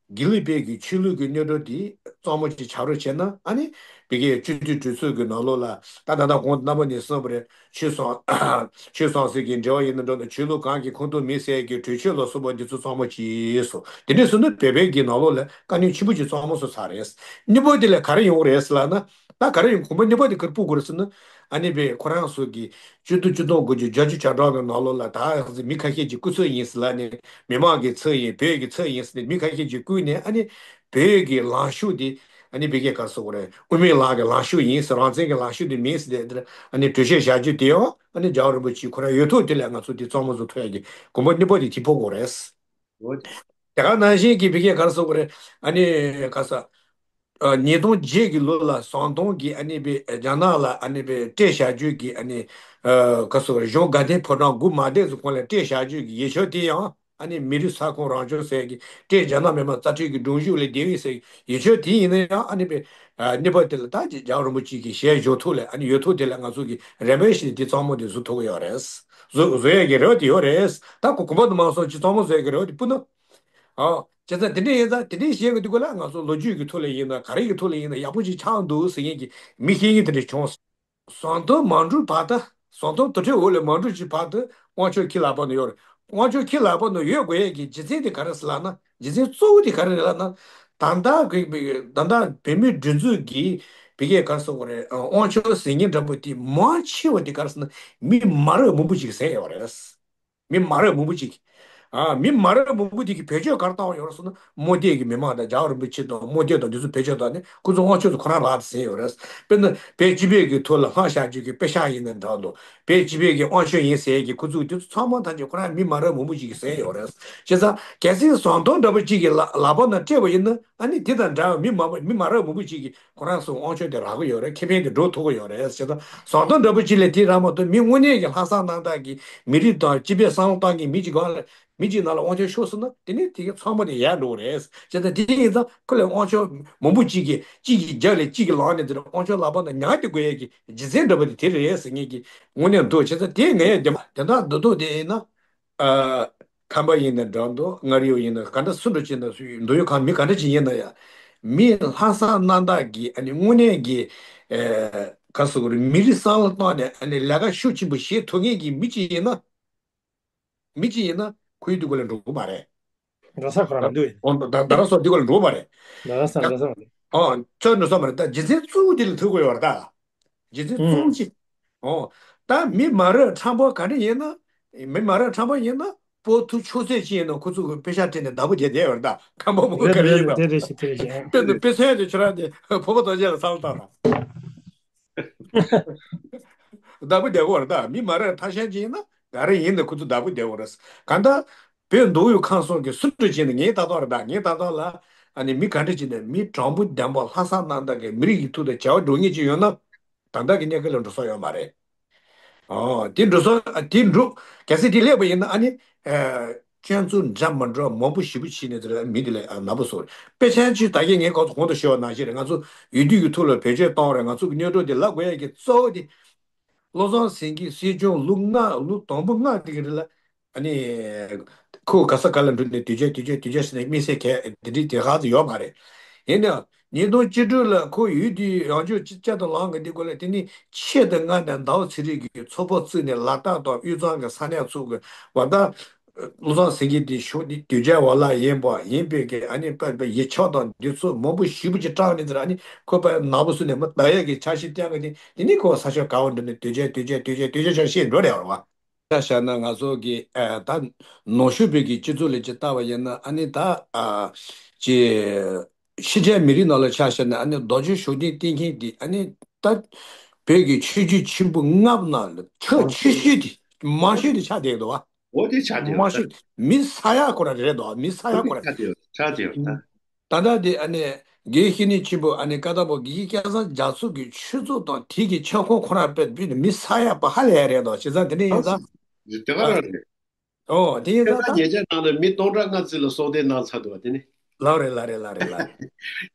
དགེ་ལུགས་པའི་གི་ཆོས་ལུགས་ཀྱི་སྣོད་དྲུག་དེ་གཙང་མ་ཅིག་ཆགས་རོགས་བྱས་ན་ཨ་ནི་བི་གའི་སྤྱི་འཐུས་གྲོས་ཚོགས་ཀྱི་ནང་ལོགས་ལ་ད་ད་ལྟ་གོང་རྣམ་པ་ནས་གསུངས་པ་རེད། ཆོས་ཟང་ཆོས་ཟང་ཟིང་གི་འབྲེལ་བ་ཡིན་ན་འགྲོ་ན་ཆོས་ལུགས་གང་གི་ཁོངས་གཏོགས་མིན་ཟེར་གི་གྲོས་ཆོད་ལ་སོགས་པ་འདི་ཚོ་གཙང་མ་ཅིག་སོ། དེ་འདྲ་སོང་ན་བོད་པའི་གི་ནང་ལོགས་ལ་དཀའ་རྙོག་ཆེན་པོ་ཅིག་གཙང་མ་སོང་ཚར་རེད། གཉིས་པ་དེ་ལ་ག་རེ་ཡོང་རེད་ཟེར་ལབ་ན། ད་ག་རེ་ཡོང་གོམ་པ་གཉིས་པ་དེ་ག་རེ་སྤོ་དགོས་རེད་ཟེར་ན། ཨ་ནི་བས་ཁོ་རང་ཚོ་གི་སྤྱི་འཐུས་སྤྱི་འཐུས་དགུ་བཅུ་བརྒྱད་ཅུ་གྱ་གྲངས་ཀྱི་ནང་ལོགས་ལ་ད་མི་ཁ་ཤས་ཀྱིས་སྐུ་ཚབ་ཡིན་ཟེར་ལབ་ནས་མི་མང་གི་ཚབ་ཡིན་བོད་ཀྱི་ཚབ་ཡིན་ཟེར་ནས་མི་ཁ་ཤས་ཀྱིས་བསྐུལ་ནས་ཨ་ནི་བོད་ཀྱི་ལངས་ཕྱོགས་དེ་ཨ་ནི་བོད་སྐད་ག་རེ་ཟེར་དགོས་རེད། དབུ་མའི་ལམ་གྱི་ལངས་ཕྱོགས་ཡིན་ཟེར། རང་བཙན་གྱི་ལངས་ཕྱོགས་དེ་མིན་ཟེར་ནས་དེར་ཨ་ནི་གྲོས་ཆོད་བཞག་རྒྱུ་དེ་ཡང་ཨ་ནི་རྒྱལ་བ་རིན་པོ་ཆེ་ཁོ་རང་ཡོད་ཐོག་དེ་ལ་ང་ཚོ་དེ་གཙང་མ་བཟོ་ཐུབ་ཡ་གི་གོམ་པ་གཉིས་པ་དེ་དེ་སྤོ་དགོས་རེད། འོ། དེ་ག་ནང་བཞིན་གྱི་བི་གའི་ག་རེ་ཟེར་དགོས་རེད། ཨ་ནི་ག་ས། ཨ་ཉིས་སྟོང་བརྒྱད་ཀྱི་ལོ་ལ་ཟམ་གདོང་གིས་ཨ་ནི་བི་རྒྱ་ནག་ལ་ཨ་ནི་བི་སྤྲད་བཞག་རྒྱུ་གི་ཨ་ནི། ཨ་ག་རེ་ཟེར་དགོས་རེད། གཞུང་དགའ་ལྡན་ཕོ་བྲང་སྒོ་མ་བསྡད་ཙམ་གོང་ལ་སྤྲད་བཞག་རྒྱུ་གི་ཡིག་ཆ་དེ་ཡང་། ཨ་ནི་མི་རིགས་ས་ཁོངས་རང་སྐྱོང་ཟེར་གྱི་སྤྲད། རྒྱ་ནག་མི་དམངས་རྩ་ཁྲིམས་ཀྱི་སྒྲོམ་གཞི་ལས་འདས་པའི་ཟེར་ཡོད་ཆོག་དེ་ཡིན་ན་ཡང་ཨ་ནི་པའི་གནས་བབ་དེ་ལ་ད་རྒྱལ་བ་རིན་པོ་ཆེ་གི་ཞལ་བཞུགས་ཐོག་ལས་ཨ་ནི་ཡོད་ཐོག་དེ་ལ་ང་ཚོ་གི་རེ་བ་བྱས་ནས་དེ་གཙང་མ་དེ་བཟོ་ཐུབ་ཀྱི་ཡོད་རེད། བཟོ་བཟོ་ཡས་ཀྱི་རེ་བ་དེ་ཡོད་རེད། ད་གོ་གོམ་པ་དུ་མ་སོང་ཅི་གཙང་མ་བཟོ་ཡས་ཀྱི་རེ་བ་དེ་སྤུ་ན། ཨོ། བྱས་ཙང་དེ་འདྲ་ཡིན་ཙང་དེ་འདྲ་བཤད་གི་འདུག་ག་ལ། ང་ཚོ་ལོ་རྒྱུས་ཀྱི་ཐོག་ལ་ཡིན་ན་ག་རེ་གི་ཐོག་ལ་ཡིན་ན་ཡག་པོ་ཅིག་ཆགས་འདུག་ཟེར་མཁན་གྱི་མི་ཤེས་མཁན་དེ་འདྲ་བྱུང་། ཟམ་གདོང་མ་འགྲོ་བར་ད་ཟམ་གདོང་དུར་ཁྲོད་འོག་ལས་མ་འགྲོ་ཅིག་བར་དུ་དབང་ཕྱུག་ཁྱི་ལག་པ་ནང་ཡོད་རེད། དབང་ཕྱུག་ཁྱི་ལག་པ་ནང་ཡོད་དགོས་ཡས་ཀྱི་རྒྱུ་མཚན་དེ་ག་རེ་ཟེར་ལབ་ན། རྒྱུ་མཚན་གཙོ་བོ་དེ་ག་རེ་རེད་ལབ་ན། ད་ལྟ་གི་ད་ལྟ་བོད་མིའི་སྒྲིག་འཛུགས་ཀྱི་བི་ཀའི་ག་རེ་ཟེར་དགོས་རེད། དབང་ཕྱུག་ཟེར་མཁན་འདྲ་པོ་དེ་མང་ཆེ་བ་དེ་ག་རེ་ཟེར་ན་མི་མ་རབས་མང་པོ་ཅིག་ཟེར་ཡོད་རེད། མི་མ་རབས་མང་པོ་ཅིག་ཨ། མི་མ་རབས་མང་པོ་དེ་གིས་བེད་སྤྱོད་ག་རེ་བཏང་བ་ཡོད་རེད་ཟེར་ན། རྨོ་རྒྱས་ཀྱི་མི་མང་དང་རྒྱལ་བ་རིན་པོ་ཆེ་དང་རྨོ་རྒྱས་དང་འདི་ཚོ་བེད་སྤྱོད་བཏང་ནས་ཁོ་ཚོ་དབང་ཕྱུག་ཚོ་ཁོ་རང་རག་ཟིན་ཡོད་རེད། དཔེར་ན་བོད་སྤྱི་པའི་གི་ཐོག་ལ་སྔགས་ཞབས་ཀྱུ་གི་པེ་ཤག་ཡིན་ན་འདྲ་འདུག་བོད་སྤྱི་པའི་གི་དབང་ཕྱུག་ཡིན་ཟེར་གི་ཁོ་ཚོ་དེ་ཚོ་ཚང་མ་ཐམས་ཅད་ཁོ་རང་མི་མ་རབས་མང་པོ་ཅིག་གིས་ཟིན་ཡོད་རེད། བྱས་ཙང་གལ་སྲིད་ཟམ་གདོང་འདྲ་པོ་ཅིག་གི་ལག་ལག་པ་ནང་སྤྲད་པ་ཡིན་ན་ཨ་ནི་དེ་དང་འདྲ་བའི་མི་མ་མི་མ་རབས་མང་པོ་ཅིག་གིས། ཁོ་རང་ཚོ་དབང་ཕྱུག་དེ་རག་གི་ཡོད་རེད། ཁེ་ཕན་དེ་འགྲོ་ཐུབ་ཀྱི་ཡོད་རེད་ཟེར་དང་། ཟམ་གདོང་འདྲ་པོ་ཅིག་ལས་དེ་རག་མ་གཏོགས་མི་དངོས་གནས་ཀྱི་ལྷག་བསམ་རྣམ་དག་གི་མི་རིགས་དང་སྤྱི་པའི་བསམ་བློ་བཏང་མཁན་མི་གཅིག་སྒང་ལ་མི་གཅིག་ནང་ལ་དབང་ཆ་ཤོར་སོང་ན་དེ་ནི་དེ་གའི་ཚང་མ་དེ་ཡལ་འགྲོ་གི་རེད། བྱས་ཙང་དེ་ཡིན་ཙང་ཁོ་ལས་དབང་ཆ་མང་པོ་གཅིག་གིས་གཅིག་གིས་རྒྱབ་ལས་གཅིག་གིས་ལངས་ནས་དེ་ལ་དབང་ཆ་ལག་པ་ནང་ཉར་ཏེ་དགོས་ཡས་ཀྱི་རྒྱུ་མཚན་འདྲ་པོ་དེ་དེ་རེད་ཟེར་མཁན་གྱི་དངོས་གནས་འདུག་བྱས་ཙང་དེ་ངས་དེ་མ་དེ་འདྲ་འདུག་འདུག་དེ་ཡིན་ན། ཨ། ཁམས་པ་ཡིན་ན་འདྲ་འདུག་མངའ་རིས་པ་ཡིན་ན་ག་འདྲ་སུ་འདྲ་བྱས་ན་སུ་ཡིན་འདུག་ཡོད་གང་མི་ག་འདྲ་ཅིག་ཡིན་ན་ཡང་། མི་ལྷག་བསམ་རྣམ་དག་གིས་ཨ་ནི་དངོས་གནས་ཀྱི་ཨ། ག་ཟེར་དགོས་རེད། མི་རིགས་བསམ་བློ་བཏང་ནས་ཨ་ནི་ལས་ཀ་ཤུགས་ཆེན་པོ་བྱེད་ཐུབ་མཁན་གྱི་མི་གཅིག་ཡིན་ན། མི་གཅིག་ཡིན་ན་ཁོའི་འདུ་འགོ་ལ་འགྲོ་གི་མ་རེད། འགྲོ་ས་ཁོ་རང་མི་འདུག་ཡིན། ཨོ། ད་ད་ར་སོགས་འདི་སྐོར་ལ་འགྲོ་བ་རེད། ད་ར་ས་ཡ། འགྲོ་ས་མ་རེད། ཨོ། ཚོད་འགྲོ་ས་མ་རེད། ད་རྒྱུ་མཚན་གཙོ་བོ་དེ་ལ་ཐུག་དགོས་ཡོད་རེད་ད། རྒྱུ་མཚན་གཙོ་བོ་ཅི། ཨོ། ད་མི་མ་རབས་ཁྲམ་པོ་ག་འདྲ་ཡིན་ན། མི་མ་རབས་ཁྲམ་པོ་ཡིན་ན་སྤོ་ཐུབ་ཆོག་ཚད་ཅི་ཡིན་ན་ཁོ་ཚོ་གི་པེ་ཤག་སྤྲད་ནས་བདག་པོ་རྒྱག་བསྡད་ཡོད་རེད་ད། ཁམས་པ་མོ་ག་རེ་ཡིན་ན། དེ་རེད་ཤི་དེ་རེད་ཤི། དཔེར་ན་དཔེ་མཚོན་དུ་ཁྱོད་རང་དེ་ཕོ་བོ་རྡོ་རྗེ་ལ་བསམ་བློ་བཏང་དང་། བདག་པོ་བསྡད་ཡོད་རེད་ད། མི་མ་རབས་ཐ་ཤལ་ཅིག་ཡིན་ན་ག་རེ་ཡིན་ན་ཁོ་ཚོ་བདག་པོ་བསྡད་ཡོད་རེད། གང་ལྟར་བོད་མདོ་དབུས་ཁམས་གསུམ་གྱི་སུ་འདྲ་བྱས་ནས་ངའི་ལྟ་སྟངས་རེད་ད། ངའི་ལྟ་སྟངས་ལ་ཨ་ནི་མི་ག་འདྲ་བྱས་ནས་མི་དྲང་པོ་བདེན་པ་ལྷག་བསམ་རྣམ་དག་གིས་མི་རིགས་ཀྱི་ཐོག་ཏུ་བྱ་བ་སྒྲུབ་མཁན་ཅིག་ཡོད་ན་ད་ལྟ་གི་གནས་སྐབས་ལ་འགྲོ་ས་ཡོད་མ་རེད། ཨོ། དེ་འགྲོ་ས་དེ་འགྲོ་གལ་སྲིད་དེ་སླེབས་པ་ཡིན་ན་ཨ་ནི། སྤྱོད་ཚུལ་འདྲ་མི་འདྲ་མང་པོ་ཞེ་པོ་བྱས་ནས་དེ་ལ་མི་དེ་ལ་ནག་པོ་བཟོ་རེད། དཔེ་ཆ་ཅིག་ད་གིན་ངས་གོང་དུ་གོང་དུ་ཞུས་པ་ནང་བཞིན་རེད། ང་ཚོ་འོས་བསྡུ་ཡི་ཐོག་ལ་བེད་སྤྱོད་གཏོང་རེད། ང་ཚོ་གི་སྙན་སྒྲོན་དེ་ལབ་དགོས་ཡ་གི་གཙོ་བོ་དེ། བློ་བཟང་སེང་གེ་སྲིད་སྐྱོང་ལོ་ལྔ་ལོ་དང་པོ་ལྔ་དེ་གི་རིང་ལ་ཨ་ནི། ཁོ་ག་ས་ག་ལ་འགྲོ་ནས་དུས་རྒྱུན་དུས་རྒྱུན་དུས་རྒྱུན་ཟེར་ནས་དམིགས་བསལ་གལ་དེ་འདྲའི་དེ་ག་ཚོད་ཡོད་མ་རེད། ཡིན་ནའང་ཉིས་སྟོང་བཅུ་དྲུག་ལ་ཁོ་འོས་བསྡུ་ཡང་བསྐྱར་བཅའ་དང་ལངས་གི་དེ་སྐོར་ལ་དེ་ནི་ཆེད་དུ་མངགས་ནས་ཟླ་བ་ཚེ་རིང་གིས་ཚོགས་པ་བཙུགས་ནས་ལ་དྭགས་དང་དབུས་གཙང་གི་ས་གནས་ཚོ་གི་བར་ཐག་བློ་བཟང་སེང་གེ་དེ་ཤོག་དེ་དུས་རྒྱལ་བ་ལ་ཡིན་པ་ཡིན་པའི་གི་ཨ་ནི་པ་པ་ཡིག་ཆ་དང་འདི་ཚོ་མང་པོ་ཞེ་པོ་ཅིག་དྲངས་ནས་ཟེར། ཨ་ནི་ཁོ་པ་ནག་པོ་བཟོས་ནས་མི་ལྟ་ཡས་ཀྱི་འཆར་གཞི་བཏིང་གི་དེ་དེ་ནི་ཁོ་ས་ཕྱོགས་ག་བ་འགྲོ་ནས་དུས་རྒྱལ་དུས་རྒྱལ་དུས་རྒྱལ་དུས་རྒྱལ་ཆགས་ཤེས་འགྲོ་རེད་བ། ཆ་བཞག་ན་ང་ཚོ་གི་ཨ་ད་ནང་ཆོས་པའི་གི་སྤྱི་ཚོགས་ལ་ཅིག་ལྟ་བ་ཡིན་ན་ཨ་ནི་ད་ཨ་ཅི་ཕྱི་རྒྱལ་མི་རིགས་ནང་ལ་ཆ་བཞག་ན་ཨ་ནི་རྡོ་རྗེ་ཤུགས་ལྡན་བསྟེན་མཁན་དེ་ཨ་ནི་ད་བོད་ཀྱི་ཆོས་བརྒྱུད་ཆེན་པོ་ལྔ་པོ་ནང་ལ་ཆོས་ཆེ་ཤོས་དེ་མང་ཤོས་དེ་ཆགས་བསྡད་འདུག་བ། འོ་དེ་ཆགས་བསྡད་མང་ཤོས་མི་ས་ཡ་ཁོ་རང་རེད་འདུག་མི་ས་ཡ་ཁོ་རང་ཆགས་བསྡད་ཆགས་བསྡད། ད་ལྟ་དེ་ཨ་ནི་དགེ་བཤེས་གཉེན་ཆེན་པོ་ཨ་ནི་ཀ་དག་པོ་དགེ་བཤེས་སྐལ་བཟང་རྒྱ་མཚོ་གི་ཆོས་ཚོགས་དང་དེ་གི་ཁྱབ་ཁོངས་ཁོ་རང་དཔེ་དཔེ་ནི་མི་ས་ཡ་པ་ཧ་ལས་ཡ་རེད་དོ། བྱས་ཙང་དེ་ནས་ཡིན་ཙང་། དེ་ག་རང་རེད། ཨོ་དེ་ཡིན་ཙང་ད་ད་ཉེ་ཆར་ནང་ལ་མི་སྟོང་ཕྲག་ལྔ་ཙམ་ལ་སྲོག་ཐོག་གནང་ཚར་འདུག་བ་དེ་ནི། ལགས་རེད་ལགས་རེད་ལགས་རེད་ལགས་རེད།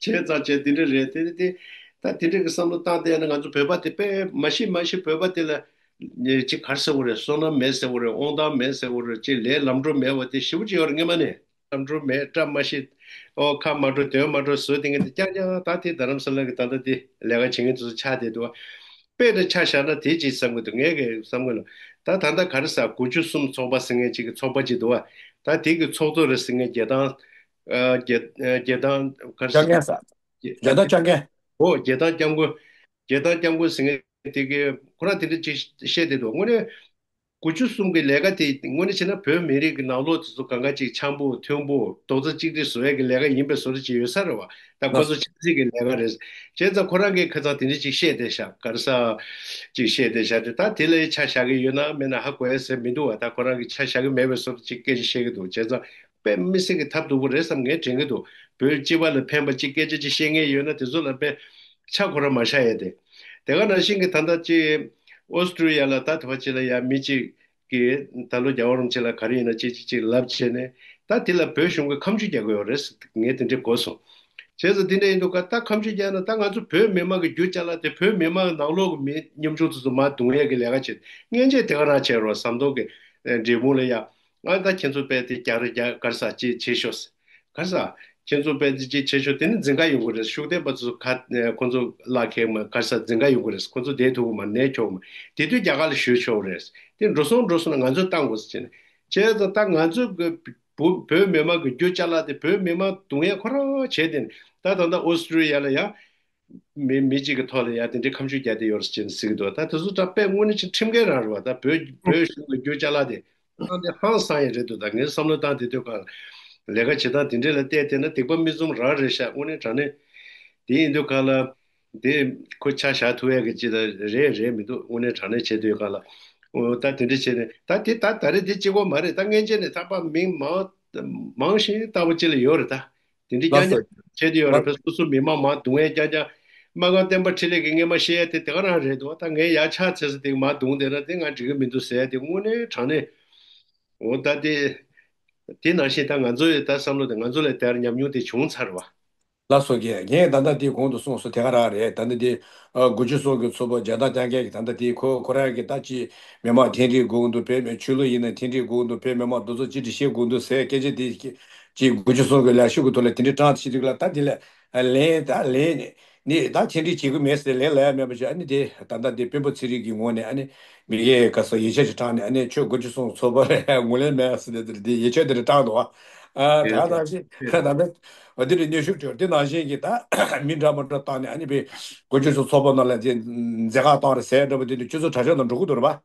བྱས་ཙང་བྱས་དེ་འདྲ་རེད་དེ་དེ། ད་དེ་འདྲ་གི་བསམ་བློ་བཏང་བསྡད་ན་ང་ཚོ་བོད་པ་དེ་དཔེ་མ་ཤི་མ་ཤི་བོད་པ་དེ་ལ། ཅིག་ག་རེ་ཟེར་དགོས་རེད། བསོད་ནམས་མེད་ཟེར་དགོས་རེད། དབང་ཐང་མེད་ཟེར་དགོས་རེད། ཅིག་ལས་ལམ་འགྲོ་མེད་པ་དེ་ཞེ་པོ་ཅིག་ཡོད་རེད་སྔོན་མ་ནས། ལམ་འགྲོ་མེད་བཀྲ་མ་ཤིས། ཨོ་ཁ་མ་འགྲོ་དོན་མ་འགྲོ་བཟོས་དེ་ངས་དེ་རྐྱང་རྐྱང་ད་དེ་རྡ་རམ་ས་ལ་གི་ད་ལྟ་དེ་ལས་ཀ་བྱེད་མཁན་དེ་ཚོ་ཆགས་བསྡད་འདུག་དཔེ་རེ་ཆ་བཞག་ན་དེ་ཅིག་བསམ་གི་འདུག་ངས་གི་བསམ་གི་ལ། ད་ད་ལྟ་ག་རེ་ཟ་དགུ་བཅུ་གསུམ་ཚོགས་པ་ཟེར་མཁན་ཅིག་གི་ཚོགས་པ་ཅིག་འདུག་བ། ད་དེ་གི་ཚོགས་གཙོ་རེད་ཟེར་མཁན་རྒྱལ་ཐང་། ཨ་རྒྱལ་རྒྱལ་ཐང་ག་རེ་ཟ། འཇམ་དབྱངས་ས། རྒྱལ་ཐང་སྐྱབས་མགོན། ཨོ་རྒྱལ་ཐང་སྐྱབས་མགོན། རྒྱལ་ཐང་སྐྱབས་མགོན་ཟེར་མཁན་དེ་གི་ཁོ་རང་དེ་འདྲ་ཅིག་བཤད་བསྡད་འདུག་དངོས་གནས། དགུ་བཅུ་གསུམ་གྱི་ལས་ཀ་དེ་དངོས་གནས་བྱས་ན་བོད་མི་རིགས་ཀྱི་ནང་ལོགས་དེ་ཚོ་གང་ག་ཅིག་འཆམ་པོ་མཐུན་པོ་རྡོག་རྩ་གཅིག་སྒྲིལ་བཟོ་ཡས་ཀྱི་ལས་ཀ་ཡིན་པའི་བཟོ་འདྲ་ཅིག་ཡོད་ས་རེད་བ། ད་ཁོ་ཚོ་ཆབ་སྲིད་ཀྱི་ལས་ཀ་རེད། བྱས་ཙང་ཁོ་རང་གིས་ཁ་སང་དེ་འདྲ་ཅིག་བཤད་བསྡད་ཤག་ག་རེ་ཟ་ཅིག་བཤད་བསྡད་ཤག་དེ་ད་དེ་ལ་ཆ་བཞག་གི་ཡོད་ན་མེད་ན་ཧ་གོ་ཡ་ཟེར་མི་འདུག་བ། ད་ཁོ་རང་གིས་ཆ་བཞག་གི་མེད་པའི་བཟོ་འདྲ་ཅིག་སྐད་ཆ་བཤད་ཀྱི་འདུག་བྱས་ཙང་དཔེ་མི་སྲིད་ཀྱི་ཐབས་སྡུག་པོ་རེད་བསམ་ངས་དྲན་གྱི་འདུག་བོད་སྤྱི་པ་ལ་ཕན་པ་ཅིག་སྐད་ཆ་ཅིག་བཤད་མཁན་ཡོད་ན་དེ་ཚོ་ལ་དཔེ་ཆ་ཁོ་རང་མ་བཞག་ཡ་དེ། དེ་ག་ནང་བཞིན་གྱི་ད་ལྟ་ཅིག་ཨོ་སི་ཀྲུ་ལི་ཡ་ལ་ད་དེ་བ་ཅིག་ལ་ཡ་མི་ཅིག་གིས་ད་ལོ་རྒྱལ་བ་རིན་པོ་ཆེ་ལ་ག་རེ་ཡིན་ན་ཅིག་ཅིག་ཅིག་ལབ་བྱས་ནས། ད་དེ་ལ་བོད་གཞུང་གིས་ཁ་མཆུ་རྒྱག་གི་ཡོད་རེད། ངས་དེ་འདྲས་གོ་སོང་། བྱས་ཙང་དེ་འདྲ་ཡིན་དུས་ཀ་ད་ཁ་མཆུ་རྒྱག་ན། ད་ང་ཚོ་བོད་མི་མང་གི་རྒྱུ་ཅ་ལག་དེ་བོད་མི་མང་ནང་ལོགས་ཀྱི་མི་ཉམ་ཆུང་ཚོ་ཚོ་མར་རྡུང་ཡས་ཀྱི་ལས་ཀ་བྱེད། སྔན་ཆད་དེ་ག་རང་བྱས་རོགས། ཟམ་གདོང་གི་ཨ་འབྲས་སྤུངས་ལ་ཡ། ཨ་ད་ཁྱེད་ཚོ་དཔེ་དེ་རྒྱག་རེ་རྒྱག་ག་རེ་ཟ་ཅིག་བྱེད་ཤོག་ཟེར། ག་རེ་ཟ། ཁྱེད་ཚོ་དཔེ་དེ་ཅིག་བྱེད་ཤོག་དེ་ནི་འཛིན་ག་ཡོང་གི་རེད། ཤུགས་ལྡན་པ་ཚོ་ཁ་ཁོ་ཚོ་བརླག་ཁེལ་མ། ག་རེ་ཟ། འཛིན་ག་ཡོང་གི་རེད། ཁོ་ཚོ་བསྡད་ཐུབ་ཀྱི་མ་རེད། ནད་ཁྱོག་མ། དེ་དུས་རྒྱ་གར་ལ་བཞུད་ཆོག་རེད། དེ་འགྲོ་སོང་འགྲོ་སོང་ན་ང་ཚོས་བཏང་དགོས་ཟེར་བྱས་ནས། བྱས་ཙང་ད་ང་ཚོ་གི་བོད་བོད་མི་མང་གི་རྒྱུ་ཅ་ལག་དེ་བོད་མི་མང་རྡུང་ཡས་ཁོ་རང་བྱས་ཏེ། ད་ད་ལྟ་ཨོ་སི་ཀྲི་ཡ་ལ་ཡ། མི་མི་གཅིག་གི་ཐོག་ལ་ཡ་དེ་འདྲའི་ཁ་མཆུ་རྒྱག་བསྡད་ཡོད་རེད་ཅེས་ཟེར་གྱི་འདུག་ད་དེ་ཚོ་ད་དཔེ་དངོས་གནས་ཅིག་ཁྲིམས་འགལ་རང་རེད་བ། ད་བོད་བོད་གཞུང་གི་རྒྱུ་ཅ་ལག་དེ་ཨང་དེ་ཧང་སང་ཡ་རེད་འདུག་ད་ངའི་བསམ་བློ་བཏང་དེ་དུས་ག་ལ་ལས་ཀ་བྱེད་སྟངས་དེ་འདྲས་ལ་བལྟས་བསྡད་ན་སྡིག་པ་མིག་བཙུམ་རང་རེད་ཤག་དངོས་གནས་དྲང་གནས། དེ་ཡིན་དུས་ག་ལ་དེ་ཁོ་ཆ་བཞག་ཐུབ་ཡ་གི་ཅི་ད་རེད་རེད་མི་འདུག་དངོས་གནས་དྲང་གནས་བྱེད་དུས་ག་ལ། འོ་ད་དེ་འདྲས་བྱས་ནས། ད་དེ་ད་ད་རེས་དེ་གཅིག་པོ་མ་རེད། ད་སྔན་ཆད་ནས་ད་ཕར་མི་མང་མང་ཞིག་ལྟ་བུ་ཅིག་ལ་ཡོད་རེད་ད། དེ་འདྲའི་ལགས་རྐྱང་སོ། རྐྱང་བྱས་ཏེ་ཡོད་རེད། ལགས། བོད་སོ་སོ་མི་མང་མང་རྡུང་ཡས་རྐྱང་རྐྱང་། སྨར་ཁམས་བསྟན་པ་འཕྲིན་ལས་ཀྱིས་སྔས་མ་བཤད་ཡས་དེ་དེ་ག་རང་རེད་འདུག་ད་ངས་ཡར་ཕྱག་འཚལ་ས་དེ་མར་རྡུང་བསྡད་ན་དེ་ང་འགྲིག་གི་མི་འདུག་ཟེར་ཡས་དེ་དངོས་གནས་དྲང་གནས། འོ་ད་དེ་དེ་ནང་བཞིན་ད་ང་ཚོ་ཡི་ད་བསམ་བློ་དེ་ང་ཚོ་ལ་དེར་ཉམས་མྱོང་དེ་བྱུང་ཚར་བ། ལགས་སོ། རྒན་ངས་ད་ལྟ་དེ་གོང་དུ་གསུངས་སོང་། དེ་ག་རང་རེད། ད་ལྟ་དེ་ཨ་དགུ་བཅུ་སོ་གི་ཚོགས་པ་རྒྱ་ནག་རྐྱང་རྐྱང་གི་ད་ལྟ་དེ་ཁོ་ཁོ་རང་གི་ད་ཅི་མི་མང་འཐེན་འཁྱེར་དགོས་འདུག་བོད་མི་ཆོས་ལུགས་ཡིན་ན་འཐེན་འཁྱེར་དགོས་འདུག་བོད་མི་མང་དེ་ཚོ་ཅི་འདྲ་བཤད་དགོས་འདུག་ཟེར་སྐད་ཆ་དེ་ཅི་དགུ་བཅུ་སོ་གི་ལས་ཤུགས་ཀྱི་ཐོག་ལ་དེ་འདྲ་དྲངས་ཏེ་བྱེད་དུས་ལ། ད་དེ་ལ་ལན་ད་ལན་ནི་ད་འཐེན་འཁྱེར་བྱེད་ཀྱི་མེད་ཟེར་ལན་ལབ་ཡ་མེད་པ་བྱས། ཨ་ནི་དེ་ད་ལྟ་དེ་སྤེན་པ་ཚེ་རིང་གི་ངོས་ནས་ཨ་ནི་མི་སྒེར་ག་ས་ཡིག་ཆ་ཞིག་དྲངས་ནས། ཨ་ནི་ཁྱོད་དགུ་བཅུ་སོ་ཚོགས་པ་ལ་ངོས་ལེན་མེད་ཟེར་ནས་དེ་ཡིག་ཆ་དེ་འདྲ་དྲངས་འདུག་ཨ་ད་ནང་བཞིན་ད་ལྟ་འོ་དེ་རེད། གནོན་ཤུགས་སྤྲོད། དེ་ནང་བཞིན་གྱི་ད་མི་འདྲ་མི་འདྲ་བཏང་ནས། ཨ་ནི་པའི་དགུ་བཅུ་སོ་ཚོགས་པ་ནང་ལ་དེ་འཛིང་ག་བཏང་རེད་ཟེར་འདྲ་པོ་དེ་འདྲ་ཁྱོད་ཚོ་གྲ་སྒྲིག་ནང་འགྲོ་གི་འདུག་རེད་པ།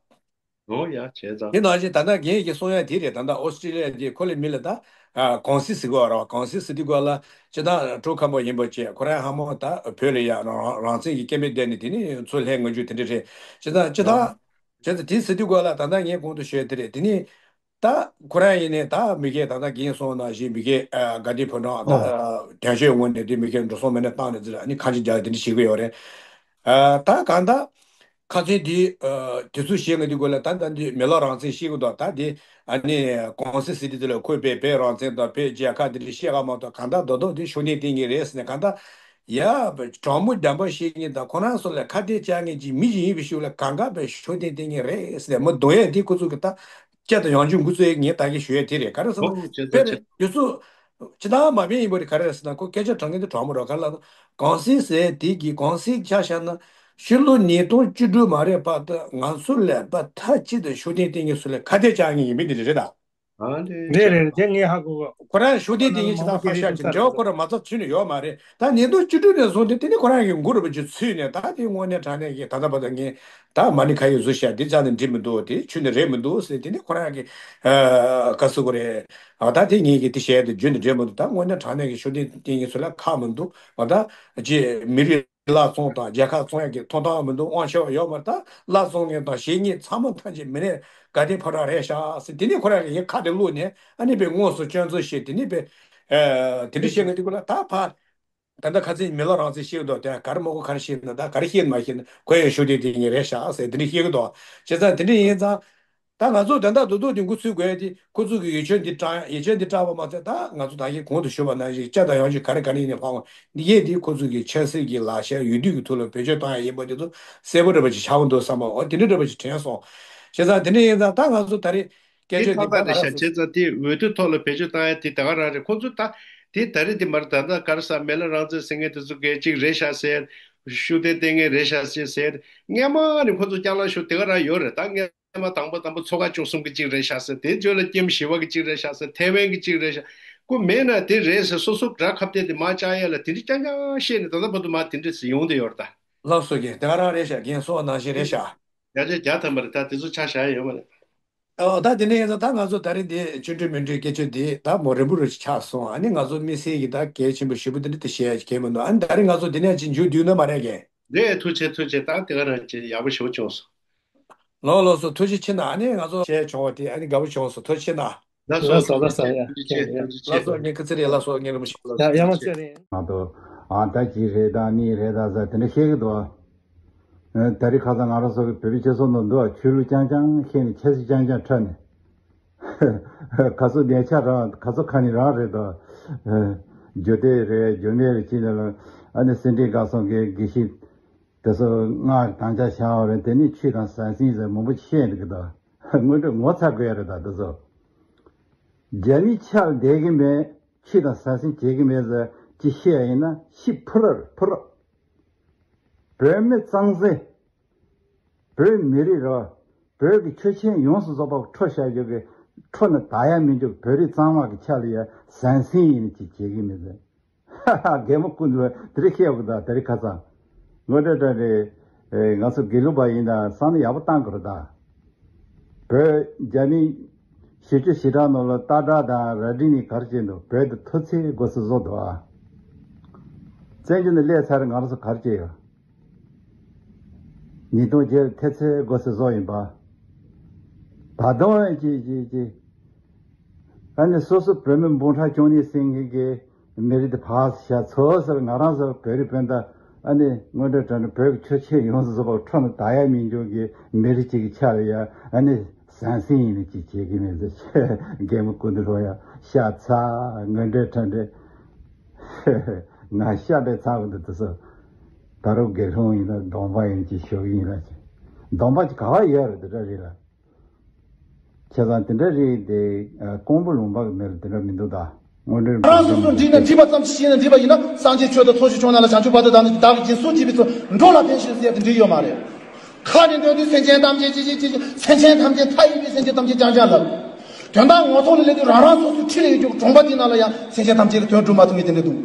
འོ་ཡ། བྱས་ཙང་། དེ་ནང་བཞིན་ད་ལྟ་རྒན་གྱིས་གསུང་ཡ་དེ་རེད། ད་ལྟ་ཨོ་སི་ཀྲི་ལི་ཡ་དེ་ཁོ་ལ་མི་ལ་ད་ཨ་གོང་སྲིད་ཟེར་གོ་ར་བ། གོང་སྲིད་ཟེར་དུས་གོ་ལ་ཅི་ད་ཀྲུའུ་ཁམས་པ་ཡིན་པ་བྱས། ཁོ་རང་ཧ་མོ་ད་བོད་ལ་ཡ་རང་རང་བཙན་གྱི་སྐད་མེད་བསྡད་ནས། དེ་ནི་ཚུར་ལྷན་ང་རྒྱུ་དེ་འདྲ་རེད། ཅི་ད་ཅི་ད་བྱས་ཙང་དེ་ཟེར་དུས་གོ་ལ་ད་ལྟ་ངས་གོང་དུ་ཞུས་དེ་རེད། དེ་ནི་ད་ཁོ་རང་ཡིན་ནའི་ད་མི་སྒེར་ད་ལྟ་རྒན་གསུངས་ནང་བཞིན་མི་སྒེར་ཨ་དགའ་ལྡན་ཕོ་བྲང་ད་ཨ་དོན་གཅོད་ངོས་ནས་དེ་མི་སྒེར་འགྲོ་སོང་མེད་ན་བཏང་ནས་ཟེར། ཨ་ནི་ཁ་ཆེ་རྒྱག་དེ་འདྲ་བྱེད་ཀྱི་ཡོད་རེད། ཨ་ད་གང་ལྟར་ཁ་ཚོན་དེ་ཨ་དེ་ཚོ་བཤད་ང་དུས་གོ་ལ་ད་ད་འདི་མི་ལ་རང་བཙན་བཤད་གི་འདུག་ད་དེ་ཨ་ནི་གོང་སྲིད་ཟེར་དུས་དེ་ལ་ཁོས་བོད་བོད་རང་བཙན་དང་བོད་རྒྱལ་ཁབ་དེ་འདྲ་བཤད་ག་མ་གཏོགས། གང་ལྟར་རྡོག་རྡོག་དེ་ཤུགས་ལྡན་བསྟེན་གི་རེད་ཟེར་ནས། གང་ལྟར་ཡ་དྲང་མོ་བདེན་པ་བཤད་མཁན་དང་ཁོ་རང་ཚོ་ལ་ཁ་གཏད་བཅག་མཁན་གྱི་མི་ཞིག་ཡིན་པའི་ཤུགས་ལ་གང་ག་བས་ཤུགས་ལྡན་བསྟེན་མཁན་རེད་ཟེར་ནས་མི་རྡུང་ཡས་དེ་ཁོ་ཚོ་གི་ད་སྐྱ་དང་ཡང་ཆུང་འགོ་ཚུགས་ཡས་ངས་ད་གིན་ཞུ་ཡས་དེ་རེད། ག་རེ་ཟེར་ན་ཨོ་བྱས་ཙང་དཔེར་བྱས། དུས་ཚོད་ཅི་ད་མ་བེན་ཡིན་པ་རེད། ག་རེ་ཟེར་ན་ཁོ་སྐད་ཆ་དྲང་གིན་དུ་དྲང་མོ་རོགས་ག་ལ་གོང་སྲིད་ཟེར་དེ་གི་གོང་སྲིད་ཆ་བཞག་ན་ཕྱི་ལོ་ཉིས་སྟོང་བཅུ་དྲུག་མ་རེད་བར་དུ་ང་ཚོ་ལ་བ་མཐའ་གཅིག་ཏུ་ཤུགས་ལྡན་བསྟེན་མཁན་ཚོ་ལ་ཁ་གཏད་བཅག་མཁན་ཡིན་མིན་དེ་རེད་ད། ཨ་ལེ། རེད་རེད་རེད། དེ་ངས་ཧ་གོ་གོ། ཁོ་རང་ཤུགས་ལྡན་བསྟེན་མཁན་ཅི་ད་ཕར་བཞག་ཅིག་འབྲེལ་བ་ཁོ་རང་མ་ཚབ་ཚུད་ནས་ཡོད་མ་རེད། ད་ཉིས་སྟོང་བཅུ་དྲུག་ནས་བཟུང་སྟེ་དེ་ནི་ཁོ་རང་གི་མགོ་རུ་བ་ཅིག་ཚུད་ནས། ད་དེ་དངོས་གནས་དྲང་གནས་ཀྱི་ད་ལྟ་བར་དུ་ངས་ད་མ་ཎི་ཁ་ཡོད་བཟོ་བྱས་འདི་རྩ་ནས་འགྲིག་མི་འདུག་དེ་ཆུ་ནས་རེད་མི་འདུག་ཟེར། དེ་ནི་ཁོ་རང་གི་ཨ་ག་ཟེར་དགོས་རེད། ཨ་ད་དེ་ངས་ཀྱི་དེ་བཤད་དེ་རྒྱུན་དུ་འགྲིག་མི་འདུག་ད་དངོས་གནས་དྲང་གནས་ཀྱི་ཤུགས་ལྡན་བསྟེན་མཁན་ཚོ་ལ་ཁག་མི་འདུག་ཨ་ད་ཅི་མི་རིགས་བླ་བཙོང་དང་རྒྱལ་ཁབ་བཙོང་ཡག་གི་ཐོབ་ཐང་མི་འདུག་དབང་ཆ་ཡོད་མ་རེད། ད་བླ་བཙོང་མཁན་དང་བཤེས་གཉེན་ཚང་མ་ཐམས་ཅད་མི་ནས་དགའ་ལྡན་ཕོ་བྲང་རེད་ཤག་ཟེར། དེ་ནས་ཁོ་རང་གི་ཡིན་ཁ་དེ་བླུགས་ནས། ཨ་ནི་པའི་དངོས་སུ་སྐྱོན་འཛུགས་བྱས། དེ་ནས་པའི་ཨ་དེ་འདྲ་བཤད་མཁན་དེ་ཀུན་ལ་ད་ཕར་ད་ལྟ་ཁ་སང་མི་ལ་རང་བཙན་བཤད་འདུག་དེ་ག་རེ་མ་གོ་ག་རེ་བཤད་ན། ད་ག་རེ་བཤད་ན་མ་བཤད་ན་ཁོ་ཡང་ཤུགས་ལྡན་བསྟེན་མཁན་རེད་ཤག་ཟེར་དེ་འདྲ་བཤད་གི་འདུག་བྱས་ཙང་དེ་འདྲ་ཡིན་ཙང་། ད་ང་ཚོ་དོན་དག་རྡོག་རྡོག་དེ་འགོ་ཚུགས་དགོས་ཡ་དེ་ཁོ་ཚོ་གི་ཡིག་ཆ་འདི་དྲངས་ཡ། ཡིག་ཆ་འདི་དྲངས་པ་མ་ཚད་ད་ང་ཚོ་ད་གིན་གོང་དུ་ཞུས་པ་ནང་བཞིན་སྐྱ་དང་ཡང་ཅིག་ག་རེ་ག་རེ་ཡིན་ནའི་ཕངས་པ་འདི་གས་དེ་ཁོ་ཚོ་གི་ཆབ་སྲིད་ཀྱི་ལག་ཆ་ཡུལ་དུས་ཀྱི་ཐོག་ལ་བེད་སྤྱོད་བཏང་ཡ་ཡིན་པ་དེ་ཚོ་གསལ་པོ་འདྲ་པོ་ཅིག་ཆགས་ཀྱི་འདུག་བསམ་པ། འོ་དེ་འདྲ་འདྲ་པོ་ཅིག་དྲན་སོང་། བྱས་ཙང་དེ་འདྲ་ཡིན་ཙང་ད་ང་ཚོ་ད་རེས་སྐད་དེ་ཆ་ཁག་དེ་པ་རེད་ཤག་བྱས་ཙང་དེ་འོས་བསྡུ་ཐོག་ལ་བེད་སྤྱོད་བཏང་ཡ་དེ་ད་ག་རང་རེད། ཁོ་ཚོ་ད་དེ་ད་རེས་དེ་མར་ད་ལྟ་ག་རེ་ཟ་མི་ལ་རང་བཙན་ཟེར་མཁན་དེ་ཚོ་གས་ཅིག་རེད་ཤག་ཟེར། ཤུགས་ལྡན་བསྟེན་མཁན་རེད་ཤག་ཟེར་ཟེར། སྔས་མ་ནས་ཁོ་ཚོ་སྐྱག་ལ་ཤོར་དེ་ག་རང་ཡོད་རེད། ད་སྔས་མ་དང་པོ་དང་པོ་མཚོ་ཁ་བཅུ་གསུམ་གྱི་གཅིག་རེད་ཤག་ཟེར། དེ་རྗེས་ལ་ཀེམ་བཞི་པ་གི་གཅིག་རེད་ཤག་ཟེར། ཐའེ་ཝན་གྱི་གཅིག་རེད་ཤག་ཁོ་མེད་ན་དེ་རེད་ཟེར། སོ་སོ་དགྲ་ཁ་གཏད་དེ་མར་བཅག་ཡ་ལ་དེ་འདྲ་རྐྱང་རྐྱང་བཤད་ནས་ད་ལྟ་བར་དུ་མར་དེ་འདྲ་ཟེར་ཡོང་བསྡད་ཡོད་རེད་ད། ལགས་སོ་རྒན། དེ་ག་རང་རེད་ཤག་རྒན་གསུངས་པ་ནང་བཞིན་རེད་ཤག་བརྒྱ་ཆ་བརྒྱ་ཐམ་པ་རེད། ད་དེ་ཚོ་ཆ་བཞག་ཡ་ཡོད་མ་རེད། ཨོ་ད་དེ་ནས་ཡིན་ཙང་ད་ང་ཚོ་ད་རེས་འདི་ཆོ་འཕྲུལ་མོན་འཕྲུལ་སྐད་ཆ་འདི་ད་མོ་རིང་པོ་རུ་ཆགས་སོང་། ཨ་ནི་ང་ཚོ་དམིགས་བསལ་གྱི་ད་གལ་ཆེན་པོ་ཞེ་པོ་འདི་འདྲ་དེ་བཤད་ཡ་གལ་མི་འདུག་ཨ་ནི་ད་རེས་ང་ཚོ་འདི་ནས་ཅིག་མཇུག་བསྡུས་ན་མ་རེད་རྒན། རེད། ཐུགས་རྗེ་ཆེ། ཐུགས་རྗེ་ཆེ། ད་དེ་ག་རང་ཅིག་ཡག་པོ་ཞེ་པོ་བྱུང་སོང་། ལགས་ལགས་སོ། ཐུགས་རྗེ་ཆེ་གནང་། ཨ་ནི་ང་ཚོ་བཤད་བྱུང་བ་དེ་ཨ་ནི་དགའ་པོ་བྱུང་སོང་། ཐུགས་རྗེ་ཆེ་གནང་། ལགས་སོ། ལགས་སོ། ལགས་སོ། ལགས་སོ། ཐུགས་རྗེ་ཆེ། ཐུགས་རྗེ་ཆེ། ལགས་སོ། ངས་ཁ་ཚིག་རེད། ལགས་སོ། ངས་རིན་པོ་ཆེ་ལགས་སོ། ཡ་ཡ་མ་ཚེ་རིང་། ང་ཚོ་ཨ་ད་ཅི་རེད་ད་ནི་རེད་ད་ཟེར་དེ་འདྲ་བཤད་གི་འདུག་ད་རེས་ཁ་སང་ང་རང་ཚོ་གི་བོད་པའི་སྤྱི་ཚོགས་ནང་འདུག་བ། ཆོས་ལུགས་རྐྱང་རྐྱང་བཤད་ནས་ཆབ་སྲིད་རྐྱང་རྐྱང་ཁྲོད་ནས། ག་ཚོད་གནས་ཆ་རང་ག་ཚོད་ཁ་ནས་རང་རེད་དོ། རྒྱུ་དེ་རེད་རྒྱུ་མེད་རེད་ཅེས་ནས་ལ། ཨ་ནི་སེ་འབྲས་དགའ་གསུམ་གྱི་དགེ་བཤེས་དེ་ཚོ་སྔགས་དམ་བཅའ་བཞག་པ་རེད། དེ་ནས་ཆོས་དང་ཟང་ཟིང་ཟེར་མང་པོ་བཤད་འདུག་གི་དོ། དངོས་འབྲེལ་ངོ་ཚ་དགོས་ཡ་རེད་ད་དེ་ཚོ། རྒྱ་མིའི་ཕྱག་བསྡད་གི་མེད། ཆོས་དང་ཟང་ཟིང་བྱེད་གི་མེད་ཟེར་ཅི་བཤད་ཡ་ཡིན་ན་ཤི་ཕུ་ར་རེད་ཕུ་ར། བོད་མི་གཙང་སེ། བོད་མི་རིགས་ར། བོད་ཀྱི་ཆོས་ཆེན་ཡོངས་སུ་རྫོགས་པ་འཕྲོ་བཞག་རྒྱུ་གི་འཕྲོ་ནི་དག་ཡ་མི་འདུག་བོད་རིགས་གཙང་མ་གི་ཆ་ལ་ཡ་ཟང་ཟིང་ཡིན་ནི་ཅིག་བྱེད་གི་མི་འདུག་ཧ་ཧ། རྒན་མོ་ཀུན་ཏུ་དེ་རིགས་བཤད་དགོས་ད་དེ་རིགས་ཁ་སང་། དངོས་འབྲེལ་དྲ་རེད། ང་ཚོ་དགེ་ལུགས་པ་ཡིན་ད་བསམ་བློ་ཡག་པོ་བཏང་དགོས་རེད་ད། བོད་རྒྱ་མི་བཞི་བཅུ་ཞེ་གྲངས་ནང་ལ་སྟག་བྲག་དང་རྭ་སྒྲེང་ནས་ག་རེ་བྱས་འདུག་བོད་དུ་ཐོན་ཚེ་དགོས་སུ་བཟོ་འདུག་ཨ། བཙན་བྱོལ་ནས་སླེབས་ཚར་ང་རང་ཚོ་ག་རེ་བྱས་ཡོད། ཉིས་སྟོང་བརྒྱད་ཐེབས་ཚེ་དགོས་སུ་བཟོ་ཡིན་པ། ད་དུང་ཅི་ཅི་ཅི། ཨ་ནི་སོ་སོ་བོད་མི་འབུམ་ཕྲག་བཅུ་གཉིས་ཟིན་མཁན་གྱི་མི་རིགས་དེ་ཕར་བཞག་ཚོ་ཟེར་ང་རང་ཚོ་བོད་རིགས་སྤུན་ཟླ་ཨ་ནི་དངོས་འབྲེལ་དྲ་འབྲེལ་བོད་ཀྱི་ཆོས་ཆེན་ཡོངས་སུ་རྫོགས་པ་འཕྲོ་ནི་དག་ཡ་མི་འཇུག་གི་མི་རིགས་གཅིག་གི་ཆ་ལ་ཡ་ཨ་ནི་ཟང་ཟིང་ཡིན་ནི་གཅིག་བྱེད་ཀྱི་མེད་ཟེར། རྒན་མོ་ཀུན་ཏུ་ལྷོ་ཡ་ཤ་ཚ། དངོས་འབྲེལ་དྲ་འབྲེལ་ང་ཤ་འདྲེ་ཚ་བ་འདི་དུ་སོ། ད་རུང་དགེ་སློང་ཡིན་ན་སྡོམ་པ་ཡིན་གྱི་ཞོག་ཡིན་ལ་ཅི། སྡོམ་པ་ཅི་ག་བ་ཡོད་རེད་དེ་འདྲ་རེད་ལ། བྱས་ཙང་དེ་འདྲ་རེད་དེ། ཀོང་པོ་ལུང་པ་གི་མི་ལ་དེ་འདྲ་མི་འདུག་ད། དངོས་འབྲེལ་རང་སོ་སོ་འགྲིག་ན་འགྲིག་པ་ཙམ་ཞིག་བྱས་ན་འགྲིག་པ་ཡིན་ན་སངས་རྒྱས་ཆོས་དང་ཐོག་ཞུགས་བྱུང་ན་ལ་བྱང་ཆུབ་བར་དུ་བདག་ནི་བདག་གིས་སྦྱིན་སོགས་བགྱིས་པའི་ཚོགས་འགྲོ་ལ་ཕན་ཞིང་ཟེར་དེ་འགྲིག་ཡོད་མ་རེད། ཁ་ནས་འདོན་དུས་སེམས་ཅན་ཐམས་ཅད་ཅི་ཅི་ཅི་ཅི་སེམས་ཅན་ཐམས་ཅད་མཐའ་ཡས་པའི་སེམས་ཅན་ཐམས་ཅད་རྐྱང་རྐྱང་ལབ། དོན་དག་ངོ་ཐོག་ལ་སླེབས་དུས་རང་རང་སོ་སོའི་འཁྲིས་ལ་ཡོད་རྒྱུ་གྲོང་པ་དེའི་ནང་ལ་ཡང་སེམས་ཅན་ཐམས་ཅད་ལ་དོན་སྒྲུབ་མ་ཐུབ་མཁན་དེ་འདྲ་འདུག